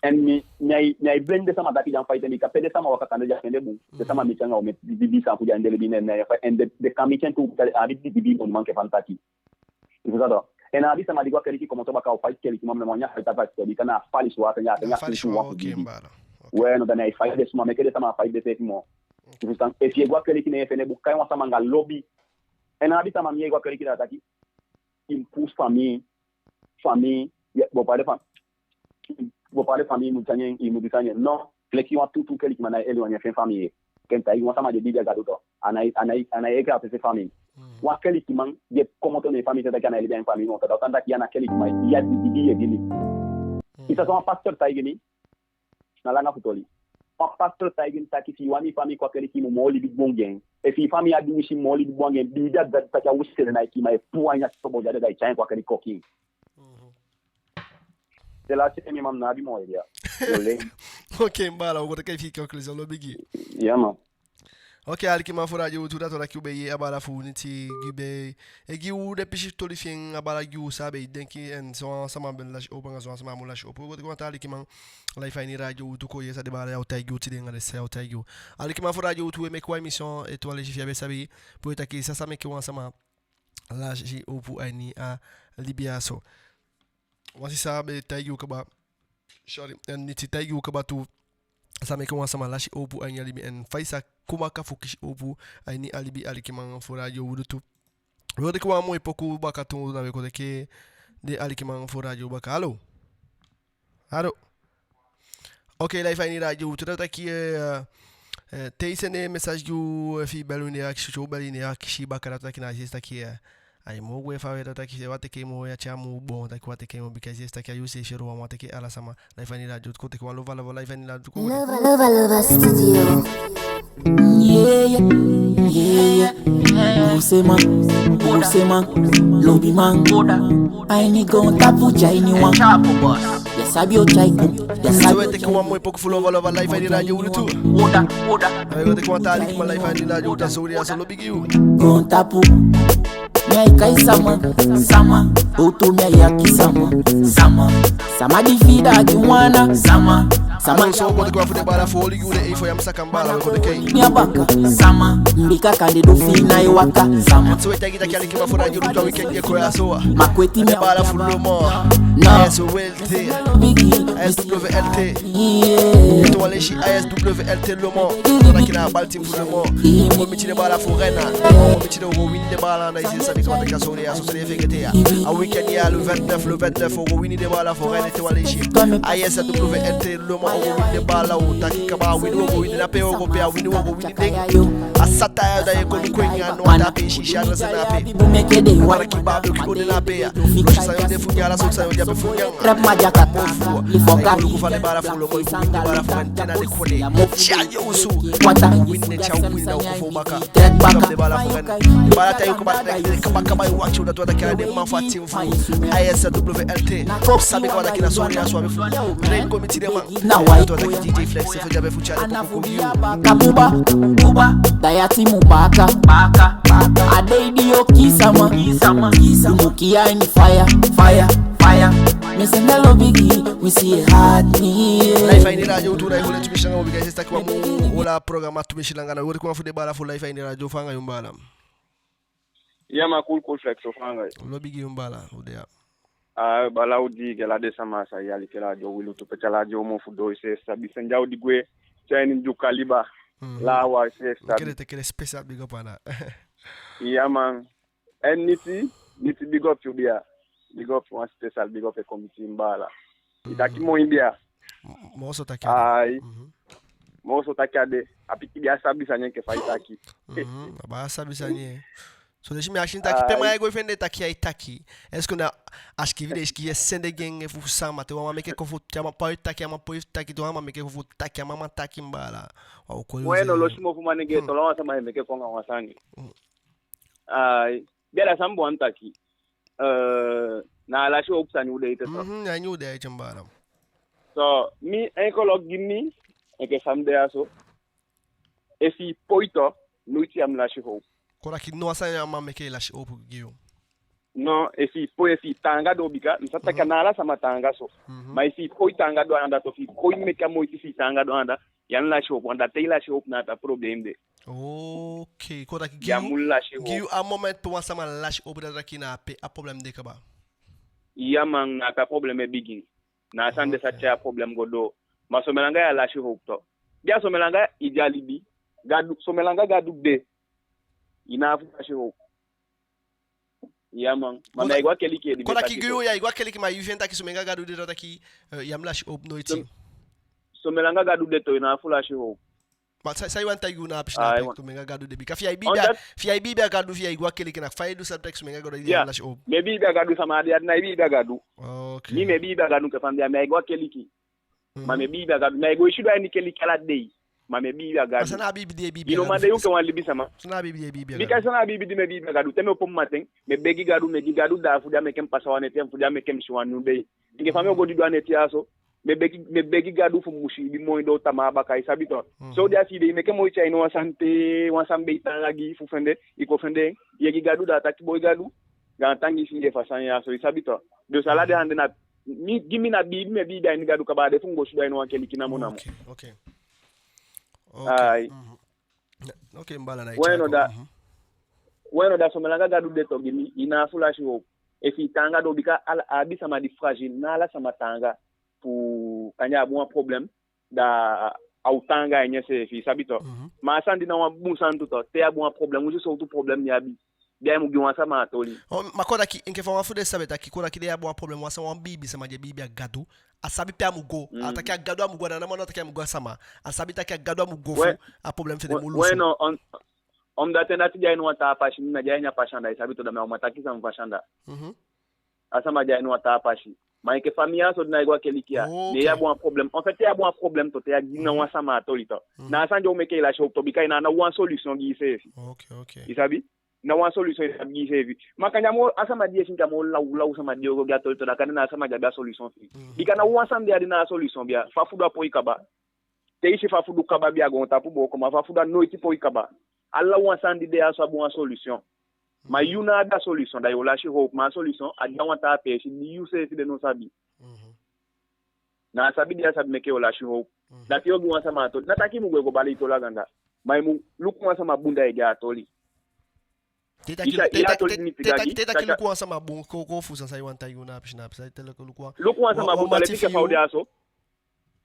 En mi, mi ai, mi ai blame den sama taki den á faiti en, bika pe den sama waka kande den á fende bun. Den sama miti anga u meti biibi sani fu den a ini den libi, ne, ne, en den, den kan miti en tu, a abi biibi, biibi monuman enke fa mi taki. I fusutan? En a abi sama di go a keliki komoto baka, a o faiti kelikiman, ma a á faiti a faiti, bika na falisi wan, a á faiti, a á faiti wan fu biibi. We no, da na i faiti den sama, meke den sama faiti denseefi moo. I fusutan? Efu i e go a keliki, ne i e fende bun, kai wan sama anga lobi. En a abi sama, mi e go a keliki, da a taki, i mu pusu famii, famii, ya, bo pare fa, bo pare famii, i mu sani en, i mu du sani en. No, leki wan tuutuu kelikiman, na i eliwan e fende famii. Ken taigi wan sama di e biibi a Gadu tu, a nái, a nái, a nái e grave fende famii. Wan kelikiman di e komoto ne en famii, te taki a nái libi a en famii moo. Da u kan taki ya na kelikiman, ya di, di, di, di, di. I sa so wan pastor taigi mi, na langa fu toli. Wan pastor taigi mi taki, efi i wani i famii kon a keliki, i mu moo libi bun anga en. Efi i famii abi wisi, i mu moo libi bun anga en. Biibi a Gadu taki a wisi, te den nái kii, ma i puu a ini a sobo di a de, da i tyai en kon a keliki kon kii en. Te lasi, mi man, ná abi moo idea. Ole. Oke, mi baala, u go teke fi i conclusion, lobi gi i. Ya man. Oke, alikiman fu Radio Wi Lutu, da u taki u be yee a baala fu Unity, di be e gi u den pisi toli fi en, a baala gi u san a be e denki, en son sama be lasi howpu anga son sama á mu lasi howpu. U go teke wan taa alikiman live a ini Radio Wi Lutu kon yee san den baala ya o taigi u tide anga den sani ya o taigi u. Alikiman fu Radio Wi Lutu, we meke wan emission, ete wan leisi, fi i á be sabi, poi taki san sa meke wan sama lasi howpu a ini a libi ya so. Wan sisa be taigi u kaba, sorry, en Niti taigi u kaba tu, san meke wan sama lasi howpu a ini a libi, en fa i sa kon baka fu kisi howpu a ini a libi, alikiman fu Radio Wi Lutu. We o teke wan moi poku baka tu, da we kon teke den alikiman fu Radio baka. Alo? Alo? Oke, live a ini Radio Wi Lutu, da u taki, eh, eh, te i sende message gi u, eh, fi i beli u, ne i akisi, te u beli, ne i akisi baka, da u taki na a yesi taki, eh, ai moo gwe fa we, da u taki wan teke moo ya, te a moo bon, taki wan teke moo, bika a yesi taki a yuu seefi e lon wan, wan teke ala sama. Live a ini Radio Wi Lutu, kon teke wan lova lova, live a ini Radio Wi Lutu, kon. Lova lova lova studio. Yeah, yeah, yeah, yeah. Busema, busema, lobiman. A ini goontapu, a ini wan. Ya sabi o tyai kon, ya sabi o tyai kon. So we teke wan moi poku fu lova lova live a ini Radio Wi Lutu. Oda, oda. We go teke wan taa alikiman live a ini Radio Wi Lutu, a so u de, a so lobi gi u. Goontapu. Mi e kai sama, sama. Howtu mi e yaki sama, sama. Sama di fi i dagi wan na sama. Sama. Alo, so u go teke wan fu den baala fu oli gi u den info ya, mi saka, mi baala, we go teke. Mi a baka sama. Mbika kande du fi i nái waka sama. So we taigi taki alikiman fu Radio Wi Lutu, a weekend di e kon ya so. Ma kweti mi a baala fu lomo. No. Yes, we L T. Bigi. A S W L T. Yeah. Ete wan leisi, A S W L T lomo. Taki na a bal team fu lomo. Kon miti den baala fu Rennes. Kon miti den, u go wini den baala anda, i si san mi kon taki a so u de, a so u de, fegete ya. A weekend ya, le vingt-neuf, le vingt-neuf, u go wini den baala fu Rennes, ete wan leisi. A S W L T lomo, u go wini den baala, u taki kaba, a wini u go wini, na pe u go, pe a wini u go wini den. A sata ya, da i e kon luku en ya, no, a tapu i si, si adresse na ape. Baraki Babel ki o de na ape ya. Losi san yo de fu nyan, ala sowtu san yo de ape fu nyan. Rap Majaka. Mo fu. Ai kon luku fa den baala fu lomo, i kon wini den baala fu Rennes, te na den koni. Tya yo osu. Wata. Wini den, tya wini, da u kon fu baka. Trek baka. Den baala fu Rennes. Den baala te yo kaba, kaba, kaba, i wakiti u, da u taki ala den man fu a team fu A S W L T. Sabi kaba taki na so u de, a so u abi fu. Rennes kon miti den man. Na wai. Da u taki D J Flex, fu di a be fu tya den poku. Kabuba, buba, da ya ti mu baka, baka, baka. A dei di yo kii sama, kii sama, kii sama. Mu kii a ini faya, faya, faya. Mi sende lobi gi, mi si e hati mi, yeah. Live a ini Radio Wi Lutu, na i hole tumisi langa, u be gi a yesi taki wan mu hola programa tumisi langa, na u go teke wan fu den baala fu live a ini radio, fa anga yu, mi baala. Ya man, cool, cool, Flex, o fa anga yu. Lobi gi yu, mi baala, u de ya. A, baala, u dii gi ala den sama sa e aliki Radio Wi Lutu, pe a radio mofu doo, i seefi sabi, sende a odi gwe, te a ini Ndyuka liba, laawa, i seefi sabi. Kede teke den special big up anda. Ya man. En Niti, Niti, big up yu, bia. Big up, wan special big up e kon miti i, mi baala. I taki moi, bia. Moo so taki a de. Ai. Moo so taki a de. A pikin, bia, sabi sani enke fa i taki. A baa sabi sani, eh. So den si mi akisi en taki, pe man e go fende taki ai taki. Est-ce que na a sikiifi den sikiifi e sende gi en fu sama, te wan man meke kon fu, te a man poi taki, a man poi taki, te wan man meke kon fu taki, a man man taki, mi baala. Wa o kon. We no, losi mofu manengee, to wan sama e meke kon anga wan sani. Ai, bia, da san mi be wani taki. Eh, na a lasi howpu sani u de ete so. Mhm, na a ini u de ete, mi baala. So, mi, en kon luku gi mi, enke san mi de ya so. Efi i poi tu, noiti ya mu lasi howpu. Kon taki no wan sani á man meke i lasi howpu gi yu. No, efi i poi, efi i taanga doo, bika mi sa taki a ná ala sama taanga so. Mhm. Ma efi i poi taanga doo anda, to efi i poi meke a moiti fi i taanga doo anda, ya mu lasi howpu, anda te i lasi howpu na a ta problem de. Ok, kon taki gi yu, gi yu a moment pe wan sama lasi howpu, da taki na ape a problem de kaba. Ya man, na a ta problem e bigin. Na a sani de sa tyai a problem go doo. Ma somen langa ya lasi howpu to. Bika somen langa i de a libi, Gadu, somen langa Gadu de, i ná abi fu lasi howpu. Ya man. Ma na i go a keliki, di kon taki gi yu, ya i go a keliki, ma i feni taki somen langa Gadu de, da taki, eh, ya mu lasi howpu noiti. Somen langa Gadu de to, i ná abi fu lasi howpu. Ma san, san i wani taigi u na a pisi na ape, somen langa Gadu de? Bika fi ya e biibi a, fi ya e biibi a Gadu, fi ya e go a keliki, na fa i du sabi taki somen langa Gadu de, ya mu lasi howpu? Mi e biibi a Gadu, sama, a de a di ná e biibi a Gadu. Ok. Mi, mi e biibi a Gadu enke fa mi de, mi e go a keliki. Ma mi e biibi a Gadu, mi e go e sidon a ini keliki ala dei. Ma mi e biibi a Gadu. A san na a biibi di i e biibi a Gadu? I no man de yu enke wan libisama. San na a biibi di i e biibi a Gadu? Bika san na a biibi di mi e biibi a Gadu? Te mi opo mi maten, mi e begi Gadu, mi e gi Gadu daa fu di a meke mi pasa wan neti, en fu di a meke mi si wan nyun dei. Enke fa mi o go didon a neti ya so, mi e begi, mi e begi Gadu fu mi mu siibi moi doo tamaa baka, i sabi to. Mhm. So di a sii de, i meke moiti a ini wan sani te wan sani be e taanga gi i fu fende, i kon fende en, i e gi Gadu daa taki boi Gadu, gaantangi fi i fu a sani ya so, i sabi to. Dus ala den ande na mi, gi mi na biibi, mi e biibi a ini Gadu kaba, a de fu mi go sidon a ini wan keliki namo namo. Ok, ok. Ok. Ai. Mhm. Ok, mi baala, na i tyai kon. Weno da, weno da somen langa Gadu de to gi mi, i ná abi fu lasi howpu. Efi i taanga doo, bika ala, a abi sama di fragile, ná ala sama taanga. Fu kande a abi wan problem, da a o taanga a ini enseefi, i sabi to. Mhm. Ma a sani di na wan bun sani tu to, te i abi wan problem, winsi sowtu problem i abi, da i mu gi wan sama a toli. Oh, ma kon taki, enke fa wan fu den sama be taki, kon taki te i abi wan problem, wan sama, wan biibi sama di e biibi a Gadu, a sabi pe a mu go. A taki a Gadu a mu go, a ná namo taki a mu go a sama. A sabi taki a Gadu a mu go fu a problem fi en mu lusu. Weno, on, on dati, en dati de a ini wan taa pasi, mi na de a ini a pasi anda, i sabi to, da mi á o man taki san fasi anda. Mhm. A sama de a ini wan taa pasi. Ma enke fa mi ya so di ná e go a keliki ya, ne i abi wan problem. En fait, te i abi wan problem to, te i á gi ná wan sama a toli to, na a sani de o meke i lasi howpu to, bika i ná abi wan solution gi iseefi. Ok, ok. I sabi? Ná wan solution i abi gi iseefi. Ma kande a moo, a sama di i e si enke a moo lawlaw sama di i o go gi a toli to, da kande na a sama di abi a solution fi i. Mhm. Bika ná wan sani de a di ná a solution bia. Fa fu du á poi kaba. Te i si fa fu du kaba bia, goontapu booko, ma fa fu du á noiti poi kaba. Ala wan sani di de ya so abi wan solution. Ma yu ná abi a solution, da yu o lasi howpu. Ma a solution a de a wan taa peesi di yuseefi de no sabi. Mhm. Na a sabi di a sabi meke yu o lasi howpu. Mhm. Dati yu o gi wan sama a toli. Ná taki i mu gwe go bali i toli a ganda. Ma i mu luku wan sama bun, da i gi en a toli. Te taki, te taki luku wan sama bun, kon, kon fu san, san i wani taigi u na a pisi, na a pisi, te luku wan, luku wan sama bun, a leti enke fa u de ya so.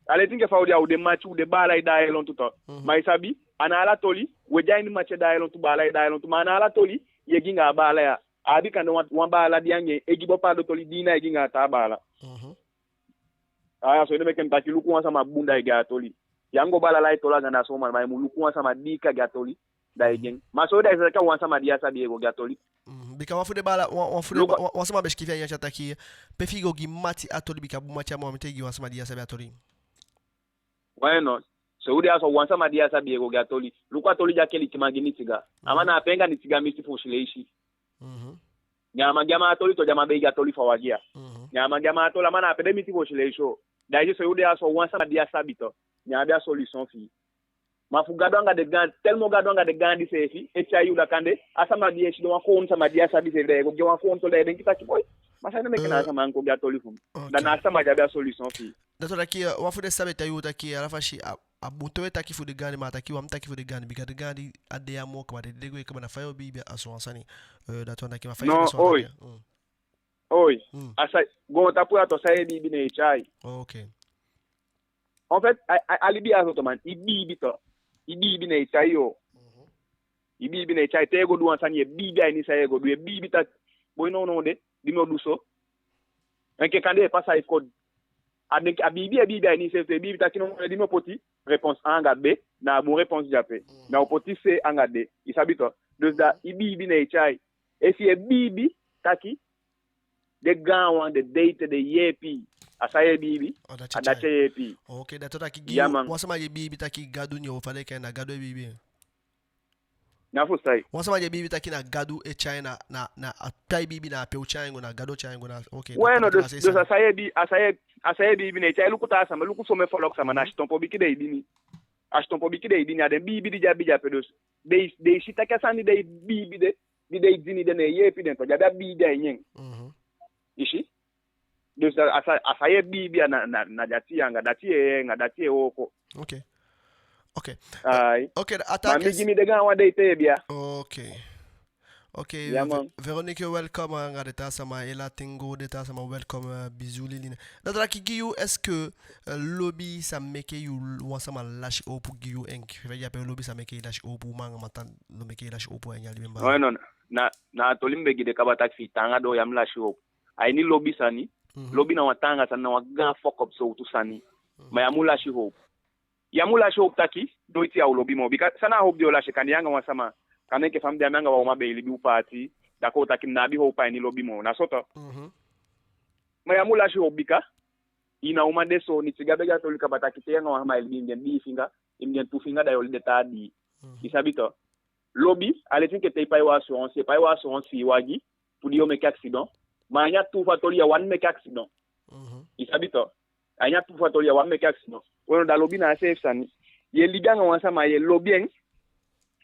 A leti enke fa u de ya, u de mati, u de baala, i daai e lontu to. Mhm. Ma i sabi, a ná ala toli, we de a ini mati e daai e lontu, baala e daai e lontu, ma a ná ala toli i e gi anga a baala ya. A abi kande wan, wan baala di anga en e gi bo paado toli di i ná e gi anga a taa baala. Mhm. A ya so ede meke mi taki luku wan sama bun, da i gi en a toli. Yu á mu go bali ala i toli a ganda so, ma i mu luku wan sama di i kan gi a toli, da i gi en. Ma so da i sa taki a wan sama di i á sabi i e go gi a toli. Mhm. Bika wan fu den baala, wan, wan fu den ba-, wan, wan sama be sikiifi a ini a chat taki, pe fi i go gi mati a toli, bika bun mati á mu wani gi wan sama di i á sabi a toli. Weno, so u de ya so, wan sama di i á sabi i e go gi a toli. Luku a toli di a kelikiman gi nitiga. A man, na ape en anga nitiga miti fosi leisi. Mhm. Ne a man gi a man a toli to, di a man be e gi a toli fa u á gi ya. Mhm. Ne a man gi a man a toli, a man, na ape den miti fosi leisi o. Da i si, so u de ya so, wan sama di i á sabi to, ne a abi a solution fi i. Ma fu Gadu anga den gaandi, tellement Gadu anga den gaandi seefi e tyai yu, da kande a sama di e sidon, wan kownu sama di i á sabi seefi, da i e go gi en wan kownu toli, da i e denki taki boi, ma san ede meke na a sama á kon gi a toli fu mi. Da na a sama di abi a solution fi i. Dati wani taki, eh, wan fu den sama be taigi u taki, eh, ala fasi a, a bun te we taki fu den gaandi, ma a taki u á mu taki fu den gaandi, bika den gaandi a de ya moo kaba, den dede gwe kaba, na fa yu o biibi a so wan sani. Eh, dati wani taki, ma fa yu o biibi a so wan sani. Oi. Mm. A sa, goontapu ya to, san i e biibi ne e tyai. Ok. En fait, a, a, a libi ya so to man, i biibi to. I biibi ne e tyai yu. Mhm. I biibi ne e tyai, te i e go du wan sani, i e biibi a ini san i e go du, i e biibi taki, boi, nownow de, di mi o du so, enke kande e pasa i kodi. A denki, a biibi, i e biibi a ini iseefi, te i biibi taki nownow de, di mi o poti réponse A anga B, na a bun réponse de ape. Mm. Na o poti C anga D. I sabi to. Dus da i biibi ne e tyai. Efi i e biibi taki den gaanwan, den deite, den yeepi i, a san i e biibi, a dati e yeepi i. Ok, dati wani taki gi wan sama di e biibi taki Gadu, ne o fa den e kai en, na Gadu e biibi en. Na fu sai. Wan sama di e biibi taki na Gadu e tyai en, na, na, na a pe ai biibi, na ape o tyai en go, na Gadu o tyai en go, na, ok. Weno, dus, dus a san i e bi-, a san i e, a san i e biibi ne e tyai, luku taa sama, luku somen foluku sama, na siton pobiki den e dini. A siton pobiki den e dini, a den biibi di den abi de ape, dus den e, den e si taki a sani di den e biibi de, di den e dini den, ne e yeepi den tu, den abi a biibi a ini en. Mhm. I si? Dus a sa, a sa ye biibi a na, na, na dati anga dati ye, anga dati ye wooko. Ok. Ok. Ai. Ok, ma a taki mi gi mi den gaan wan de ete, bia. Ok. Ok, ya, Ve-, man. Veronique, welcome, anga den taa sama, Ela Tingo, den taa sama, welcome, eh, bisous Liline. Da a taki gi yu, est-ce que, eh, lobi sa meke yu, wan sama lasi howpu gi yu, en ke, feti ape, lobi sa meke i lasi howpu, uman anga man tan, lo meke i lasi howpu, en ya libi en baa? Non, non, na, na a toli mi be gi den kaba taki fi i taanga doo, ya mu lasi howpu. A ini lobi sani, mhm, lobi na wan taanga sani, na wan gaan fokop sowtu sani. Mhm. Ma ya mu lasi howpu. Ya mu lasi howpu taki, noiti ya o lobi moo. Bika san na a howpu di yo lasi? Kande yu anga wan sama, kande enke fa mi de, a mi anga wan uman be e libi u paati, da kon u taki mi ná abi howpu a ini lobi moo. Na so to. Mhm. Ma ya mu lasi howpu bika i na uman de so, niti, mi be gi a toli kaba taki te yu anga wan sama e libi, i mu gi en dii finga, i mu gi en tu finga, da yo oli den taa dii. Mhm. I sabi to. Lobi, a leti enke te i pai wan assurance, i e pai wan assurance fi i wagi, fu di yo meke accident. Ma a ini a tuu fu a toli ya wani meke accident. Mhm. I sabi to. A ini a tuu fu a toli ya wani meke accident. We no, da lobi na a seefi sani. Ye libi anga wan sama, ye lobi en.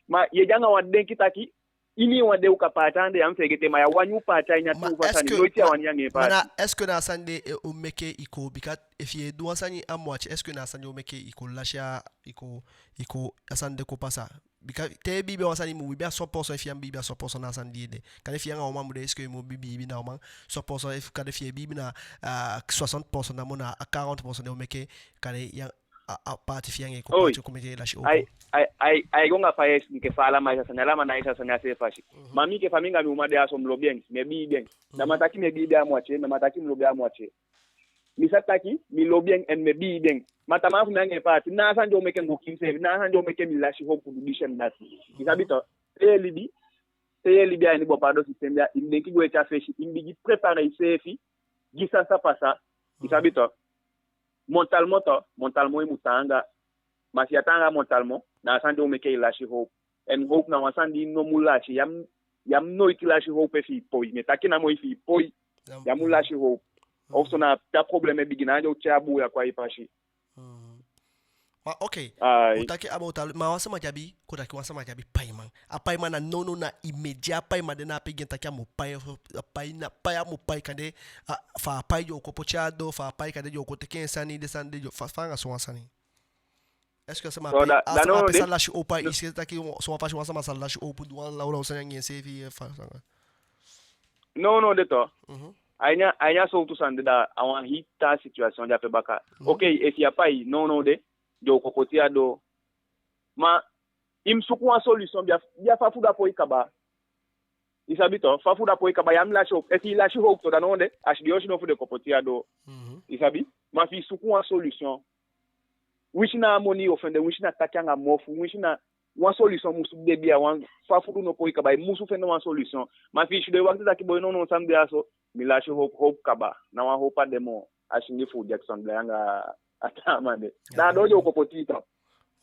Ma ye de anga wan denki taki, ini wan dei u kan paati anda, ya mu feegete, ma ya wani u paati a ini a tuu fu a sani. Noiti ya wani yu anga en paati. Ma na, est-ce que na a sani de, eh, o meke i kon, bika efi ye du wan sani a moitié, est-ce que na a sani o meke i kon lasi a, i kon, i kon, a sani de kon pasa? Bika te i biibi wan sani, i mu biibi a cent pour cent, efi ya mu biibi a cent pour cent na a sani di ede. Kande efi yu anga uman mu de, est-ce que i mu biibi na uman cent pour cent, efu kande efi i biibi na, ah, soixante pour cent, namo na a quarante pour cent de o meke, kande ya, a, a paati fi i anga en kon paati, kon meke i lasi howpu. Ai, ai, ai, ai go anga fa i si enke fa ala man e si a sani, ala man ná e si a sani a seefi fasi. Mhm. Ma mi enke fa mi anga mi uman de a so, mi lobi en, mi e biibi en. Da mi á taki mi e biibi a moitié, mi á taki mi lobi a moitié. Mi sa taki mi lobi en, en mi e biibi en. Ma tamaa fu mi anga en paati, na a sani di o meke mi go kii miseefi, na a sani di o meke mi lasi howpu fu du disi en dati. I sabi to, te ye libi, te ye libi a ini bopado système ya, i mu denki go ete a fesi, i mu bigin préparer iseefi gi san sa pasa. I sabi to, mentalement to, mentalement i mu taanga. Ma efi ya taanga mentalement, na a sani di o meke i lasi howpu. En howpu na wan sani di i no mu lasi. Ya mu, ya mu noiti lasi howpu efi i poi. Mi e taki namo efi i poi. Ya mu lasi howpu. Ofu so na a problème e bigin, na anda o tyai a buuya kon a i pasi. Mhm. Ma ok. Ai. U taki about a, ma wan sama di abi, kon taki wan sama di abi paiman. A paiman na nownow, na immédiat a paiman de, na ape i e taki a mu pai, a pai, na pai a mu pai, kande, a, fa a pai den o kon poti a doo, fa a pai kande den o kon teke en sani, den sani de, fa, fa anga so wan sani. Est-ce que a sama ape, a sama ape sa lasi howpu, i si taki so wan fasi wan sama sa lasi howpu, du wan lawlaw sani anga enseefi, fa anga? Non, non, de to. Mhm. A ini a, a ini a sowtu sani de, da a wan hii taa situation de ape baka. Mhm. Ok, efi a pai, non, non, de, den o kon poti a doo. Ma i mu suku wan solution, bia, bia, fa fu du a poi kaba. I sabi to, fa fu du a poi kaba, ya mu lasi howpu. Efi i lasi howpu to, da non de, a sidon yo sidon fu den kon poti a doo. Mhm. I sabi? Ma fi i suku wan solution. Winsi na a moni yo fende, winsi na taki anga mofu, winsi na wan solution musu de, bia, wan, fa fu du no poi kaba, i musu fende wan solution. Ma fi i sidon e wakiti taki boi, non, non, san de a so, mi lasi howpu, howpu kaba. Na wan howpu á de moo. A singi fu Jackson Blay anga a taa man de. Da a doo den o kon poti to.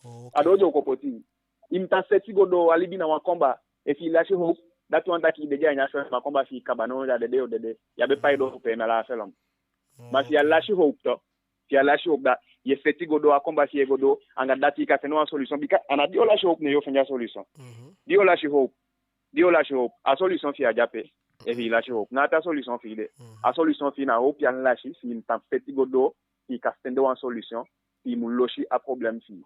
Ok. A doo den o kon poti. I mu tan feti go doo, a libi na wan combat. Efi i lasi howpu, dati wani taki i dede a ini a film, a combat fi i kaba, non, da dede yo dede. Ya be pai doo fu pee na la film. Ma fi i á lasi howpu to, fi i á lasi howpu, da ye feti go doo, a combat fi i e go doo, anga dati i kan fende wan solution, bika a ná di yo lasi howpu ne yo fende a solution. Mhm. Di yo lasi howpu, di yo lasi howpu, a solution fi i á de ape. Efi i lasi howpu, ná ape a solution fi i de. Mhm. A solution fi i na howpu ya mu lasi, fi i mu tan feti go doo, fi i kan fende wan solution, fi i mu losi a problème fi i.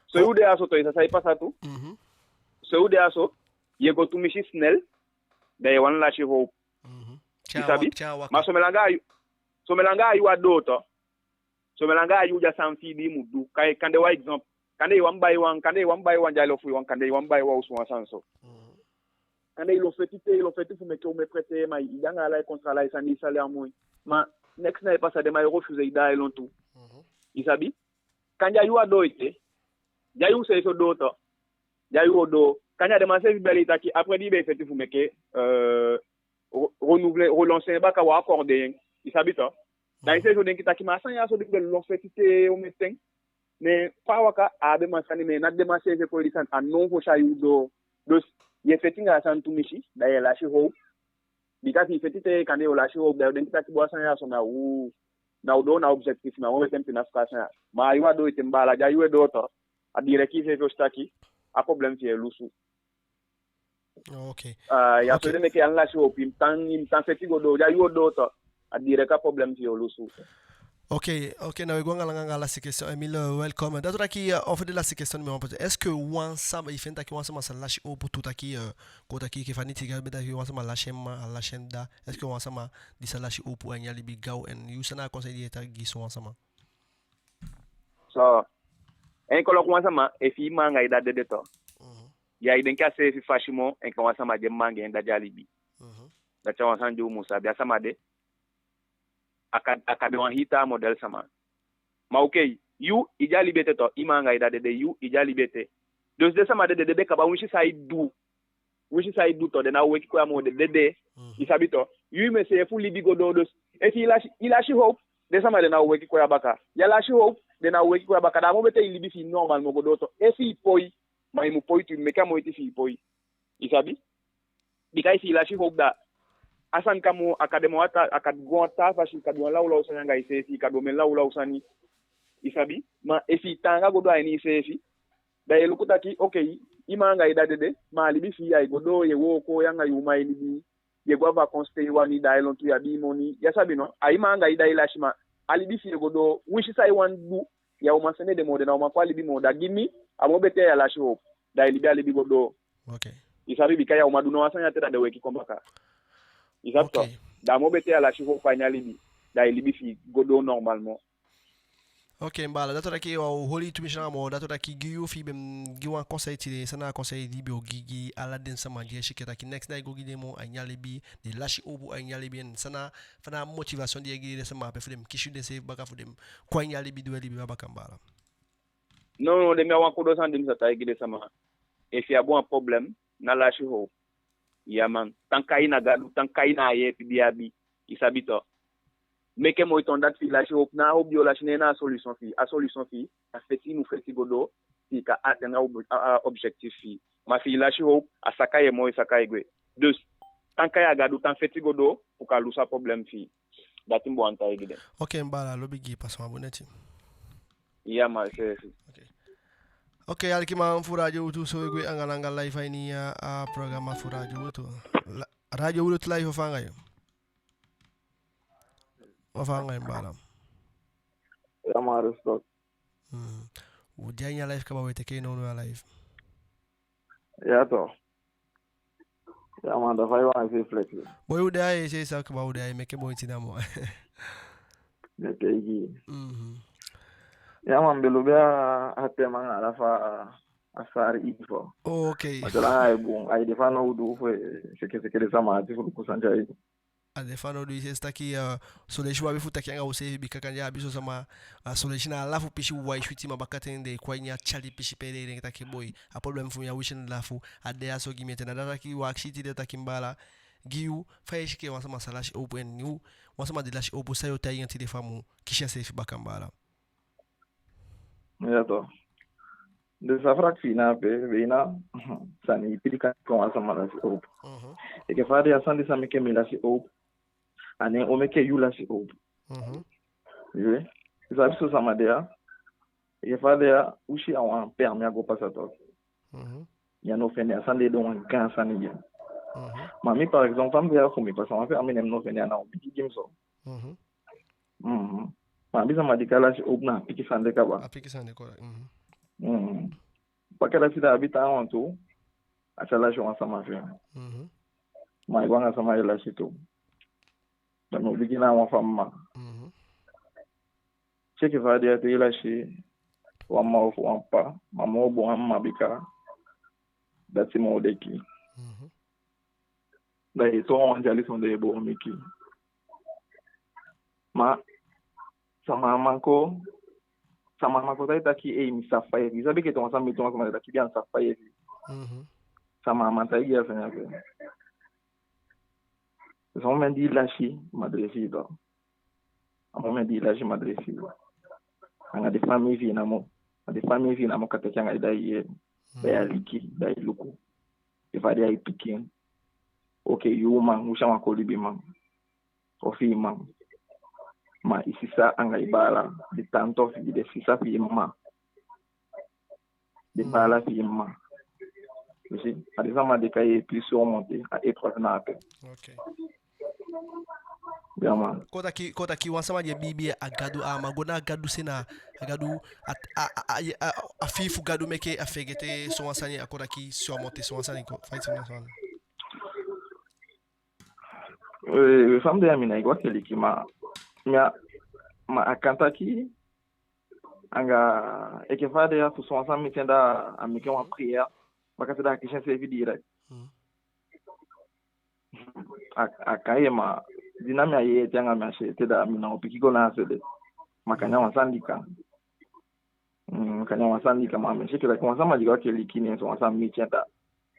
So yu de a so to, i sa san e pasa tu. Mhm. So yu de a so, ye go tumisi snel, da ye wani lasi howpu. Mhm. I sabi? Ma somen langa a yuu, somen langa a yuu á doo to. Somen langa a yuu de a sani fi i di i mu du. Kan-, kande wan exemple. Kande i wani bai wan, kande i wani bai wan dyalo fu i wan, kande i wani bai wan osu, wan sani so. Mhm. Kande i lo feti te, i lo feti fu meke omen prêt, ma i de anga ala i contrat, ala i sani, i salaire moi. Ma next na e pasa, den man e refuser i, da ai lontu. Mhm. I sabi? Kande a yuu á doo ete. Di a yuu seefi o doo to. Di a yuu o doo. Kande a den man seefi beli i taki, après di i be e feti fu meke, euh, re-, renouveler, relancer en baka, wan accordé en. I sabi to. Da i seefi o denki taki, ma a sani ya so di mi be lo feti te omen ten, ne fa a waka, a á be man sani, ma na den man seefi e koli i sani, a now fosi a yuu doo. Dus ye feti anga a sani tumisi, da ye lasi howpu. Bika fi i feti te, kande yo lasi howpu, da yo denki taki boi, a sani ya so na u, na u doo na objectif, na u e ten pina fu a sani ya. Ma a yuu á doo ete, mi baala, di a yuu e doo to, a direct i seefi o si taki a problème fi i e lusu. Ok. Ah, ya, ok. So den meke i á lasi howpu, i mu tan, i mu tan feti go doo, da yu o doo tu. A direct a problème fi i o lusu. Ok, ok, na we go anga langa anga a lasi question, Emile, welcome. Dati o taki, euh, en fait, de lasi question mi wani poser. Est-ce que wan sama, i feni taki wan sama sa lasi howpu tu taki, euh, kon taki enke fa Niti Gai be taki wan sama lasi en mma, a lasi en dda. Est-ce que wan sama di sa lasi howpu a ini a libi gaw, en yu, san na a conseil di i e taki gi so wan sama? So, enke wan sama, efi i mma anga i dda dede tu. Mhm. Ya i denki a seefi fasi moo enke wan sama di en mma anga en dda de a libi. Mhm. Dati a wan sani di u mu sabi, a sama de, a kan, a kan de wan hii taa model sama. Ma ok, yu, i de a libi ete tu, i mma anga i dda dede, yu, i de a libi ete. Dus den sama de dede kaba, winsi san i du, winsi san i du tu, den ná o weki kon ya moo, den dede. Mhm. I sabi tu, yu, i mu e seefi libi go doo. Dus efi i lasi, i lasi howpu, den sama de ná o weki kon ya baka. Ya lasi howpu, den ná o weki kon ya baka. Da a moo betee i libi fi i normal moo go doo tu. Efi i poi, ma i mu poi tu, i mu meke a moiti fi i poi. I sabi? Bika efi i lasi howpu, da a sani kan moo, a kan de moo a taa, a kan go a taa fasi, i kan du wan lawlaw sani anga iseefi, i kan du omen lawlaw sani. I sabi? Ma efi i taanga go doo a ini iseefi, da i e luku taki, ok, i mma anga i dda dede, ma a libi fi i ai go doo, i e wooko, yu anga yu uman e libi, i e go a vacances te i wani, da ai lontu, i abi i moni, ya sabi no, a i mma anga i dda i lasi, ma a libi fi i e go doo, winsi san i wani du, ya o man sende den moo, den ná o man kon a libi moo, da gi mi, a moo betee ya lasi howpu, da i libi a libi go doo. Ok. I sabi, bika ya o man du ná wan sani ete, da den weki kon baka. I sabi tu. Ok. Da a moo betee ya lasi howpu a ini a libi, da i libi fi i go doo normalement. Ok, mi baala, dati o taki, wa, u holi i tumisi langa moo, dati o taki gi yu, efi i be mu gi wan conseil tide, san na a conseil di i be o gi gi ala den sama di e si enke taki next na i go gi den moo a ini a libi, den lasi howpu a ini a libi, en san na, fa na a motivation di i e gi den sama ape fu den kisi denseefi baka, fu den kon a ini a libi di u e libi baka, mi baala? Non, non, den, mi a wan kodo sani di mi sa taigi den sama. Efi i abi wan problème, ná lasi howpu. Ya man, tan kai na Gadu, tan kai na a yeepi di i abi, i sabi tu. Meke moiti, omdat fi i lasi howpu, ná a howpu di i o lasi, neen na a solution fi i. A solution fi i, a feti i mu feti go doo, fi i kan atteindre a ob-, a, a objectif fi i. Ma fi i lasi howpu, a saka i e moo, i saka i e gwe. Dus, tan kai a Gadu, tan feti go doo, fu kan lusu a problème fi i. Dati mi be wani taigi den. Ok, mi baala, lobi gi i, pasa wan bun neti. Ya man, seefi. Ok. Ok, alikiman fu Radio Wi Lutu, so we gwe anga langa live a ini a, a programa fu Radio Wi Lutu. La-, Radio Wi Lutu live, o fa anga yu? O fa anga yu, mi baala? Ya man, respect. Mm. U de a ini a live kaba, we teke i nownow a live. Ya tu. Ya man, da fa i wani si flex? Boi, u de a i, i si san kaba, u de a i, meke moiti namo. Meke i gi. Mhm. Ya man, mi be lobi a, a tema anga ala fa a sari info. Oh, ok. Ma te langa ai bun, ai de fanowdu fu e seke seke den sama ati fu luku san de a ini. A de fanowdu, i si, taki, eh, son leisi u abi fu taki anga useefi, bika kande a abi son sama, a son leisi na a lafu pisi wai switi, ma bakaten den e kon a ini a tyali pisi pe den e denki taki boi, a problème fu mi a wisi en lafu, a de a so gi mi ete. Na dati taki u akisi tide taki, mi baala, gi yu, fa i e si enke wan sama sa lasi howpu, en yu, wan sama di lasi howpu, san yu o taigi en tide fu a mu kisi enseefi baka, mi baala? Ya tu. Den sa frak fi i na ape, be na sani ipi di kan kon a sama lasi howpu. Mhm. Enke fa a de ya, san di sa meke mi lasi howpu, a neen o meke yu lasi howpu. Mhm. Ye. I sabi son sama de ya, enke fa a de ya, u si a wan permis a go pasa tu. Mhm. Ya no fende a sani de, wan gaan sani gi en. Mhm. Ma mi, par exemple, fa mi de ya fu mi pasa wan permis, ne mi no fende, a na wan pikin gi mi so. Mhm. Mhm. Ma a abi sama di kan lasi howpu na a pikin sani de kaba. A pikin sani de kaba. Mhm. Mhm. Baka dati da a abi taawan tu, a sa lasi wan sama fi en. Mhm. Ma i go anga sama i lasi tu. Da mi o bigin na a wan fu a mma. Mhm. Seke fa a de ya, te i lasi wan mma ofu wan ppa, ma moo bun a mma, bika dati moo deki. Mhm. Da i e toon wan dyali sondee boomiki. Ma sama á man kon, sama á man kon taigi taki, ei, mi safa hevi. I sabi enke te wan sama miti wan sama, den taki, bia, mi safa hevi. Mhm. Sama á man taigi i a sani ape. Son moment di i lasi madre fi i tu. A moment di i lasi madre fi i, anga den famii fi i namo, anga den famii fi i namo kan teke anga i, da i yee, da i aliki, da i luku. Efu a de a i pikin, oke, yu uman, u si a wan kolibiman, ofu i man. Ma i sisa anga i baala, den tante fi i, den sisa fi i mma, den baala fi i mma, I si, a den sama di kan yeepi i surmonter a épreuve na ape. Ok. Ya man. Kon taki, kon taki wan sama di e biibi a Gadu, a man go na a Gadu se na a Gadu, a, a, a, a, a fii fu Gadu meke a fegete sowan sani, a kon taki surmonter sowan sani, kon, fa i si na sowan. Eh, fa mi de ya, mi ná e go a keliki, ma, mi á, ma a kan taki, anga enke fa a de ya, fu sowan sani miti en, da a meke wan prière, baka se da a kisi enseefi direct. Hmm. A, a kan ye, ma di na mi á yee ete anga mi á si ete, da mi ná o piki go na a se de. Ma kande a wan sani di kan. Mm, kande a wan sani di kan, ma mi si enke taki wan sama di go a keliki, ne sowan sani miti en, da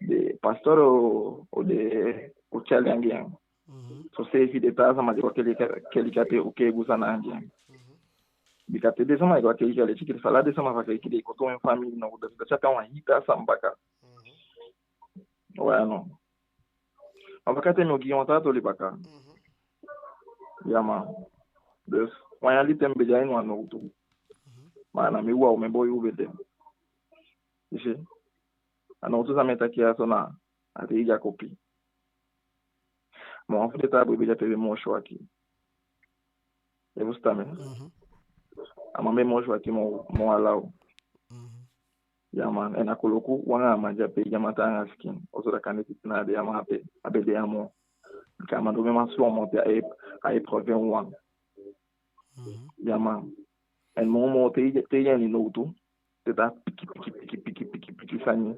den pastor o, o de o tyali anga en. Mhm. Soseefi den taa sama di go a keliki, keliki ape o kee gudu sani anga en. Mhm. Bika te den sama di go a keliki, a leti enke fa ala den sama fu a keliki den e kon toon en famii, no, da, da a tyai wan hii taa sani baka. Mhm. We no. A baka te mi o gi wan taa toli baka. Mhm. Ya man. Dus wan yali ten mi be de a ini wan nowtu. Mhm. Ma na mi anga wan omen boi u be de. I si. A nowtu san mi e taki ya so na a te i de a kopi. Ma wan fu den taa boi be de ape be moo swaki. I e fusutan mi? Mhm. A man be moo swaki moo, moo ala u. Mhm. Ya man, en a koloku u anga a man de ape, i de a man taanga sikin. Ofuso da kande fitina á de a man ape, a be de a moo. Bika a man du omen man surmonter a é-, a épreuve en wan. Mhm. Ya man. En moo moo te i de, te i de a ini nowtu, te taa piki, piki, piki, piki, piki, piki sani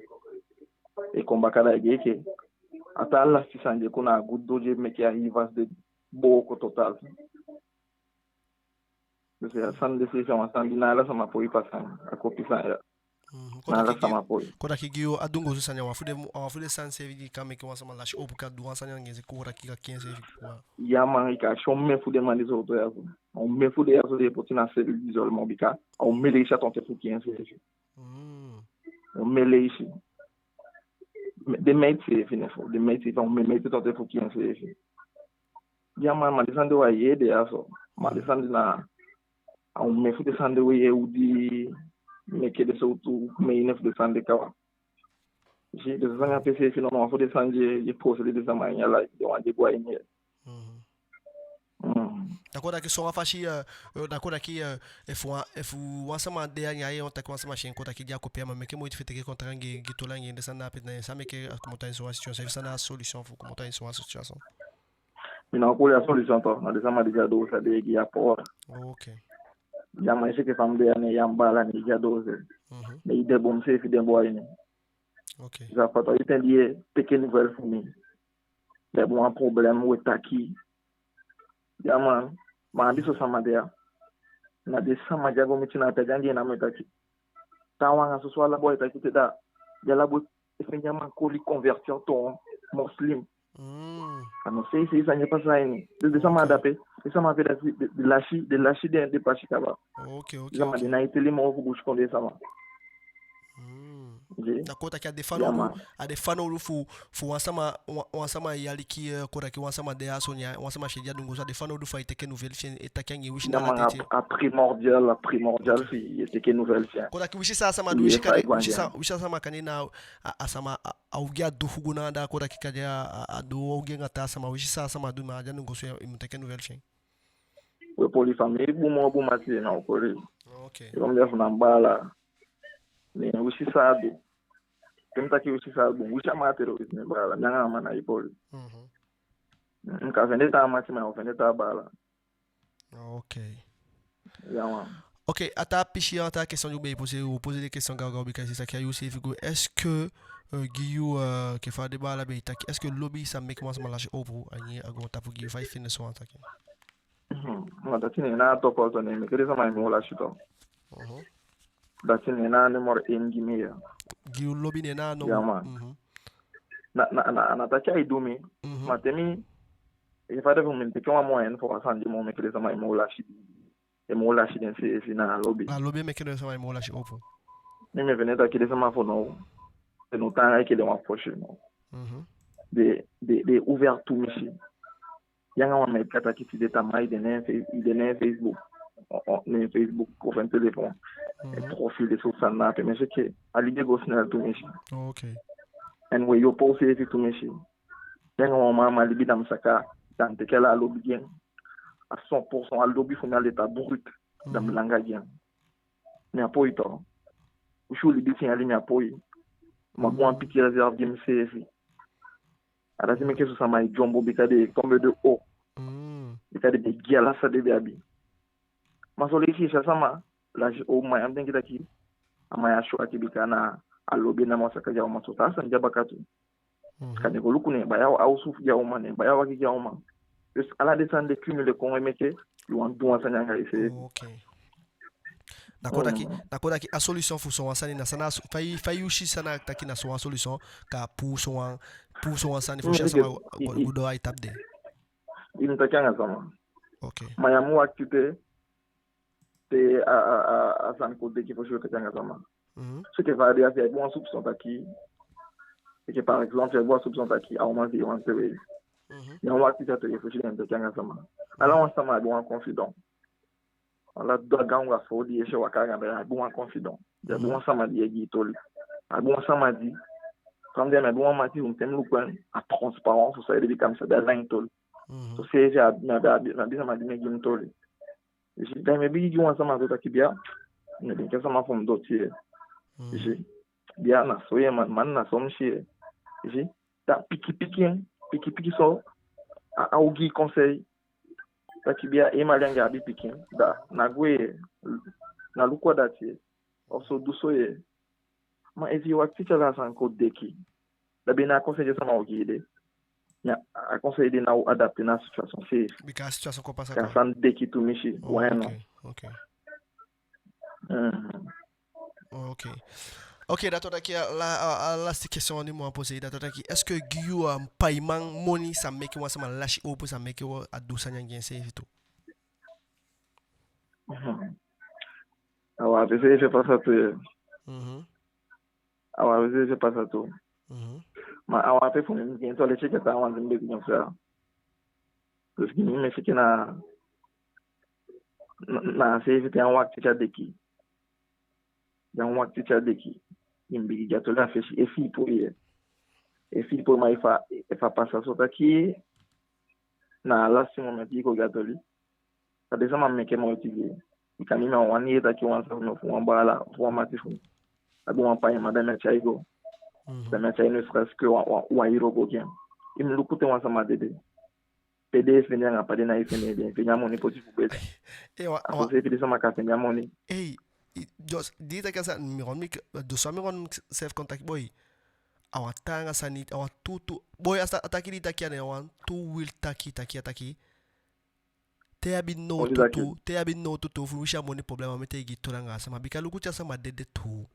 e kon baka, da i e yee enke a taa lasiti sani di e kon na a gudu di e meke a hii fasi de booko total. Dus a sani de seefi a wan sani di ná ala sama poi pasa en, a kopi sani ya. Mhm. Ná ala sama poi. Kon taki gi yu a dungusu sani, a wan fu den, a wan fu den sani seefi di kan meke wan sama lasi howpu, kan du wan sani anga enseefi, kon taki kan kii enseefi. Ya man, i kan si omen fu den man di sowtu ya so. A omen fu den ya so den e poti na cellule d'isolement, bika a omen leisi a tonte fu kii enseefi. Mm. Omen leisi. Den meid seefi, ne fu, den meid seefi, a omen meid tonte fu kii enseefi. Ya man, ma den sani de u á yee den ya so. Ma den sani de na a omen fu den sani de u e yee u di meke den sowtu, omen fu den sani de kaba. I si, den sani ape seefi, no, no, wan fu den sani di e, di e posele den sama a ini a life, den wan di e go a ini. Mhm. Mm. Da kon taki sowan fasi, eh, eh, da kon taki, eh, efu wan, efu wan sama de a ini a, i e taki wan sama si en, kon taki di a kopi, a man meke moiti fu teke contact anga en, gi toli anga en, den sani ape, na san meke a komoto a ini sowan situation, efu san na a solution fu komoto a ini sowan situation. Mi ná o koli a solution tu, na den sama di de a doose, den e gi a power. Ok. Ya man, i si enke fa mi de ya, ne ya mi baala, ne i de a doose. Mhm. Ne i de bun, mi seefi de bun a ini. Ok. Sa fata i ten di i e teke nouvelle fu mi. Da i abi wan problème, u e taki. Ya man, ma a di so sama de ya, na den sama di a go miti na a pe a de anga en na mi e taki. Taawan anga soso ala boi e taki te, da den ala boi e fende a man koli convertir to muslim. Mm. A no seefi seefi sani e pasa a ini. Den, den sama de ape, den sama ape, da den, den lasi, den lasi den, den pasi kaba. Ok, ok, den sama, ok. Den ná e teli moo fu busikondee sama. Mm. Ye. Da kon taki a de fanowdu, a de fanowdu fu, fu wan sama, wan, wan sama e aliki, eh, kon taki wan sama de a soni, wan sama si en di a dungusu, a de fanowdu fu ai teke nouvelle fi en, e taki anga en, winsi na a, a primordial, a primordial fi i e teke nouvelle fi en. Kon taki winsi san a sama du, winsi kande, winsi san, winsi a sama kande na a, a sama, a, a ogii a du fu go na anda, kon taki kande a, a, a du ogii anga taa sama, winsi san a sama du, ma a di a dungusu, i mu teke nouvelle fi en. We poli, fa mi bun moo bun mati, na o koli. Ok. I kon mi de fu na mi baala. Ne winsi san a du. Te mi taki winsi san a du, winsi a man a terroriste, mi baala, mi anga a man ná e poli. Mhm. Mi kan fende taa mati, ma mi á o fende taa baala. Ok. Ya man. Ok, a taa pisi, a taa question di u be e poser, u poser den question gaw gaw bika i si taki a yuu seefi go. Est-ce que, euh, gi yu, euh, enke fa den baala be e taki, est-ce que lobi sa meke wan sama lasi howpu a ini a goontapu, gi yu, fa i fende sowan taki? Mhm. Ma dati neen na a topo tu, neen meke den sama e moo lasi tu. Mhm. Dati neen na a numéro één gi mi ya. Gi yu, lobi neen na a numéro. Ya man. Mhm. Na, na, na, na taki ai du mi. Mhm. Ma te mi, enke fa den fu mi teke wan moyen fu wan sani di moo meke den sama e moo lasi, e moo lasi denseefi, na lobi. Na lobi e meke den sama e moo lasi howpu. Mi, mi e fende taki den sama fu now, den no tan enke den wan fosi, no. Mhm. Den, den, den ouvert tumisi. Yu anga wan man e kan taki tide, tamaa i de ne en Face-, i de ne en Facebook, o, o, ne en Facebook ofu en telefon. Mhm. En profil, den sowtu sani na ape, mi si enke a libi e go snel tumisi. Ok. En we, yo poi seefi tumisi. Den wan mama libi, da mi saka, da mi teke ala a lobi gi en. A cent pour cent a lobi fu mi, a l'état brut, da mi langa gi en. Mi á poi tu. U si u libi, tin yali mi á poi. Ma go wan pikin réserve gi miseefi. A dati meke son sama e dyombo, bika den e tomber de haut. Bika den be gi ala san den be abi. Ma son leisi i si a sama lasi, o man ya, mi denki taki a man ya swaki, bika na a lobi namo a saka gi a uman. So taa sani de a baka tu. Kande go luku, ne en bai a osu gi a uman, ne en bai a wagi gi a uman. Dus ala den sani de cumuler kon e meke i wani du wan sani anga iseefi. Ok. Da kon taki, da kon taki a solution fu son wan sani na san, na so, fa i, fa i si san na taki na son wan solution, ka puu son wan, puu son wan sani fu si a sama go doo a étape de. I mu taki anga sama. Ok. Ma ya mu wakiti te, te a, a, a, a sani kon deki fosi yo taki anga sama. Seke fa a de, a fi i abi wan soupçon taki, seke par exemple, i abi wan soupçon taki a uman fi i wani seefi. Ya mu wakiti te fosi den taki anga sama. Ala wan sama abi wan confident. Ala du a gaan anga fo di i e si waka anga, da i abi wan confident. I abi wan sama di e gi i toli. I abi wan sama di, comme di mi abi wan mati fu mi, te mi luku en, a transparent fu saide, bika mi sabi a langa toli. So seefi a, mi abi, mi abi sama di mi e gi mi toli. I si, da mi e bigin gi wan sama tu taki bia, mi e denki a sama fu mi doti ye. I si, bia na so ye man, man na so mi si ye. I si, da pikin pikin, pikin pikin so, a, a o gi i conseil. Taki bia, i mali anga i abi pikin, da na gwe, na luku a dati ye. Ofu so du so ye. Ma efi i wakiti te ala sani kon deki, da be na a conseil di sama o gi i de. Ya, a conseil de na o adapter na a situation seefi. Bika a situation kon pasa. Ka sani deki tumisi, ouais, non. Ok, ok. Mhm. Ok. Ok, da a tuu taki a la, a, a lasti question di mi wani poser, da a tuu taki, est-ce que gi yu a paiman moni sa meke wan sama lasi opo, sa meke wan a du sani anga enseefi tu? Mhm. A wan pe seefi e pasa tu ye. Mhm. A wan pe seefi e pasa tu. Mhm. Ma a wan pe fu mi, mi gi en tu a leti enke taa wan di mi be gi en fu ya. Parce que mi, mi e si enke na, na, na seefi te a wakiti a deki. Te a wakiti a deki, i mu bigin gi a toli a fesi, efi i poi ye. Efi i poi, ma efu a, efu a pasa so taki na a lasti momenti i kon gi a toli, da den sama meke moiti gi i. Bika mi, mi á wani yee taki wan sama fu wan baala, fu wan mati fu mi abi wan paiman, da mi á tyai go. Mhm. Da mi á tyai ne serait-ce que wan, wan, wan yuu go gi en. I mu luku te wan sama dede. Pe den e fende anga, pe den ná e fende, den e fende a moni poti fu beli. Eh, wa, a so seefi den sama kan fende a moni. Ei, i, dus, di i taki a sani, mi rend mi, dus mi rend mi seefi kon taki, boi, a wan taanga sani, a wan tuutuu, boi, a sa, a taki di i taki a ná wan tu wil taki, taki, a taki. Te i abi nowtu tu, te i abi nowtu tu, fu wisi a moni problème, a meke i gi toli anga a sama. Bika luku te a sama dede tu.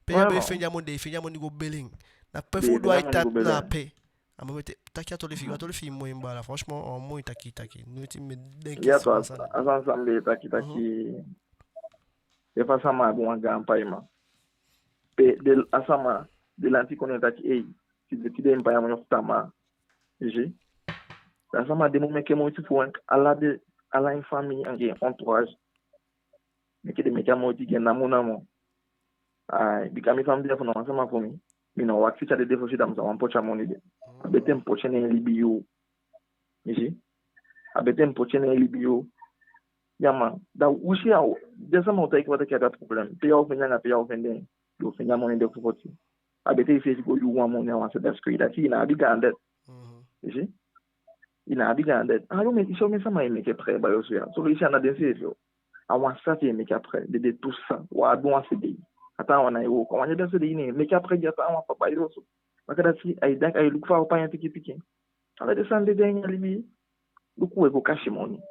Pe i be e fende a moni, den e fende a moni go beli en. Na pe fu du a i tata na pe. A meke mi taki a toli fi i, a toli fi i moi, mi baala. Franchement, a moi taki, taki. Noiti mi denki. Ya, so a sani, a sani san mi be taki, taki. Efu a sama abi wan gaan paiman, pe den, a sama, den lanti kon e taki, ei, tide, tide mi pai a moni ofu tamaa. I si. Da a sama de mu meke moiti fu en, ala den, ala en famii anga en entourage. Meke den meke a moiti gi en namo namo. Ai, bika mi, fa mi de ya, fu na wan sama fu mi, mi ná o wakiti te a dede fosi da mi sa wani poti a moni de. A betee mi poti en ne en libi yuu. I si? A betee mi poti en ne en libi yuu. Ya man, da u si a, den sama o taigi i taki a abi problème. Pe ya o fende anga pe ya o fende en, yo fende a moni de fu poti. A betee i seefi go yuu wan moni a wan se, parce que i dati i ná abi gaan dette. Mhm. I si? I ná abi gaan dette. A yo, mi e si omen sama e meke prêt bai osu ya. So i si, a ná denseefi o. A wan sisa e meke a prêt, den de tu sa. Wan abi wan C D I. A taawan ná e wooko. A wan di abi a C D I, ne en meke a prêt gi a taawan fu a bai osu. Baka dati, ai danki, ai luku fa a o pai en pikin pikin. Ala den sani de de a ini a libi. Luku, we go kasi moni.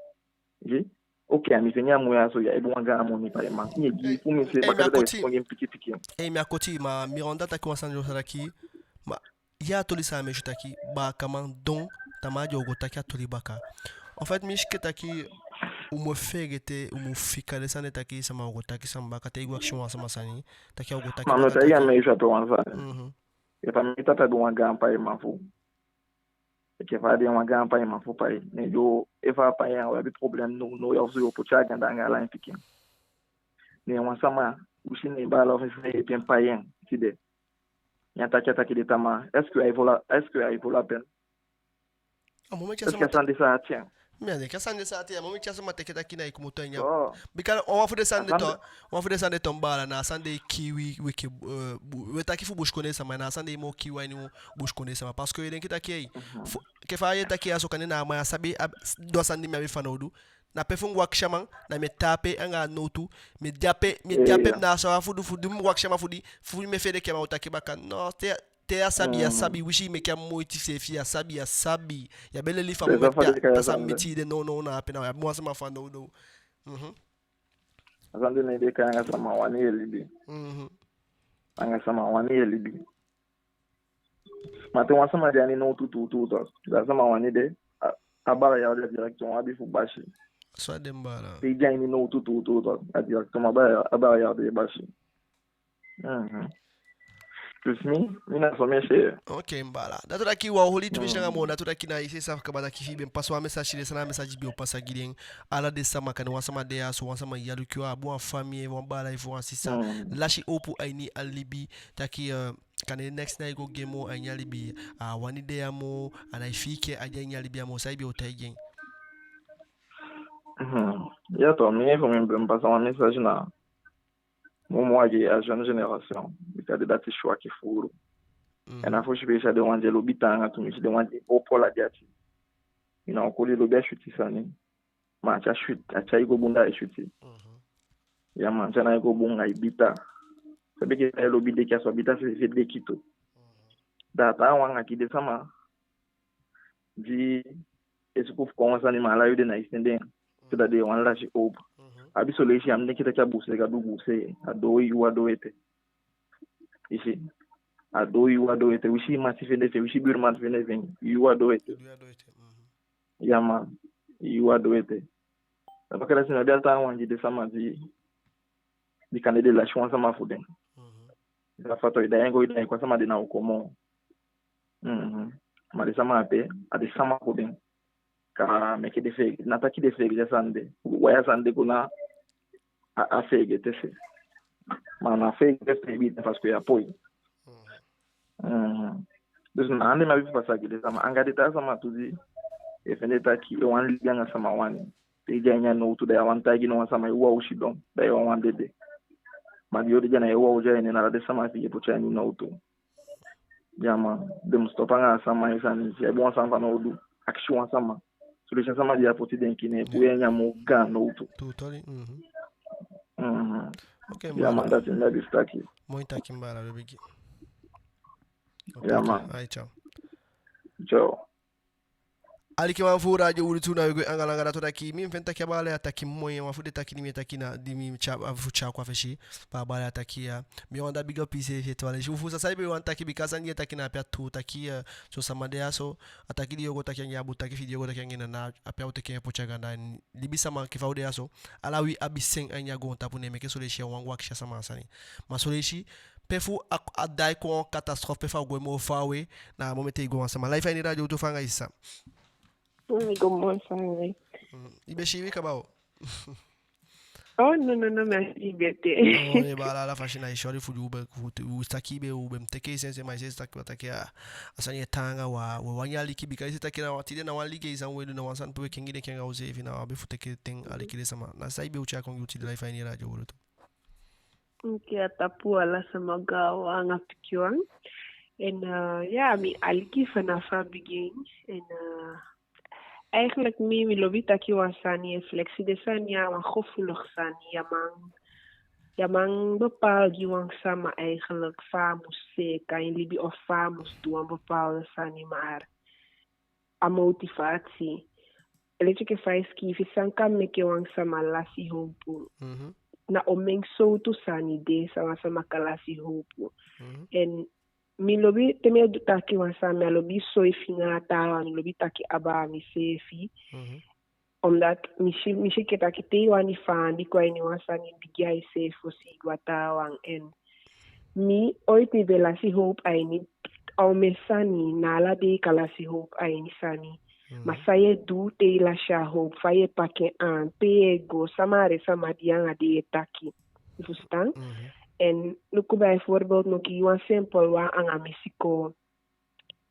I si? Ok, a mi fende a moni ya so, ya abi wan gaan moni paiman. Mi e gi fu mi seefi, baka dati, ai kon gi mi pikin pikin. Ei, mi á koti i, ma Miranda taki wan sani, yo sa taki, ma ya a toli san mi e si taki, baakaman don, tamaa den o go taki a toli baka. En fait, mi si enke taki u mu feegete, u mu fika den sani de taki sama o go taki sama baka, te i go akisi wan sama sani, taki a o go taki baka. Ma mi o taigi i, mi e si a toli wan sani. Mhm. Efu a mi tata de wan gaan paiman fu, enke fa a de wan gaan paiman fu pai, ne yo, efu a pai en, a o abi problème, no, no, ya o si, yo poti a ganda anga ala en pikin. Ne wan sama, u si, ne en baala ofu en sisa e yeepi en pai en tide. Ya taki, a taki den tamaa. Est-ce que a i vo la, est-ce que a i vo la peine? A momenti ya sama teke taki na i komoto a ini a... Bika wan fu den sani de tu, wan fu den sani de tu, mi baala, na a sani de e kii wi, wi enke, eh, bu-, we taki fu busikondee sama, na a sani de e moo kii wi a ini busikondee sama. Parce que i denki taki, ei, fu, enke fa i e taki ya so, kande na a man ya sabi, a, du a sani di mi abi fanowdu. Na pe fu mi go akisi a man, na mi e tan ape anga a nowtu, mi e de ape, mi e de ape, mi ná a sama fu du, fu di mi go akisi a man fu di, fu mi e fende enke a man o taki baka. No, te, te a sabi, a sabi, winsi i meke a moiti seefi, a sabi, a sabi. Ya be leli fa a momenti ya, da san miti i de nownow na ape, na ya be wan sama fanowdu. Mhm. A sani de na i de, anga sama wani i e libi. Mhm. Anga sama wani i e libi. Ma te wan sama de a ini nowtu tuutuu, da a sama wani de, a, a baala ya o de direct, wan abi fu basi. So a de, mi baala. Te i de a ini nowtu tuutuu, a direct, a baala ya, a baala ya o de basi. Mhm. Dus mi, mi na so mi e si en. Ok, mi baala. Dati o taki wan holi tu mi si anga moo, dati o taki na i seefi sabi kaba taki fi i be pasa wan message, den sani, a message be o pasa gi den. Ala den sama, kande wan sama de ya so, wan sama e aluku i, a abi wan famii, wan baala efu wan sisa. Lasi howpu a ini a libi, taki, eh, kande next na i go gi en moo a ini a libi, a á wani de ya moo, a ná e fii enke a de a ini a libi ya moo, san i be o taigi en? Mhm. Ya tu, mi efu mi be pasa wan message na moo moo a gi a jeune génération, bika den dati swaki fuulu. Mhm. En a fosi peesi a den wan di e lobi taanga tumisi, den wan di e opo lati ati. I ná o koli lobi a switi sani. Ma a tyai switi, a tyai i go bun, da ai switi. Mhm. Ya man, a tyai i go bun, ai bita. Sabi enke fa i lobi deki, a so a bita seefi e deki tu. Mhm. Da a taawan anga gi den sama di e suku fu kon wan sani, ma ala yuu den ná e sende en. So da den wani lasi howpu. Mhm. A abi son leisi, a mu denki taki a buuse Gadu buuse, a doo yuu, a doo ete. I si, a doo yuu, a doo ete. Winsi i mati fende fi en, winsi i buurman fende fi en, yuu a doo ete. Yuu a doo ete. Mhm. Ya man, yuu a doo ete. Da baka dati na a taawan gi den sama di, di kande den lasi wan sama fu den. Mhm. Da fa tu i daai en go, i daai en kon, a sama de ná o kon moo. Mhm. Ma den sama ape, a den sama fu den. Kaa meke den feegete, ná taki den feegete a sani de. Wai a sani de go na a, a feegete se. Ma na feegete se, i be de, parce que ya poi. Mhm. Mhm. Dus na ande mi abi fu pasa gi den sama, anga den taa sama tu di e fende taki e wani libi anga sama wani. Te i de a ini a nowtu, da ya wani taigi no wan sama, i wawan o sidon, da i wawan o dede. Ma di i o dede, na i wawan o de a ini en, na ala den sama fi i e poti a ini nowtu. Ya man, den mu stop anga a sama e sani. Te i abi wan sani fanowdu, akisi wan sama. Son leisi a sama di a poti denki ne e puu i a ini a moo gaan nowtu. Totally. Mhm. Mhm. Ok, mi baala. Ya man, dati mi abi fu taki. Moi taki, mi baala, we bigin. Ok, ya man. Ai, ciao. Ciao. Alikiman fu Radio Wi Lutu, na we gwe anga langa. Dati o taki, mi, mi fende taki a baala ya taki moi. Wan fu den taki di mi e taki na, di mi tyai, a fu tyai kon a fesi, fa a baala ya taki ya. Mi wani da big up i seefi tu, a leisi. Fu san, san i be wani taki, bika a sani di i e taki na ape a tuu, taki, eh, son sama de ya so, a taki di i o go taki anga en a bun, taki fi i di i o go taki anga en, na ape a o teke en poti anga anda. Libisama enke fa u de ya so, ala wi abi sen a ini a goontapu, ne meke son leisi ya wani go akisi a sama a sani. Ma son leisi, pe fu a, a daai kon catastrophe, pe fu a go moo faawe, na a momenti i go wan sama. Live a ini Radio Wi Lutu, fa anga i, sisa? Mm, i go moo faawe. Mm, i be siibi kaba o. Oh, no, no, no, mi á siibi ete. No, i baala, ala fasi na i sori fu di u be, fu, u taki be, u be mu teke i sensi, ma i seefi taki, taki a, a sani e taanga, wa, we wani aliki, bika i seefi taki na wan, tide na wan aliki, i sani we du, na wan sani pe we kengi denki anga useefi, na wi abi fu teke ten aliki den sama. Na san i be o tyai kon gi u tide, live a ini Radio Wi Lutu. Oke, a tapu, ala sama, gaanwan anga pikinwan. En, eh, ya, mi aliki vanaf a bigin. En, eh, eigenlijk mi, mi lobi taki wan sani, e flexi den sani ya, wan gevoelig sani. Ya man, ya man bepaal gi wan sama eigenlijk fa a mu seeka en libi of fa a mu du wan bepaalde sani, maar a motivatie. Leti enke fa i sikiifi, san kan meke wan sama lasi howpu. Mhm. Na omen sowtu sani de, san wan sama kan lasi howpu. Mhm. En mi lobi, te mi e du taki wan sani, mi á lobi soi finga a taawan, mi lobi taki abaa miseefi. Mhm. Omdat mi si, mi si enke taki te i wani faandi kon a ini wan sani, bigin a iseefi fosi i go a taawan. En mi, ooit mi be lasi howpu a ini omen sani, na ala dei i kan lasi howpu a ini sani. Mhm. Ma san i e du te i lasi a howpu, fa i e paki en aan, pe i e go, sama a den sama di i anga den e taki. I fusutan? Mhm. En luku, bijvoorbeeld, mi o gi wan simpel wan anga mi sikoo.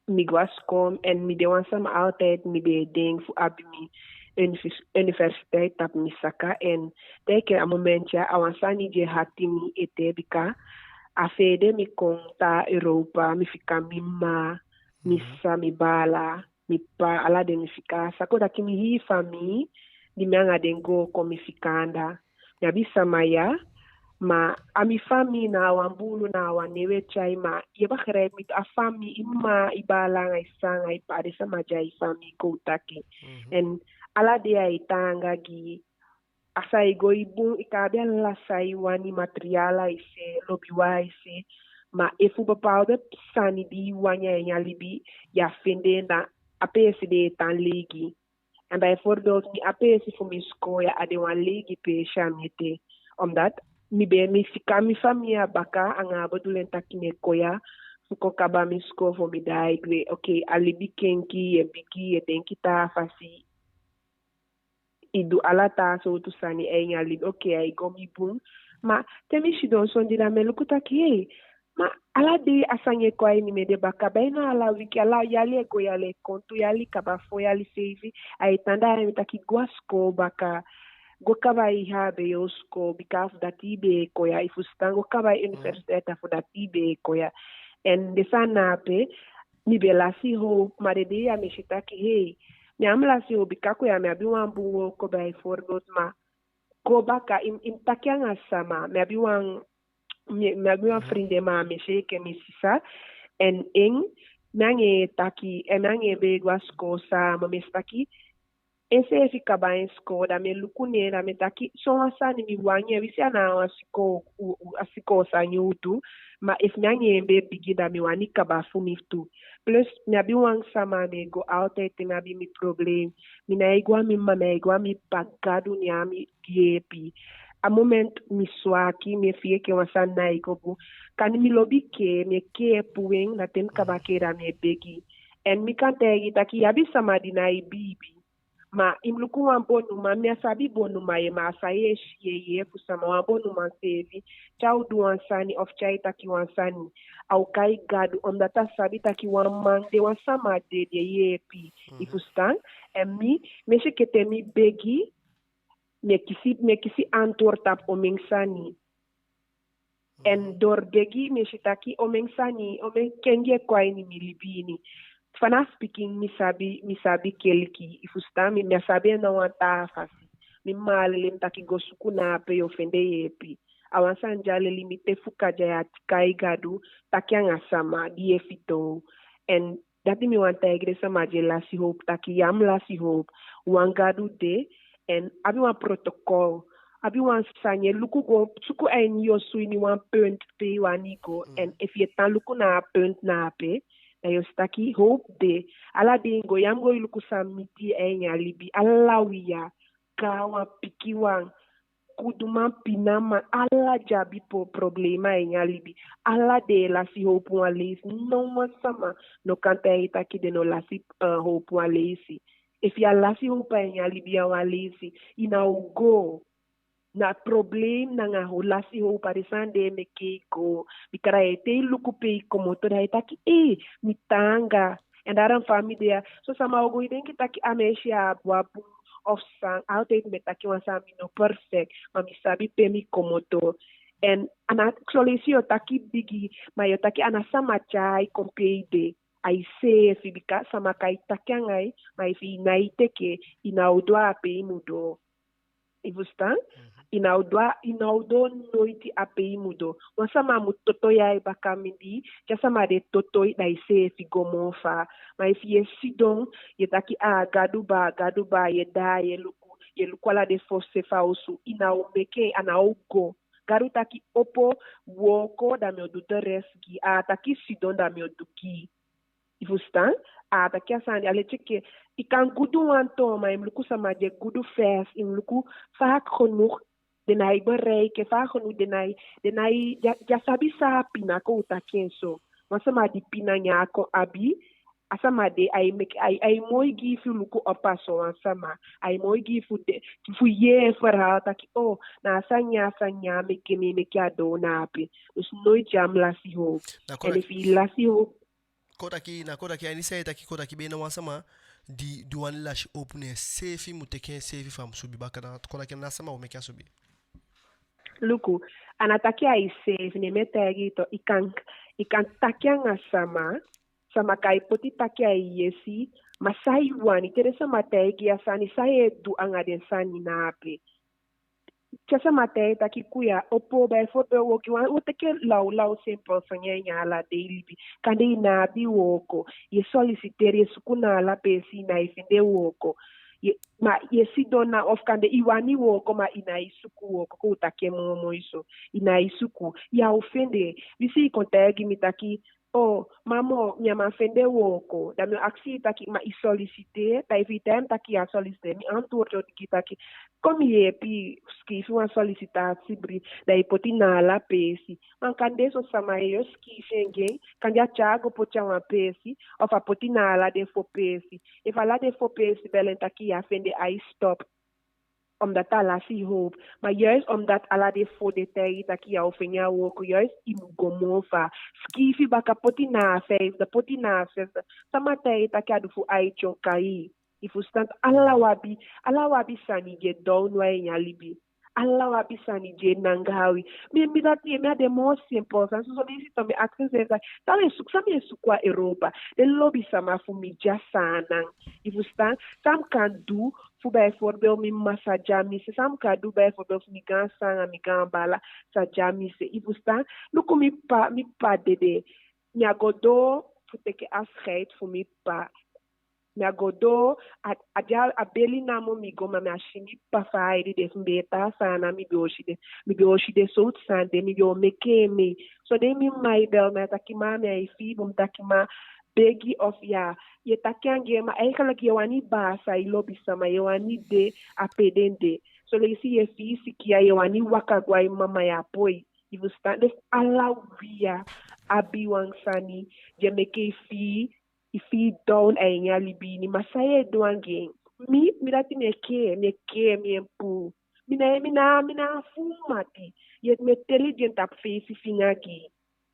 Mi go a sikoo, en mi de wan sama altijd mi be e denki fu abi mi univers-, universiteit tapu mi saka. En te enke a moment ya, a wan sani di e hati mi ete, bika a fu ede mi kon tan a Europa, mi fika mi mma, mi sisa, mi baala, mi ppa, ala den mi fika. Sa kon taki mi hii famii di mi anga den go kon, mi fika anda. Mi abi sama ya, ma a mi famii, na a wan buulu, na a wan nen we tyai, ma ye begrijp mi, a famii, i mma, i baala anga i sisa anga i ppa, a den sama di a i famii, kon taki. En ala dei ai taanga gi i. A sa e go, i bun, i kan abi ala san i wani, materiaal ai se, lobiwan ai se, ma efu bepaalde sani di i wani a ini a libi, ya fende en, da a peesi de e tan leigi. En bijvoorbeeld mi, a peesi fu mi sikoo ya, a de wan leigi peesi a mi ete. Omdat mi be, mi fika mi famii a baka anga a bedoeling taki mi e kon ya fu kon kaba mi sikoo, fu mi daai gwe. Oké, a libi kenki, ye bigi, ye denki taa fasi, i du ala taa sowtu sani a ini a libi. Oké, ai go, mi bun. Ma te mi sidon sondee, da mi e luku taki, hei, ma ala dei a sani e kon a ini mi ede baka, bijna ala wiki, ala yali e go, yali e kon, tu yali kaba, fo yali, feifi, ai tan, da mi taki go a sikoo baka, go kaba i hbo sikoo, bika a fu dati i be e kon ya, i fusutan, go kaba i universiteit, a fu dati i be e kon ya. En den sani na ape, mi be lasi howpu, ma den dei ya mi e si taki, hei, mi á mu lasi howpu, bika kon ya mi abi wan bun wooko, bijvoorbeeld, ma go baka, i mu, i mu taki anga sama. Mi abi wan, mi, mi abi wan vriendin, ma mi e si en enke mi sisa. En en, mi anga en e taki, en mi anga en be e go a sikoo sama, ma mi e si taki enseefi kaba en sikoo, da mi e luku ne en, da mi e taki, sowan sani mi wani, en winsi a ná wan sikoo, u, u, a sikoo sani u du, ma efu mi anga en be bigi, da mi wani kaba fu mi tu. Plus mi abi wan sama, mi e go altijd te mi abi mi probleem. Mi nái go a mi mma, mi nái go a mi ppa, Gadu ne a mi yeepi. A moment mi swaki, mi e fii enke wan sani nái go bun. Kande mi lobi kee, mi e kee puu en, na te mi kaba kee, da mi e begi. En mi kan taigi i taki i abi sama di nái biibi. Ma i mu luku wan bonuman, mi á sabi bonuman ye, ma a san ye si ye yee fu sama, wan bonuman seefi, te a o du wan sani of te ai taki wan sani, a o kai Gadu, omdat a sabi taki wan man de, wan sama de di e yeepi. I fusutan? En mi, mi e si enke te mi begi, mi e kisi, mi e kisi antwoord tapu omen sani. En door begi mi e si taki omen sani, omen kengi e kon a ini mi libi ini. Vanaf pikin mi sabi, mi sabi keliki, i fusutan mi, mi á sabi en na wan taa fasi. Mi mma leli mi taki go suku na ape yo fende yeepi. A wan sani di a leli mi te fu kande ya, kai Gadu, taki anga sama di ye fitoow. En dati mi wani taigi den sama di e lasi howpu taki ya mu lasi howpu. Wan Gadu de, en abi wan protocol, abi wan sani, ye luku go suku a ini yu osu ini wan punt pe i wani go. En efu ye tan luku na a punt na ape, da yo si taki howpu de. Ala dei i go, ya mu go e luku san miti i a ini a libi. Ala wi ya, gaanwan, pikinwan, guduman, pinaman, ala den abi po-, problema a ini a libi. Ala den e lasi howpu wan leisi. No wan sama no kan taigi taki den no lasi, eh, howpu wan leisi. Efu ya lasi howpu a ini a libi ya wan leisi, i ná o go. Na problem nanga ho-, lasi howpu, a den sani de e meke i go. Bika da ye, te i luku pe i komoto, da ye taki, ei, mi taanga. En daarom fa mi de ya, son sama o go e denki taki a mi e si a bun a bun of san, altijd mi e taki wan sani, mi no perfect, ma mi sabi pe mi komoto. En a ná son leisi yo taki bigi, ma yo taki a ná sama tyai kon pe i de. A iseefi, bika sama kan e taki anga i, ma efu i nái teke, i ná o doo a pe i mu doo. I fusutan? I ná o doo a, i ná o doo noiti a pe i mu doo. Wan sama mu toto i a i baka mindii, te a sama de toto i, da iseefi go moo faa. Ma efu ye sidon, ye taki, a Gadu baa, Gadu baa, ye daai, ye luku, ye luku ala den fosuse fu a osu, i ná o meke en, a ná o go. Gadu taki opo, wooko, da mi o du de rest gi i. A á taki sidon, da mi o du gi i. I fusutan? A á taki a sani, a leti enke i kan gudu wan toon, ma i mu luku sama di e gudu first, i mu luku, vaak genoeg den nái bereiken, vaak genoeg den nái, den nái, den á, den á sabi san a pina, kon u taki en so. Wan sama di pina, ne a kon abi, A sama de, ai meke, ai, ai moi gi i fu luku op a sowan sama. Ai moi gi i fu de, fu yee en verhaal taki, oh, na a sani ya, a sani ya meke mi meke a doo na ape. Dus noiti ya mu lasi howpu. D'accord. En efu i lasi howpu, kon taki, na kon taki, a ini san i taki, kon taki be na wan sama di, di wani lasi howpu, ne enseefi mu teke enseefi fu a mu subi baka. Na kon taki na sama o meke a subi. Luku, a ná taki a iseefi, ne mi e taigi i tu, i kan, i kan taki anga sama, sama kai poti taki a i yesi, ma san i wani, te den sama taigi i a sani, san i e du anga den sani na ape. Te a sama taigi i taki kuya, opo, bijvoorbeeld, wooko, wan, u teke lawlaw simpel sani a ini ala dei libi. Kande i ná abi wooko, i e solliciteer, i e suku na ala peesi, i nái fende wooko. I e, ma i e sidon na, of kande i wani wooko, ma i nái suku wooko, kon u taki en moo moi so. I nái suku, ya o fende. Wi si i kon taigi mi taki, oh, mama, mi á man fende wooko. Da mi o akisi i taki, ma i solliciteer? Da efu i taigi mi taki ya solliciteer, mi antwoord o gi i taki, kon mi yeepi i sikiifi wan sollicitatiebrief, da i poti na ala peesi. Ma kande son sama, yu o sikiifi en gi en, kande a tyai go poti a wan peesi, of a poti na ala den fo peesi. Efu ala den fo peesi bel en taki ya fende, ai stop. Omdat a lasi howpu. Ma juist omdat ala den fo de taigi i taki ya o fende a wooko, juist i mu go moo faa. Sikiifi baka, poti na a vijfde, poti na a zesde. Sama taigi i taki a du fu ai tyonkai. I fusutan? Ala u abi, ala u abi sani di e downu a ini a libi. Ala u abi sani di e nangaa wi. Mi, mi dati, mi a de moo simpel sani. Soso leisi tu mi e akisi miseefi taki, san mi e suku, san mi e suku a Europa? Den lobisama fu mi de a Saanan. I fusutan? San mi kan du fu bijvoorbeeld mi mma sa de a mi se, san mi kan du bijvoorbeeld fu mi gaan sisa anga mi gaan baala sa de a mi se. I fusutan? Luku mi ppa, mi ppa dede. Mi á go doo fu teke afscheid fu mi ppa. Mi á go doo, a, a de a, a beli namo mi go, ma mi á si mi ppa fa ai dede. Efu mi be e tan a Saanan, mi be o si den, mi be o si den sowtu sani de, mi be o meke en mee. So den mi mma e bel mi, a taki ma mi á e fii bun, mi taki ma begi of ya, yu e taki anga en, ma eigenlijk yu e wani baasa i lobisama, yu e wani de a pe den de. Son leisi yu e fii siki ya, yu e wani waka go a i mma, ma yu á poi. I fusutan? Dus ala wi ya abi wan sani di e meke i fii, i fii down a ini a libi ini, ma san yu e du anga en? Mi, mi dati mi e kee, mi e kee mi en puu. Mi ná, mi ná, mi ná a fuu mati. Yet mi e teli den tapu feifi finga gi i.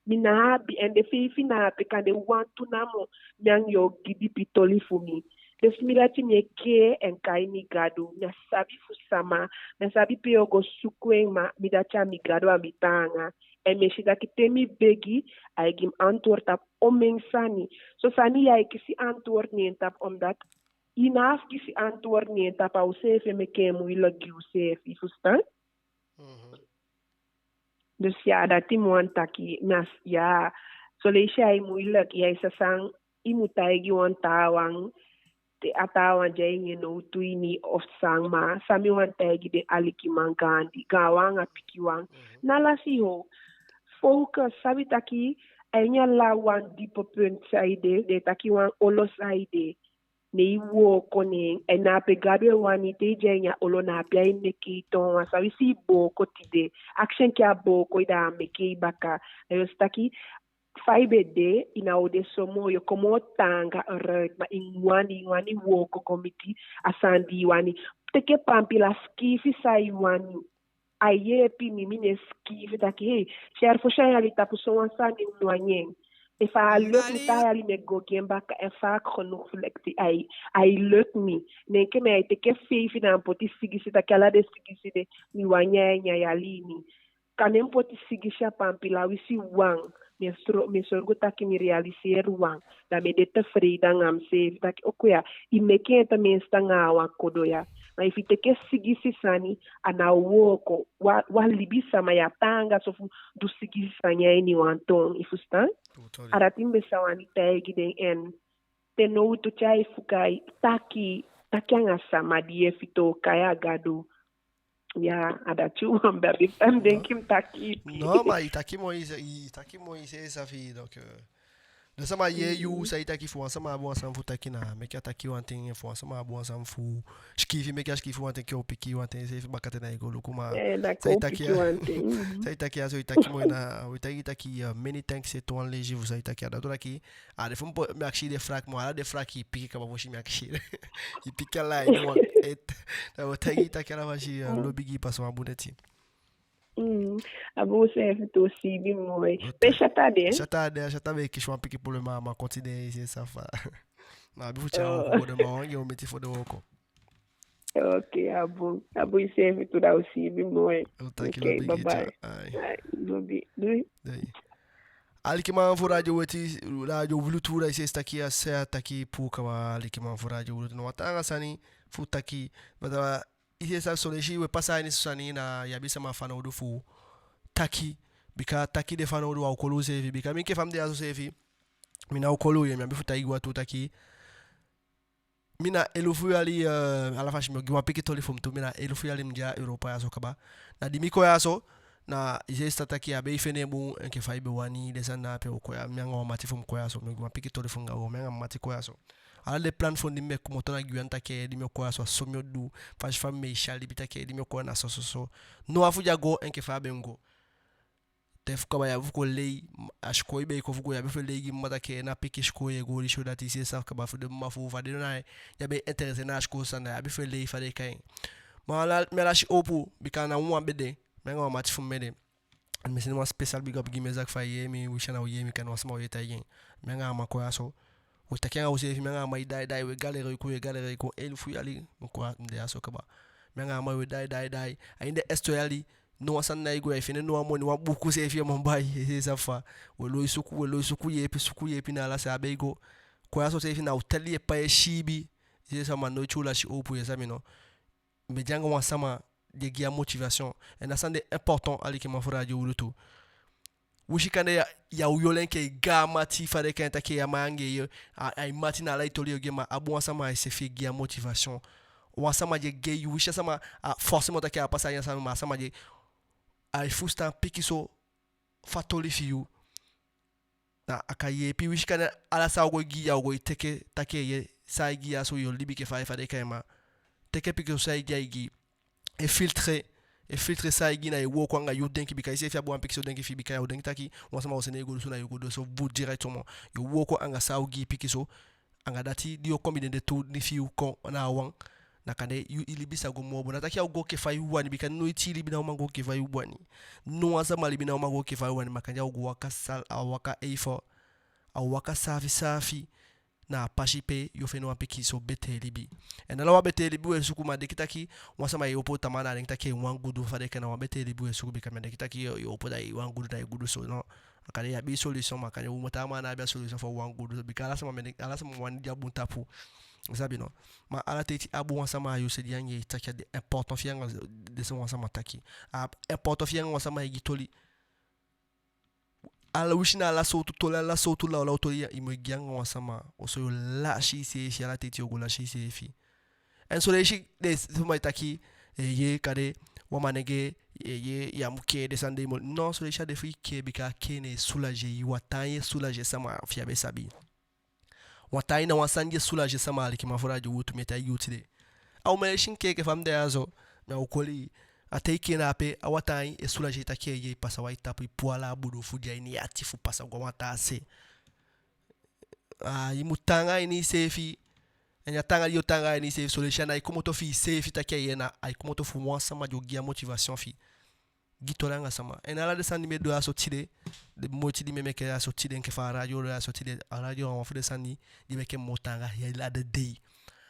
Mi ná abi, en den feifi na ape, kande wantu namo mi anga yu o gi dipi toli fu mi. Dus mi dati mi e kee en kai mi Gadu. Mi á sabi fu sama, mi á sabi pe yu o go suku en, ma mi dati a mi Gadu a mi taanga. En mi e si taki te mi begi, ai gi mi antwoord tapu omen sani. Son sani ya e kisi antwoord ne en tapu, omdat i ná abi fu kisi antwoord ne en tapu, a useefi e meke en moeilijk gi useefi, i fusutan? Mhm. Dus ya, dati mi wani taki, ma ya, son leisi ai moeilijk, ya, i sa san i mu taigi wan taawan, te a taawan de a ini en nowtu ini of san, ma san mi wani taigi den alikiman gaandi, gaanwan anga pikinwan. Mhm. Ná lasi howpu. Focus, sabi taki, a ini ala wan dieptepunt san i de, den e taki wan olo san i de. Ne i wooko ne en, en na ape Gadu e wani, te i de a ini a olo, na ape ai meke i toon wan. San wi si i booko tide, akisi en ke a booko i, da a meke i baka. Da yu o si taki fa i be de, i ná o de so moo, yu o kon moo taanga eruit, ma i wani, i wani wooko go miti a sani di i wani. Teke pampila, sikiifi san i wani. Ai yeepi mi, mi ne sikiifi taki, hei, Sher, fosi a yali tapu sowan sani mi wani en. Efu a á lukt mi, taa yali mi e go gi en baka, en vaak genoeg fu leti ai, ai lukt mi. Ne enke mi ai teke feifi, da mi poti sigisi, taki ala den sigisi de mi wani a ini a yali ini. Kande mi poti sigisi a pampila, winsi wan, mi e sor-, mi e sorgu taki mi realiseer wan, da mi e de tevreden anga miseefi taki okuya, i meke en tenminste anga a wan kodo ya. Ma efu i teke sigisi sani, a ná o wooko. Wan, wan libisama, ya taanga so fu du sigisi sani a ini wan toon, i fusutan? Totally. A dati mi be sa wani taigi den, en te nowtu te ai fuka, taki, taki anga sama di yu e fitoow, kai a Gadu. Ya, a dati wan be a be fa mi denki mi taki. No, ma i taki moi, i taki moi seefi, donc, euh, Da sama yee yu, san i taki? Fu wan sama abi wan sani fu taki, na meke a taki wanten, fu wan sama abi wan sani fu sikiifi, meke a sikiifi wanten, ke u piki wanten seefi bakaten, na i go luku. Ma san i taki ya, san i taki ya so, i taki moi. Na we taki, taki, uh, many thanks ete wan leisi fu san i taki ya. Da tu taki, a de fu mi akisi den vraag, ma ala den vraag i piki kaba fosi mi akisi. I piki ala, i no wan ete. Da we taki, taki ala fasi, uh, lobi gi i pasa wan bun neti. Mm, a bun seefi tu, siibi moi. Pe Shata de? Shata de, Shata be kisi wan pikin problème, ma continue, i si, ça va. Na abi fu tyai wooko go de, ma wan gi o miti fu den wooko. Ok, a bun. A bun seefi tu, da u siibi moi. Ok, bye bye. Ai. Ai, lobi. Doei. Doei. Alikiman fu Radio Wi Lutu, Radio Wi Lutu, da i si taki a se a taki puu kaba, alikiman fu Radio Wi Lutu. No wan taanga sani fu taki, bata i si, son leisi we pasa a ini son sani, na i abi sama fanowdu fu taki, bika taki de fanowdu, a o koli u seefi, bika mi enke fa mi de ya so seefi, mi ná o koli u, ye, mi abi fu taigi u a tuu taki, mi na elufu yali, eh, ala fasi mi o gi wan pikin toli fu mi tu, mi na elufu yali mi de a Europa ya so kaba. Na di mi kon ya so, na i si, Sisa taki, a be e fende en bun enke fa i be wani, den sani na ape. U kon ya, mi anga wan mati fu mi kon ya so, mi o gi wan pikin toli fu mi anga u, mi anga mi mati kon ya so. Ala den plan fu mi di mi be komoto na Guyane taki di mi o kon ya so, a so mi o du, fasi fa mi e si a libi taki di mi o kon ya na so so so. Nowan fu den á go enke fa a be mu go. Te fu kaba, i abi fu kon lei, a sikoo i be e kon fu go, i abi fu lei gi mma taki na pikin sikoo ye go, disi o dati, i si, Sisa, fu kaba, fu den mma fu u, fa den na, i á be intéressé na a sikoo sani, i abi fu lei fa den e kai en. Ma ala, mi á lasi howpu, bika na wan be de, mi anga wan mati fu mi be de. Mi sende wan special big up gi Mezak, fa i yee mi, wi si a ná o yee mi, kande wan sama o yee taigi en. Mi anga a man kon ya so, we taki anga useefi, mi anga a man e daai daai, we galère kon, we galère kon, elufu yali mi kon ya, mi de ya so kaba. Mi anga a man we daai daai daai. A ini den esito yali, nowan sani ná e go, ya e fende nowan moni, wan buku seefi ya man bai, i si, Sisa, fa. We lon e suku, we lon e suku yeepi, suku yeepi, na ala se a be e go. Kon ya so seefi na oteli ye pai e siibi. I si, Sisa, ma noiti u lasi howpu, ye sabi no. Mi be de anga wan sama di e gi a motivation. En a sani de important, alikiman fu Radio Wi Lutu. Wi si kande ya, ya o yoli en enke i gaan mati, fa den e kai en, taki a man anga i, a, a i mati, na ala i toli yo gi en, ma a bun wan sama a iseefi e gi a motivation. Wan sama di e gi yu, wi si a sama, a forcément taki a pasa a ini a sani, ma a sama di e, a e fusutan pikinso fa toli fi yu. Na a kan yeepi. Wi si kande ala san a o go e gi, ya o go e teke taki, ye, san a e gi ya so, yo libi enke fa, fa den e kai en, ma teke pikinso san a e gi, a e gi. E filtré, e filtré san a e gi, na e wooko anga yu denki, bika iseefi abi wan pikinso denki fi i, bika ya o denki taki wan sama o sende i go du so, na yo go du so, vous directement. Yo wooko anga san a o gi i pikinso, anga dati di yo combiner den tu, di fi yu kon na a wan, na kande yu, i libi sa go moo bun. Ná taki a o go enke fa i wani, bika noiti i libi ná o man go enke fa i wani. Nowan sama libi ná o man go enke fa i wani, ma kande a o go waka sal, a o waka eifo, a o waka saafi saafi, na a pasi pe yo fende wan pikinso betee libi. En ala wan betee libi we suku, ma denki taki wan sama e opo tamaa, na a denki taki en wan gudu, fa den e kai en, na wan betee libi we suku, bika mi á denki taki yo, yo opo da i wan gudu, da i gudu so, no. A kande i abi i solution, ma kande u mu, tamaa ná abi a solution fu wan gudu so, bika ala sama, mi denki ala sama wani de a bun tapu. I sabi no. Ma ala teiti a bun wan sama a yu se di anga i e taki, a de important fi i anga den so wan sama taki. A important fi i anga wan sama e gi toli. Ala wi si na ala sowtu toli, ala sowtu lawlaw toli ya, i mu e gi anga wan sama, oso yo lasi iseefi, ala teiti yo go lasi iseefi. En son leisi den sama e taki, eh, ye, kande wan manengee, eh, ye, ya mu kee, den sani de i mu... Non, son leisi a de fu i kee, bika a kee ne e soulager i. Wan taa ye soulager sama fi i á be sabi. Wan taa na wan sani di e soulager sama, alikiman fu Radio Wi Lutu, mi e taigi u tide. A omen leisi enke fa mi de ya so, mi á o koli i. A te i kee na ape, a wan taa e soulager i taki ye, i pasa wan etape, i puu ala a buulu fu de a ini i ati fu pasa go a wan taa se. Ah, i mu taanga a ini iseefi. En a taanga di yo taanga a ini iseefi, son leisi a ná e komoto fi iseefi taki ye, na a e komoto fu wan sama di o gi a motivation fi i. Gi toli anga sama. En ala den sani di mi e du ya so tide, den moiti di mi e meke ya so tide, enke fa a radio de ya so tide, a radio a wan fu den sani di meke mi moo taanga hela den dei.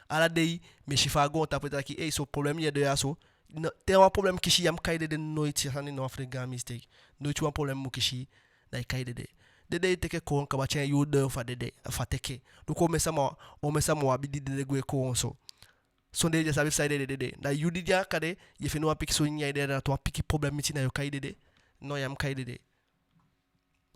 Ala dei mi e si fa a goontapu e taki, ei, son problème di e de ya so, no, te wan problème kisi i, ya mu kai dede noiti. A sani na wan fu den gaan mistake. Noiti wan problème mu kisi i, da i kai dede. Dede e teke kon kaba, tyen yuu doo fu a dede, fu a teke. Luku omen sama, omen sama u abi di dede gwe kon so. Sondee den sabi fu saide den dede. Da yu di de a kande, ye fende wan pikinso nyan e dede, da wan pikin problème miti, na yo kai dede. No, ya mu kai dede.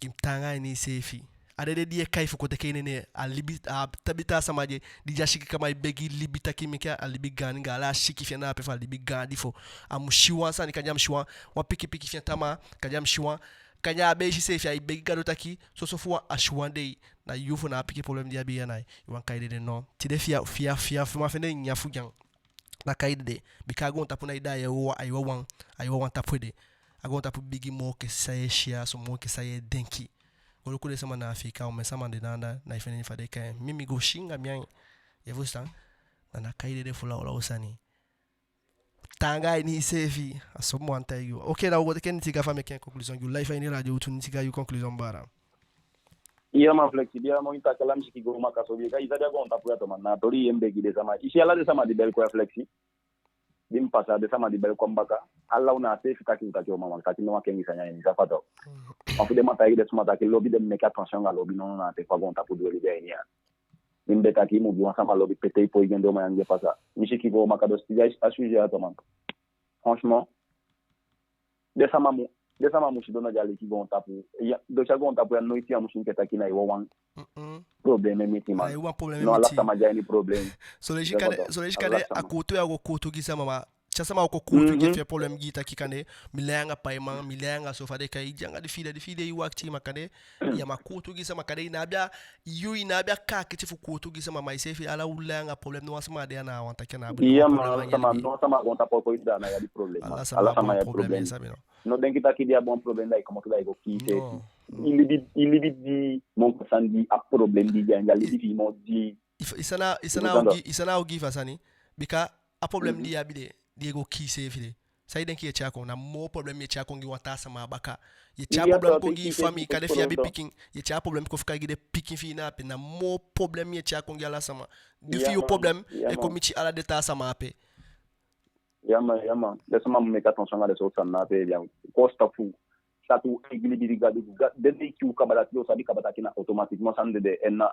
I mu taanga a ini iseefi. A dede di ye kai fu kon teke i neen, a libi, a tabi taa sama di, di de a sikikan, man e begi libi taki meke a libi gaan anga ala a siki fi en na ape, fu a libi gaan di fu. A mu si wan sani, kande a mu si wan, wan pikin pikin fi en tamaa, kande a mu si wan Kande a be e si seefi, ai begi Gadu taki, soso fu wan, a si wan dei, na yu fu na a pikin problem di a abi ya, na i wani kai dede. No. Tide fi a, fi a, fi a, fi a man fende nyan fu nyan, na kai dede. Bika a goontapu ná e daai a i wawan, a i wawan, a i wawan tapu ede. A goontapu bigi moo enke san i e si ya so, moo enke san i e denki. Go luku den sama na Afiika, omen sama de na anda, ná e fende fa den e kai en. Mi, mi go si anga mi ain. I e fusutan? Na, na kai dede fu lawlaw sani. Taanga a ini iseefi, a so mi wani taigi u. Ok, na u go teke Nitiga fu a meke en conclusion gi u. Live a ini radio u tu, Nitiga, yu conclusion, baala. Iya man, Flexi, di a man i taki ala mi sikiifi go maka so, bika i sabi a goontapu ya, to man, na toli i e begi den sama. I si ala den sama di beli kon ya, Flexi, di mi pasa, den sama di beli kon baka, ala u na a seefi taki u taki, o mama, taki no wan kengi sani a ini, i sabi fa to. Ma fu den man taigi den sama taki lobi, den meke attention anga lobi, no, no, na a te fu a goontapu du e libi a ini ya. Mi be taki i mu gi wan sama lobi pe te i poi gi en, den man ya, anga en pasa. Mi sikiifi go maka, dus tide a sujet ya, to man. Franchement, den sama mu, den sama mu sidon na den aliki goontapu. Ya, dus a goontapu ya noiti a mu si enke taki na i wawan problem e miti, man. Na i wawan problem e miti. No, ala sama de a ini problem. Son leisi kande, son leisi kande a kuutu ya go kuutu gi sama, ma te a sama o kon kuutu gi i, fi en problem gi i, taki kande mi lai anga paiman, mi lai anga so, fa den e kai, i de anga di fi i de, di fi i de i wakiti, ma kande ya man kuutu gi sama, kande i ná abi a, yu, i ná abi a kaakiti fu kuutu gi sama, ma iseefi ala u lai anga problem, no wan sama de ya na a wan taki a ná abi. Iya man, problem, ala sama, no wan sama a goontapu o kon de a ná abi problem, man. Ala sama abi wan problem, i sabi, no? No denki taki di i abi wan problem da i komoto da i go kii iseefi. No. I libi, i libi di moo enke san di a problem di i de a ini, a libi fi i moo di. I f-, i sani, i sani o gi, i sani o gi fu a sani. Bika a problem di i abi de, di i e go kii iseefi de, san i denki i e tyai kon? Na moo problem i e tyai kon gi wan taa sama a baka. I e tyai problem kon gi i famii, kande fi i abi pikin, i e tyai problem kon fika gi den pikin fi i na ape. Na moo problem i e tyai kon gi ala sama. Di fi i problem e kon miti ala den taa sama ape. Ya man, ya man. Den sama mu meke attention anga den sowtu sani na ape, ya. Kosi tapu. Sa tu e gi libi di Gadu, Ga-, den e kii u kaba, dati u sabi kaba taki na automatiquement san de de, en na,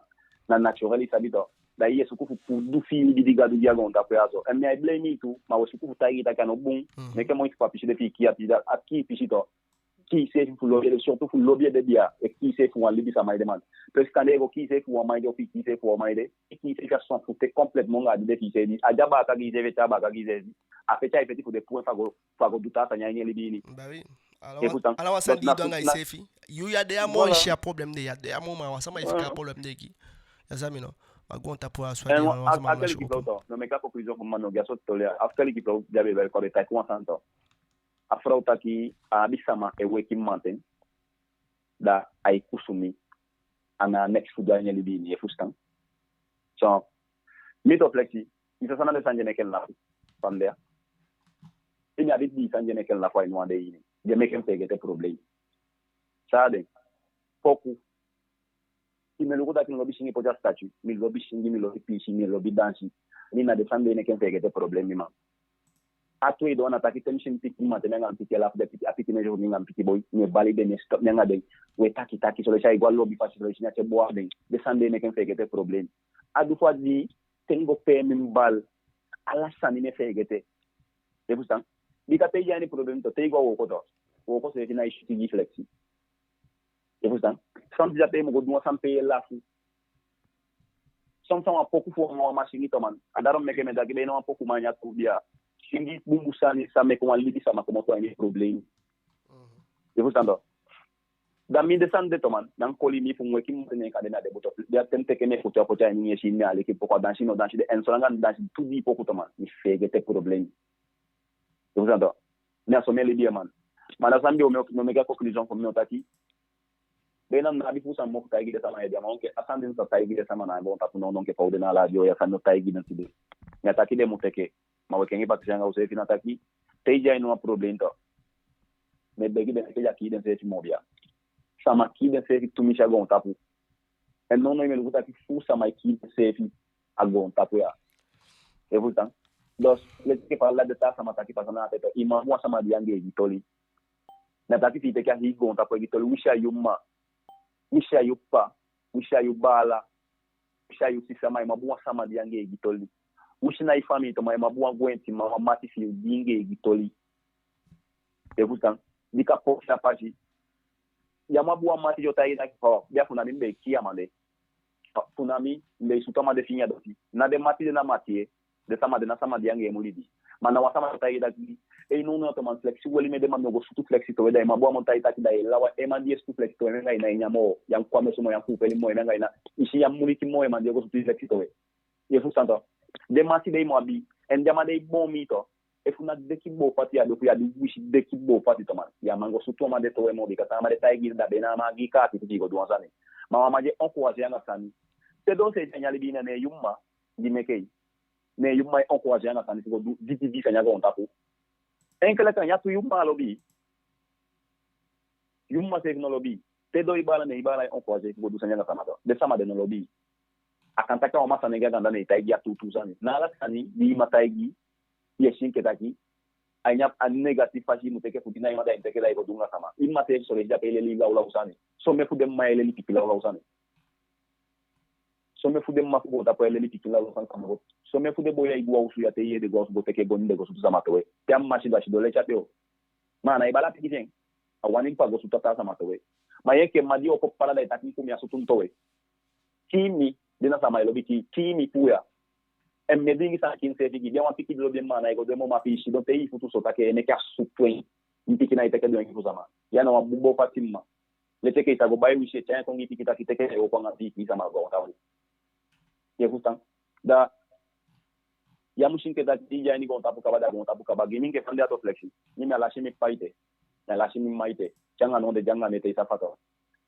na naturel, i sabi to. Da i e suku fu puu du fi i libi di Gadu gi a goontapu ya so. En mi á e blame i tu, ma u e suku fu taigi i taki a no bun. Mhm. Meke moiti fu a pisi de fi i kii a pisi, da a kii pisi to. Kii iseefi fu lobi ede, surtout fu lobi ede, bia, e kii iseefi fu wan libisama ede, man. Parce que kande i e go kii iseefi fu wan man ede, ofu i kii iseefi fu wan man ede, i kii iseefi, a s'en fouter complètement anga a di de fi iseefi. A di a baaka gi iseefi, e tyai a baaka gi iseefi. A feti ai feti fu den puu en fu a go, fu a go du taa sani a ini en libi ini. Bah oui. Ala wan, ala wan sani di i du anga iseefi. Yu ya de a moo i si a problème de, ya de a moo, ma wan sama e fika a problème de gi i. Ya sabi, no? Ma goontapu a swali, wan sama mu lasi u opo. No, meke a conclusion fu mi, no, gi a sowtu toli ya. A fu toli gi flow, di a be beli kon, a be taki wan sani to. A frow taki a abi sama e weki mamanten, da ai kusumi, a ná a neks fu du a ini en libi ini, i e fusutan. So, mi to Flexi, i sa san na den sani di e meke en lafu, fa mi de ya. I ná abi di sani di e meke en lafu a ini wan dei ini, di e meke en feegete problème. San a de? Poku. I mu e luku taki mi lobi singi poti a statut, mi lobi singi, mi lobi piisii, mi lobi dansi. Di na den sani de e meke en feegete problème, mi man. A tweede wan na taki te mi si mi pikin mamanten, mi anga mi pikin e lafu, den pikin, a pikin mi e soi mi anga mi pikin boi, mi e bali den, mi e stop mi anga den. We taki taki, son leisi ai go a lobi fasi, son leisi mi ati e bow a den. Den sani de e meke en feegete problème. A du fu a di te mi go pee mi bal, ala sani mi e feegete. I e fusutan? Bika te i de a ini problème to, te i go a wooko to, wooko seefi na i switi gi Flexi. I e fusutan? Son leisi a pe i mu go du wan sani pe i e lafu. Son leisi wan poku fu wan masingi to, man. A dati meke mi e taki, be na wan poku man ya tu, bia. Singi bunbun sani sa meke wan libisama komoto a ini problème. Mhm. I e fusutan to? Da mi, den sani de to, man, na koli mi fu mi weki mamanten, ne en kande na den buto. Bia, te mi teke mi e poti a poti a ini mi, i e si mi e aliki poku, a dansi mi o dansi de, en solanga mi dansi tu dii poku to, man, mi feegete problème. I e fusutan to? Mi, a so mi e libi, man. Ma na san mi o, mi o, mi o meke a conclusion fu mi, mi o taki, be na mi ná abi fu san mi o taigi den sama ya, bia, ma enke a sani di mi sa taigi den sama na goontapu nownow, enke fa u de na a radio ya, san mi o taigi den tide. Mi á taki den mu teke, ma we kengi pakisei anga useefi, na taki, te i de a ini wan problème to, mi e begi den, meke den á kii denseefi moo, bia. Sama kii denseefi tumisi a goontapu. En nownow i mu e luku taki fuu sama e kii denseefi a goontapu ya. I e fusutan? Dus, leti enke fa ala den taa sama taki pasa na ape to, i mu abi wan sama di i anga en e gi toli. Na taki fi i teke a hii goontapu e gi toli, winsi a yu mma, winsi a yu ppa, winsi a yu baala, winsi a yu sisa, ma i mu abi wan sama di i anga en e gi toli. Winsi na i famii to, ma i mu abi wan gwenti, ma wan mati fi i di i anga en e gi toli. I e fusutan? Di kan poti a pasi. Ya mu abi wan mati di o taigi i taki, oh, bia, fu na mi mi be e kii a man de. Oh, fu na mi mi be e sutu a man de fi i a doti. Na den mati de na mati, eh. Den sama de na sama di i anga en mu libi. Ma na wan sama taigi taki, ei, no, no, to man, Flexi weli mi ede, ma mi o go sutu Flexi towe. Da i man bun a man taigi taki, da i lawa, e man di e sutu Flexi towe, mi anga i ná e nyan moo, ya mu kon a mi osu moo, ya mu kuupeli moo, mi anga i ná, i si, ya mu muliki moo, e man di e go sutu Flexi towe. I e fusutan to. Den mati de i mu abi, en den man de i boon mi to. Efu na deki boo fati i abi, ofu i abi wisi deki boo fati to man, ya man go sutu a man de towe moo, bika san a man de taigi i, da be na a man gi i kaakiti fi i go du wan sani. Ma wan man di e encourager anga sani. Te doo seefi a ini a libi ini, ne yu mma di meke i, ne yu mma e encourager anga sani fi i go du didibii sani a goontapu. Enke leti, a ná tu yu mma lobi i. Yu mma seefi no lobi i. Te doo i baala, ne i baala e encourager i fi i go du sani anga sama to. Den sama de no lobi i. A kan taki a wan mma sani enke a ganda, ne i taigi i a tuutuu sani. Na ala sani di i mma taigi i, i e si enke taki a ini a négatif fasi i mu teke fu di na i mma, da i mu teke, da i go du anga sama. I mma seefi, son leisi, di ape e leli i lawlaw sani. Somen fu den mma e leli pikin lawlaw sani. Somen fu den mma fu goontapu e leli pikin lawlaw sani, sama go. Somen fu den boi ya e go a osu ya, te i yee den go a osu go teke goni, den go sutu sama towe. Te a mma sidon, a sidon leti ape o. Ma a ná e baala pikin fi en. A wani go sutu a taa sama towe. Ma yu enke mma di opo para, da i taki, mi kon, mi á sutu mi towe. Kii mi, di na sama e lobi kii, kii mi puu ya. En mi e diingi sani kiin seefi gi. Di a wan pikin di lobi en mma, a ná e go du en moo, ma fi i sidon te i futu so taki e meke a sutu en, i pikin ná e teke du en gi fu sama. Ya na wan bun boo fati mma. Leti enke i sa go bai wisi, e tyai en kon gi i pikin taki teke, e wooko anga pikin sama a goontapu. I e fusutan? Da ya mu si enke taki di i de a ini goontapu kaba, da goontapu kaba gi mi. Enke fa mi de ya to, Flexi, mi, mi á lasi mi ppa ete, mi á lasi mi mma ete. Te anga noo den de anga mi ete, i sabi fa to.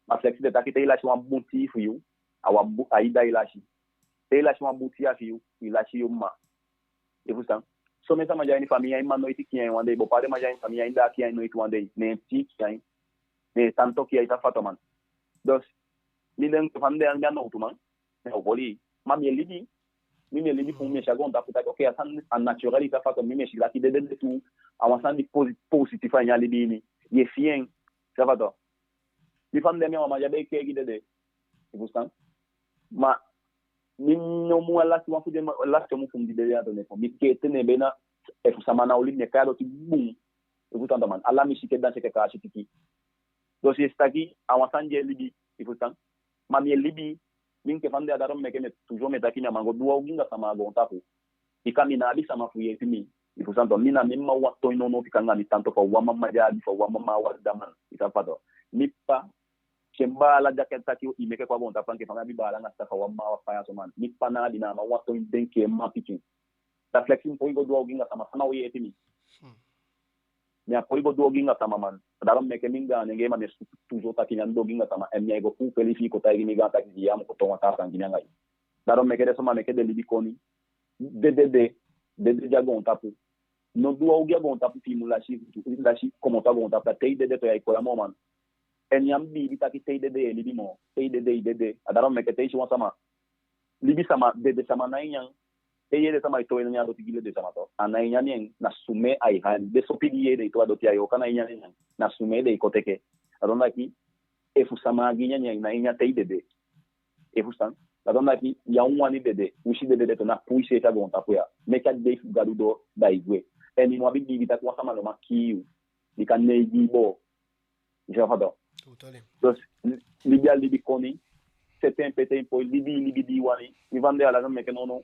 Ma Flexi, den taki te i lasi wan bun tii fi yu, a wan bu-, a i dda i lasi. Te i lasi wan bun tii ya fi yu, i lasi yu mma. I e fusutan? Somen sama de a ini famii, a i mma noiti kiin a en wan dei. Boo, pa den man de a ini famii, a i dda kiin a en noiti wan dei. Ne en tii kiin a en. Ne en tanto kiin a en, i sabi fa to man. Dus mi denki fa mi de ya, mi a nowtuman, mi á o holi. Ma mi e libi. Mi, mi e libi fu mi, mi e si a goontapu taki, oke, a sani a naturel, i sabi fa to. Mi, mi e si taki dede de tu a wan sani di posi-, positif a ini a libi ini. I e fii en, i sabi fa to. Mi fa mi de, mi a wan man di á be e kee gi dede. I e fusutan? Ma mi no mu a lasi wan fu den, lasi omu fu mi di dede a tone fu mi. Enke te ne be na, efu sama ná o libi, mi e kai a doti bun. I e fusutan to man. Ala mi si ke dansi enke kaasi tiki. Dus i e si taki a wan sani di e libi. I e fusutan? Ma mi e libi. Mi, enke fa mi de ya, daarom meke mi e, toujours mi e taki, mi á man go du wan ogii anga sama a goontapu. Bika mi ná abi sama fu yeepi mi. I e fusutan to. Mi na mi mma wawan toon nownow fika anga mi tanto, fa wan mma di a abi, fa wan mma a wan dda man. I sabi fa to. Mi ppa, te en baala di a kan taki i meke kon a goontapu, enke fa mi abi baala anga sisa, fa wan mma a wan ppa ya so man. Mi ppa ná abi, na a man wawan toon denki en mma pikin. Da Flexi, mi poi go du wan ogii anga sama, sama o yeepi mi? Mi á poi go du ogii anga sama man. Daarom meke mi gaan nenge, ma mi e suku toujours taki mi á mu du ogii anga sama. En mi á e go kuupeli fi i kon taigi mi gaan taki fi i, ya mu kon toon wan taa sani gi mi anga i. Daarom meke den sama meke den libi koni. Dede de, dede de a goontapu. No du wan ogii a goontapu fi i mu lasi, lasi komoto a goontapu. Da te i dede to, ya e kon ya moo man. En ya mu biibi taki te i dede i e libi moo. Te i dede i dede. A daarom meke te i si wan sama libisama, dedesama ná e nyan. Te i yee den sama e towe nyanyan a doti gi ledesama to, a ná e nyan en, na sumee ai hali. Den sopi di i yee den e towe a doti, a yooka ná e nyan en. Na sumee den e kon teke. A daarom taki efu sama á gi i nyanyan, i ná e nyan te i dede. I e fusutan? A daarom taki ya mu wani dede, u si dede de to, na puu iseefi a goontapu ya. Meke a dei fu Gadu doo, da i gwe. En i mu abi biibi taki wan sama no man kii yu. Bika ná i gi i boo. I sabi fa to. Totally. Dus libi a libi koni, seten pe te i poi, libi i libi di i wani. Mi fa mi de ya, daarom meke nownow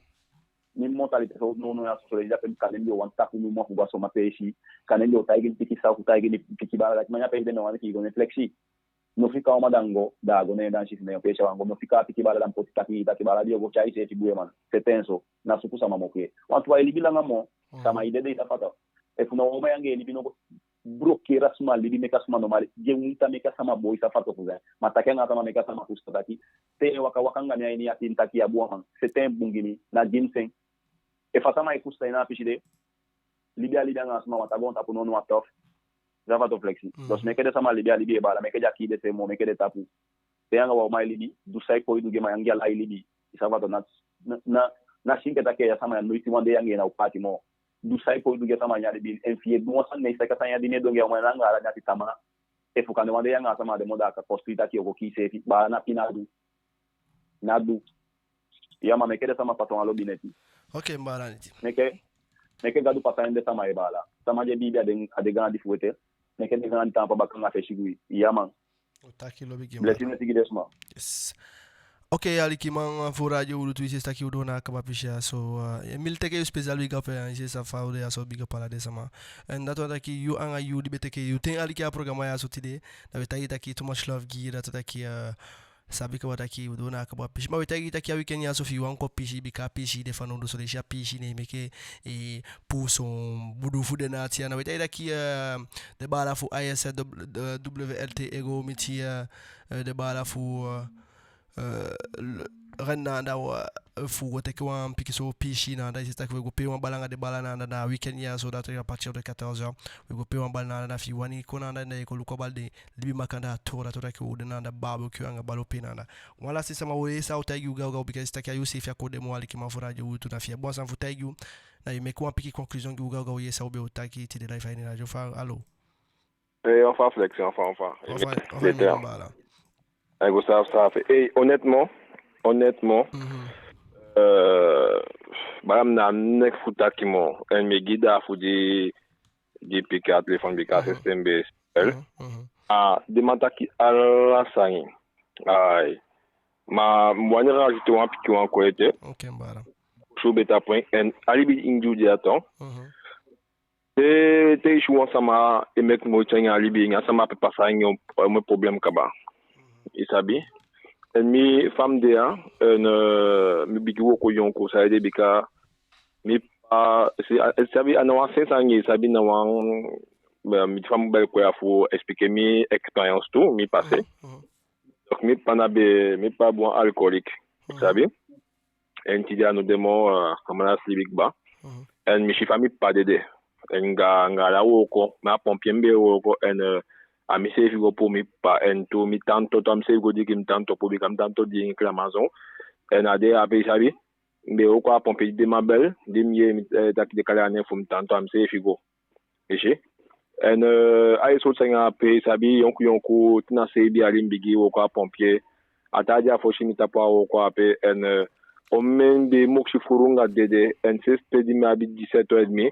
mi mentalité so nownow ya so, so leisi ape, kande mi be o wani tapu mi mma fu go a sama peesi, kande mi be o taigi mi pikin sa, fu taigi mi pikin baala taki, man, ya pe i de, mi wani ki go ne Flexi. No fika a uman da mi go, da a go ne en dansi fi mi, ne en peesi a wan go. No fika a pikin baala da mi poti taki, taki baala di o go tyai iseefi gwe man. Seten so, na suku sama mofu i. Wantu ai libi langa moo, sama i dede, i sabi fa to. Efu na wan uman ya anga en libi no go bloquer a sama libi, meke a sama no man gi en winta, meke a sama boo, i sabi fa to, fu san. Ma taki anga a sama, meke a sama fusutan taki, te en waka waka anga mi a ini a tin taki ya bun a man, seten bun gi mi, na gi mi sen. Efu a sama e fusutan en na a pisi de, libi a libi anga a sama, wantu a goontapu nownow a tof. I sabi fa to, Flexi. Dus meke den sama libi a libi, e baala, meke den á kii denseefi moo, meke den tapu. Te i anga wan uman e libi, du san i poi du gi en, ma yu anga en ala i libi. I sabi fa to. Na, na, na si enke taki a sama ya noiti wan dei yu anga en ná o paati moo. Du san i poi du gi a sama ya a libi. En fi i e du wan sani, ne i si taki a sani ya di mi e du anga a uman ya, anga ala mi ati tamaa. Efu kande wan dei yu anga a sama á de moo, da a kan kostu i taki yu o go kii iseefi. Baala, na pina du. Na du. Ya man, meke den sama pasa wan lobi neti. Oke, mi baala neti. Meke, meke Gadu pasa en den sama, e baala. Sama di e biibi a den, a den gaandi fu u ete. Meke den gaandi taampu a baka anga fesi gi wi. Ya man. U taki lobi gi en. Blesi neti gi den sama. Yes. Ok, alikiman fu Radio Wi Lutu, i si taki u doo na a kaba pisi ya so. Eh, mi teke yu special big up, eh, i si fa u de ya so, big up ala den sama. En dati wani taki yu anga yu di be teke yu ten aliki a programa ya so tide, da we taigi taki too much love gi yu, dati wani taki, eh, sabi kaba taki u doo na a kaba pisi. Ma we taigi taki a weekend ya so fi i wani kon pisi, bika pisi de fanowdu so, den si a pisi ne i meke, eh, puu son budu fu den na ati ana. We taigi taki, eh, den baala fu I S W L T e go miti, eh, eh, den baala fu, eh, eh, l-, ren na anda, eh, fu go teke wan pikinso pisi na anda, i si taki we go pee wan bal anga den baala na anda na weekend ya so, dati à partir de quatorze heures. We go pee wan bal na anda, na fi i wani kon na anda, na i kon luku a bal de, libi makandaa tu, dati wani taki u de na anda, barbecue anga bal o pee na anda. Wan lasi sama, we yee san a o taigi u gawgaw, bika i si taki a yu seefi a kon de moo, alikiman fu Radio Wi Lutu, na fi i abi wan sani fu taigi u, na i meke wan pikin conclusion gi u gawgaw, yee san u be o taki tide live a ini radio. Fa, alo? Eh, enfin, Flex, enfin, enfin. Enfin, enfin, mi baala. Ai go saafi saafi. Eh, honnêtement, honnêtement, eh, baala, mi ná a nek fu taki moo. En mi gi da fu di, di piki a telefon, bika a système be sel. Ah, den man taki ala sani. Ai. Ma mi wani rajouter wan pikin wan kon ete. Ok, mi baala. Su be ta pwen, en a libi di u de a tan. Te, te i si wan sama e meke moiti anga a libi, anga a sama ape pasa anga wan, wan problème kaba. I sabi? En mi, fa mi de ya, en, eh, mi bigin wooko yonku, saide, bika mi pa, si, a, i sabi, a ná wan sensi anga en, i sabi, na wan, eh, mi fa mi be e kon ya fu expliquer mi expérience tu, mi passé. Donc mi pa na be, mi pa be wan alcoolique, i sabi? En tide a ná de moo, eh, a man á e libi kaba. En mi si fa mi pa dede. En anga, anga ala wooko, mi a pompier mi be e wooko, en, eh, a mi seefi go puu mi pa, en tu mi tanta tu, a mi seefi go diingi mi tanta puu, bika mi tanta diingi Clermaçon. En a de ape, i sabi, mi be e wooko a pompier, di den man bel, di mi yee, eh, taki den kali a nen fu mi tanta, a mi seefi go. I si? En, eh, ai sowtu sani ape, i sabi, yonku yonku, tina seibin yali mi bigin wooko a pompier. A taa di a fosi mi tapu a wooko ape, en, eh, omen be mokisi fulu anga dede, en sensi pe di mi abi dix-sept ans et demi.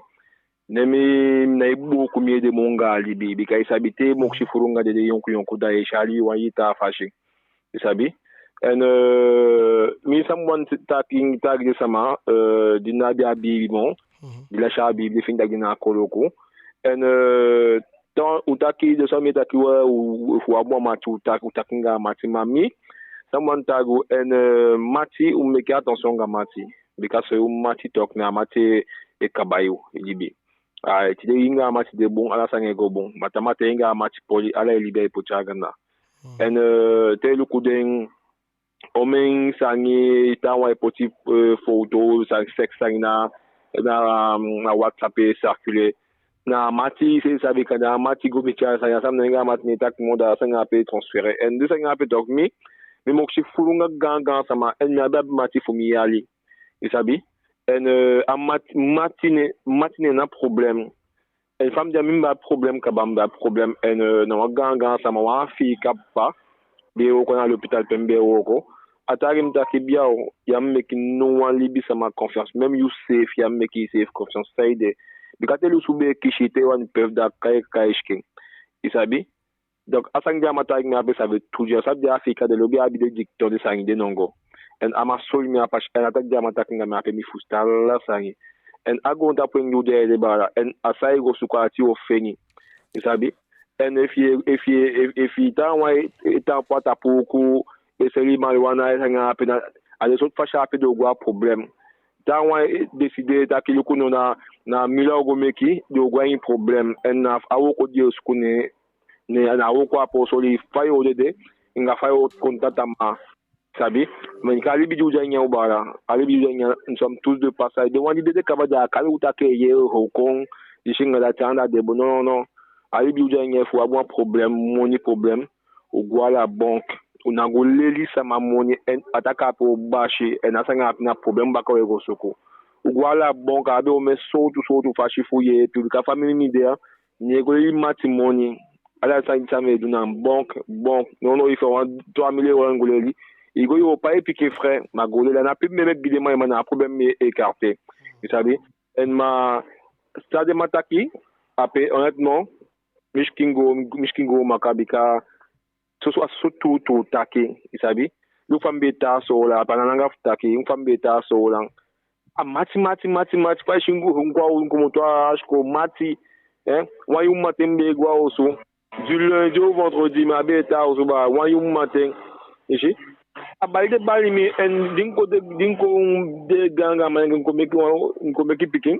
Ne mi, mi ná e buuku mi ede moo anga a libi, bika i sabi te mokisi fulu anga dede yonku yonku, da i e si a libi wan hii taa fasi. I sabi? En, eh, mi san mi wani taki, taigi den sama, eh, di ná abi a biibi moo, di lasi a biibi, di feni taki den na koloku. En, eh, tan u taki, den sama e taki we, u, u, fu abi wan mati, u taki, u taki anga mati, ma mi, san mi wani taigi u, en, eh, mati, u meke attention anga mati. Bika so u mati toku, na a mati e kaba yu libi. Ai, tide i anga a mati de bun, ala sani e go bun. Ma tamaa te i anga a mati poli, ala i libi ai poti a ganda. En, eh, te i luku den omen sani, taawan e poti, eh, foto, sani, seks sani na, na, um, na WhatsApp e circuler. Na a mati, i seefi sabi, kande a mati go miti a sani, a sani na i anga a mati ne taki moo, da a sani ape e transférer. En den sani ape toku mi, mi mokisi fulu anga gaan gaan sama, en mi abi abi mati fu mi yali. I sabi? En, eh, a mati, mati ne, mati ne na problème. En fa mi de ya, mi be abi problème kaba, mi be abi problème. En, eh, na wan gaan gaan sama, wan Afiika papa, be e wooko na l'hôpital pe mi be e wooko. A taigi mi taki, biya o, ya mu meke no wan libisama confiance. Même yu seefi, ya mu meke i seefi confiance. Saide? Bika te lusu be e kisi, te i wani pefu, da kai, kai sikin. I sabi? Donc, a sani di a man taigi mi ape, ça veut tout dire. Sabi den Afiika, den lobi abi den dicton, den sani de nongo. En a man soi mi a pasi, en a taki di a man taki anga mi ape, mi fusutan ala sani. En a goontapu en di u de ya ede, baala. En a san i go suku, a dati i o feni. I sabi? En efi, efi, efi, efi taawan e, e tan puu a tapu uku, e seli marijuana, e sani ape na, a den sowtu fasi ape den o go a problème. Taawan e décider taki luku no, na, na mila u go meke, den o go a ini problème. En na a wooko di i o suku ne, ne, na a wooko ape o soi i fa i o dede, anga fa i o kon tan tamaa. Sabi? Mais a libi di u de a ini ya, u baala, a libi di u de a ini ya, nous sommes tous de passage. Den wan di dede kaba, da a kali u taki e yee, o kon, disi anga dati, anda de bun. Non, non, non. A libi di u de a ini ya, efu u abi wan problème, moni problème, u go a la banque. U ná go leli sama moni, en a taki ape o basi, en a sani ape na problème baka u e go suku. U go a la banque, a abi omen sowtu sowtu fasi fu yeepi, bika famii mi de ya, ná e go leli mati moni. Ala sani san mi e du na banque, banque. Non, non, efu i wani trois mille euros, i go leli. I go, i o pai pikin frais, ma go leli, a ná problème mi e meke gi den man, ma na a problème mi e écarter. I sabi? En ma, san den man taki ape, honnêtement, mi sikin go, mi sikin go maka, bika so, so, a so tuu tuu taki, i sabi? Luku fa mi be e tan a Soolan, a pe a ná langa fu taki, luku fa mi be e tan a Soolan. A mati, mati, mati, mati, fa i si mi go, mi go a, mi komoto a sikoo mati, eh, wan yuu mamanten mi be e go a osu. Du lundi au vendredi, mi á be e tan a osu baa, wan yuu mamanten. I si? A bali den bali mi, en di mi kon de, di mi kon de gaangaan man, mi kon meke wan, mi kon meke pikin.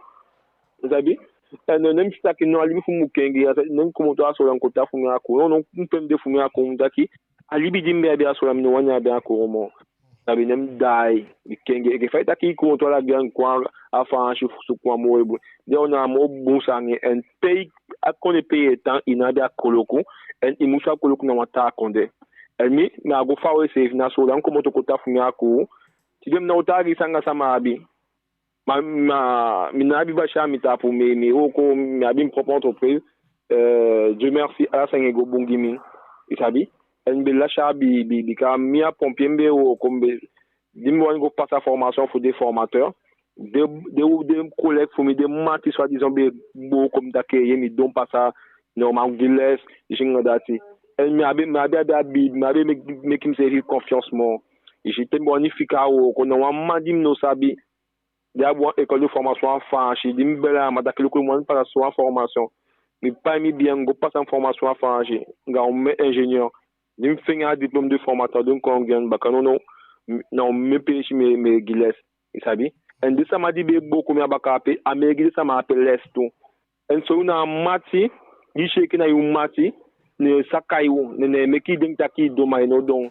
I sabi? En ne mi si taki no, a libi fu mi mu kengi, a sa, ne mi komoto a Soolan kon tan fu mi a kuu. No, no, mi pe mi de fu mi a kuu, mi taki, a libi di mi be abi a Soolan, mi no wani abi a kuu moo. Sabi, ne mi daai, mi kengi. Enke fa i taki i komoto a la guerre, i kon a Faansi fu suku wan moo bun. Den wan na a moo bun sani, en pe i, a kondee pe i e tan, i ná abi a koloku, en i musu a koloku na wan taa kondee. En mi, mi á go faawe seefi, na Soolan mi komoto kon tan fu mi a kuu. Tide mi ná o taigi i san anga san mi abi. Ma, ma, mi ná abi basi a mi tapu, mi, mi e wooko, mi abi mi propre entreprise. Euh, Dieu merci, ala sani e go bun gi mi. I sabi? En mi be lasi a biibi, bika mi a pompier mi be e wooko, mi be, di mi wani go pasa formation fu den formateur, den, den, den collègue fu mi, den mati soi-disant be e booko mi taki, ye, mi don pasa, normal, gi les, i si anga dati. En mi á be, mi á be abi a biibi, mi á be meke, meke miseefi confiance moo. I si, te mi be wani fika a wooko, na wan man di mi no sabi, di abi wan école de formation a Faansi, di mi beli a man taki luku, mi wani pasa so wan formation. Mi pai mi billet, mi go pasa mi formation a Faansi, anga omen ingénieur. Di mi fende a diplôme de formateur, di mi kon gi en baka, no, no, na omen peesi mi e, mi e gi les, i sabi. En den sama di be e booko mi a baka ape, a mi e gi den sama ape les tu. En so na a mati, di i si enke na yu mati, ne e saka yu, ne, ne e meke i denki taki i don, ma i no don.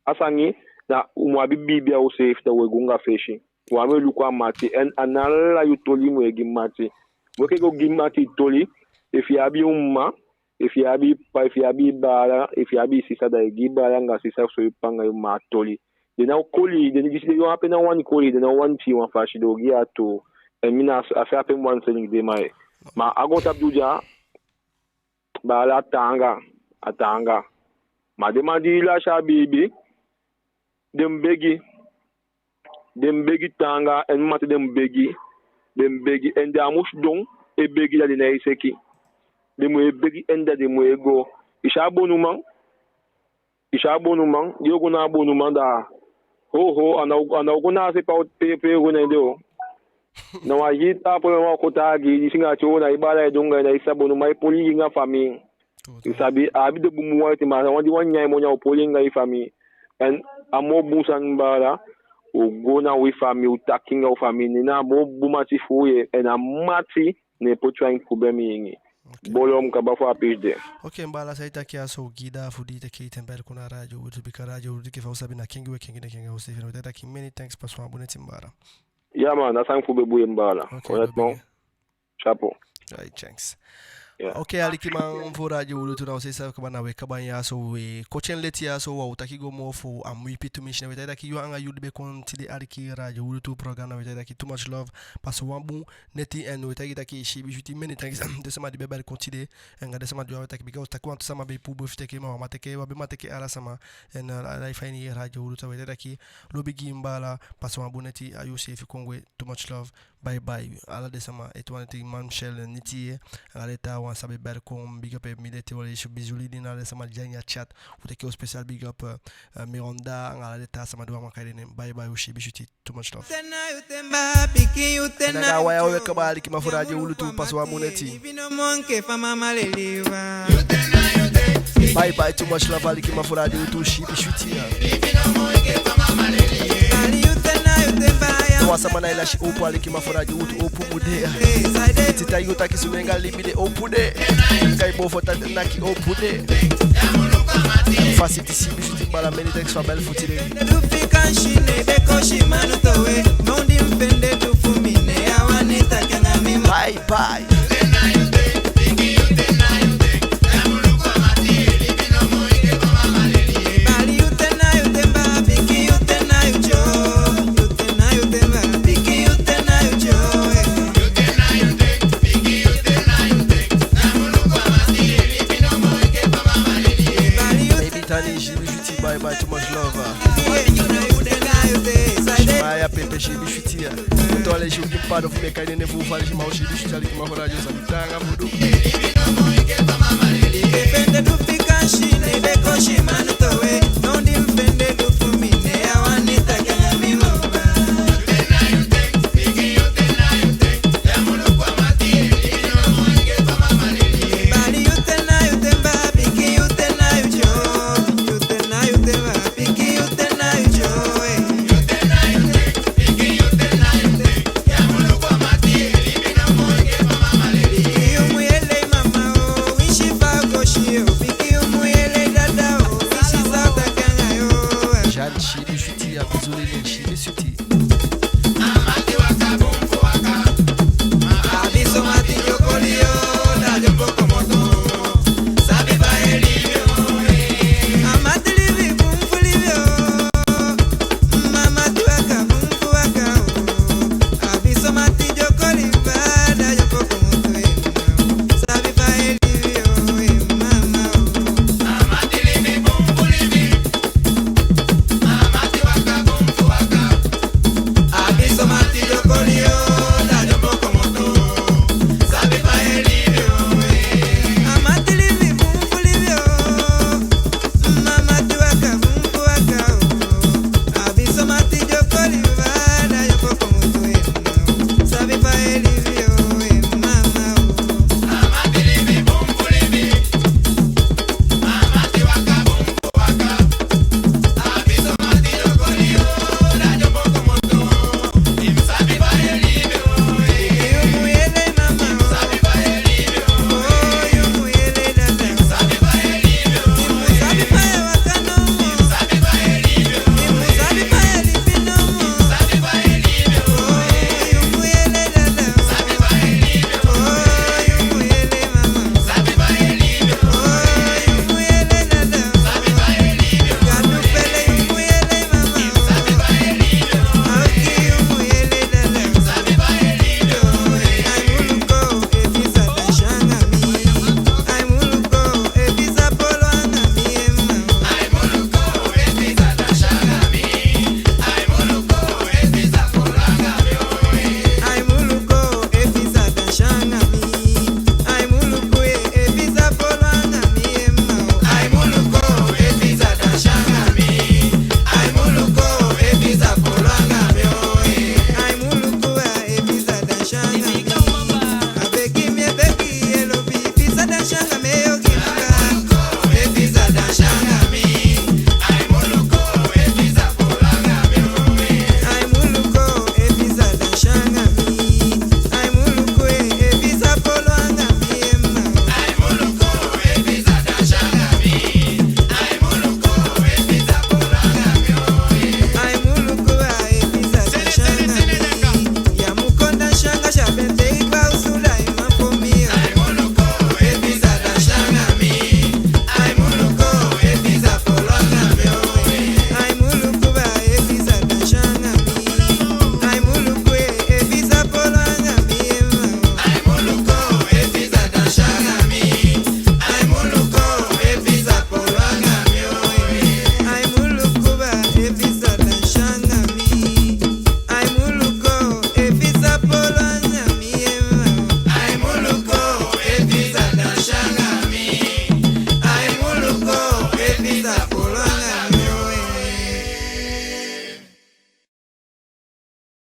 A sani, na u mu abi biibi a useefi, da u e go anga fesi. U á mu e luku a mati, en a ná ala yu toli i mu e gi mati. Wi enke go gi mati toli, efu i abi yu mma, efu i abi i ppa, efu i abi i baala, efu i abi i sisa, da i gi i baala anga sisa, so i ppa anga yu mma a toli. Den ná o koli, den di i si den, yu ape ná wani koli, den ná wani si wan fasi, den o gi i a tuu. En mi na a fe ape mi wani seni gi den man. Ma a goontapu di u de ya, baala, a taanga, a taanga. Ma den man di lasi a biibi, den mu begi. Den mu begi taanga, en mati, den mu begi. Den mu begi, en den á mu sidon e begi, da den ná e seki. Den mu e begi, en da den mu e go. I si a bonuman, I si a bonuman, di o go na a bonuman da, ho, ho, a ná o, a ná o go na a se pe, pe, pe o go na en de o. Na wan hii taa problème a o kon taagi, i si anga te o na i baala e du anga i, na i sa bonuman e poli i anga famii. I sabi, a abi den bun bun wan ete, ma a wan di wani nyan i moni a o poli i anga i famii. En a moo bun sani, baala, u go na wi famii, u taki anga u famii, ne na a moo bun mati fu u, en a mati ne e poti u a ini problème ini. Ok. Bolo, mi kaba fu a pisi de. Ok, mi baala, san i taki a so, gi da fu di i teke i ten beli kon na Radio Wi Lutu, bika Radio Wi Lutu, enke fa u sabi, na kengi u e kengi, na kengi u seefi. We taki many thanks, pasa wan bun neti, mi baala. Ya man, na sani fu be bun, mi baala. Ok, honnêtement, chapeau. Alright, thanks. Yeah. Ok, alikiman fu Radio Wi Lutu, na u seefi kaba, na we kaba ya so, we koti en leti ya so, wa o taki go moo fu a mu ipi tumisi. Na we taki yu anga yu di be kon tide aliki Radio Wi Lutu program, na we taki too much love, pasa wan bun neti, en we taki, taki siibi switi, many thanks den sama di be beli kon tide, anga den sama di we taki, bika u taki wantu sama be puu bun fu teke, ma wa man teke, wa be man teke ala sama, en, eh, ala i fa ini Radio Wi Lutu, we taki lobi gi i, mi baala, pasa wan bun neti, a yu seefi kon gwe, too much love, bye bye. Ala den sama, ete wan neti, man Michel, neti ye, ala den taawan sa be beli kon, big up, eh, mi leti wale, isu bizuli di na ala den sama di a ini a chat, u teke u special big up, eh, eh, Miranda, anga ala den taa sama di wa man kai den nen, bye bye, u siibi switi. Too much love. Nanga waya we kaba, alikiman fu Radio Wi Lutu, pasa wan bun neti. Bye bye, too much love, alikiman fu Radio Wi Lutu, siibi switi ya. Wan sama ná e lasi opo, alikiman fu Radio Wi Lutu, opo mu de ya. Iti taigi u taki sumee anga libi de, opo de. Kai bofo ta naki, opo de. Fasi di siibi switi, mi baala, many thanks fu a beli fu tide. Bye bye. Baby Tani, siibi switi, bye bye, too much love. Maya Pepe, siibi switi ya. Ete wale, isu gi mi paadon fu mi e kai den nen fu u fali, ma u siibi switi, alikiman fu Radio Wi Lutu, san mi taanga fu du. Zulu English.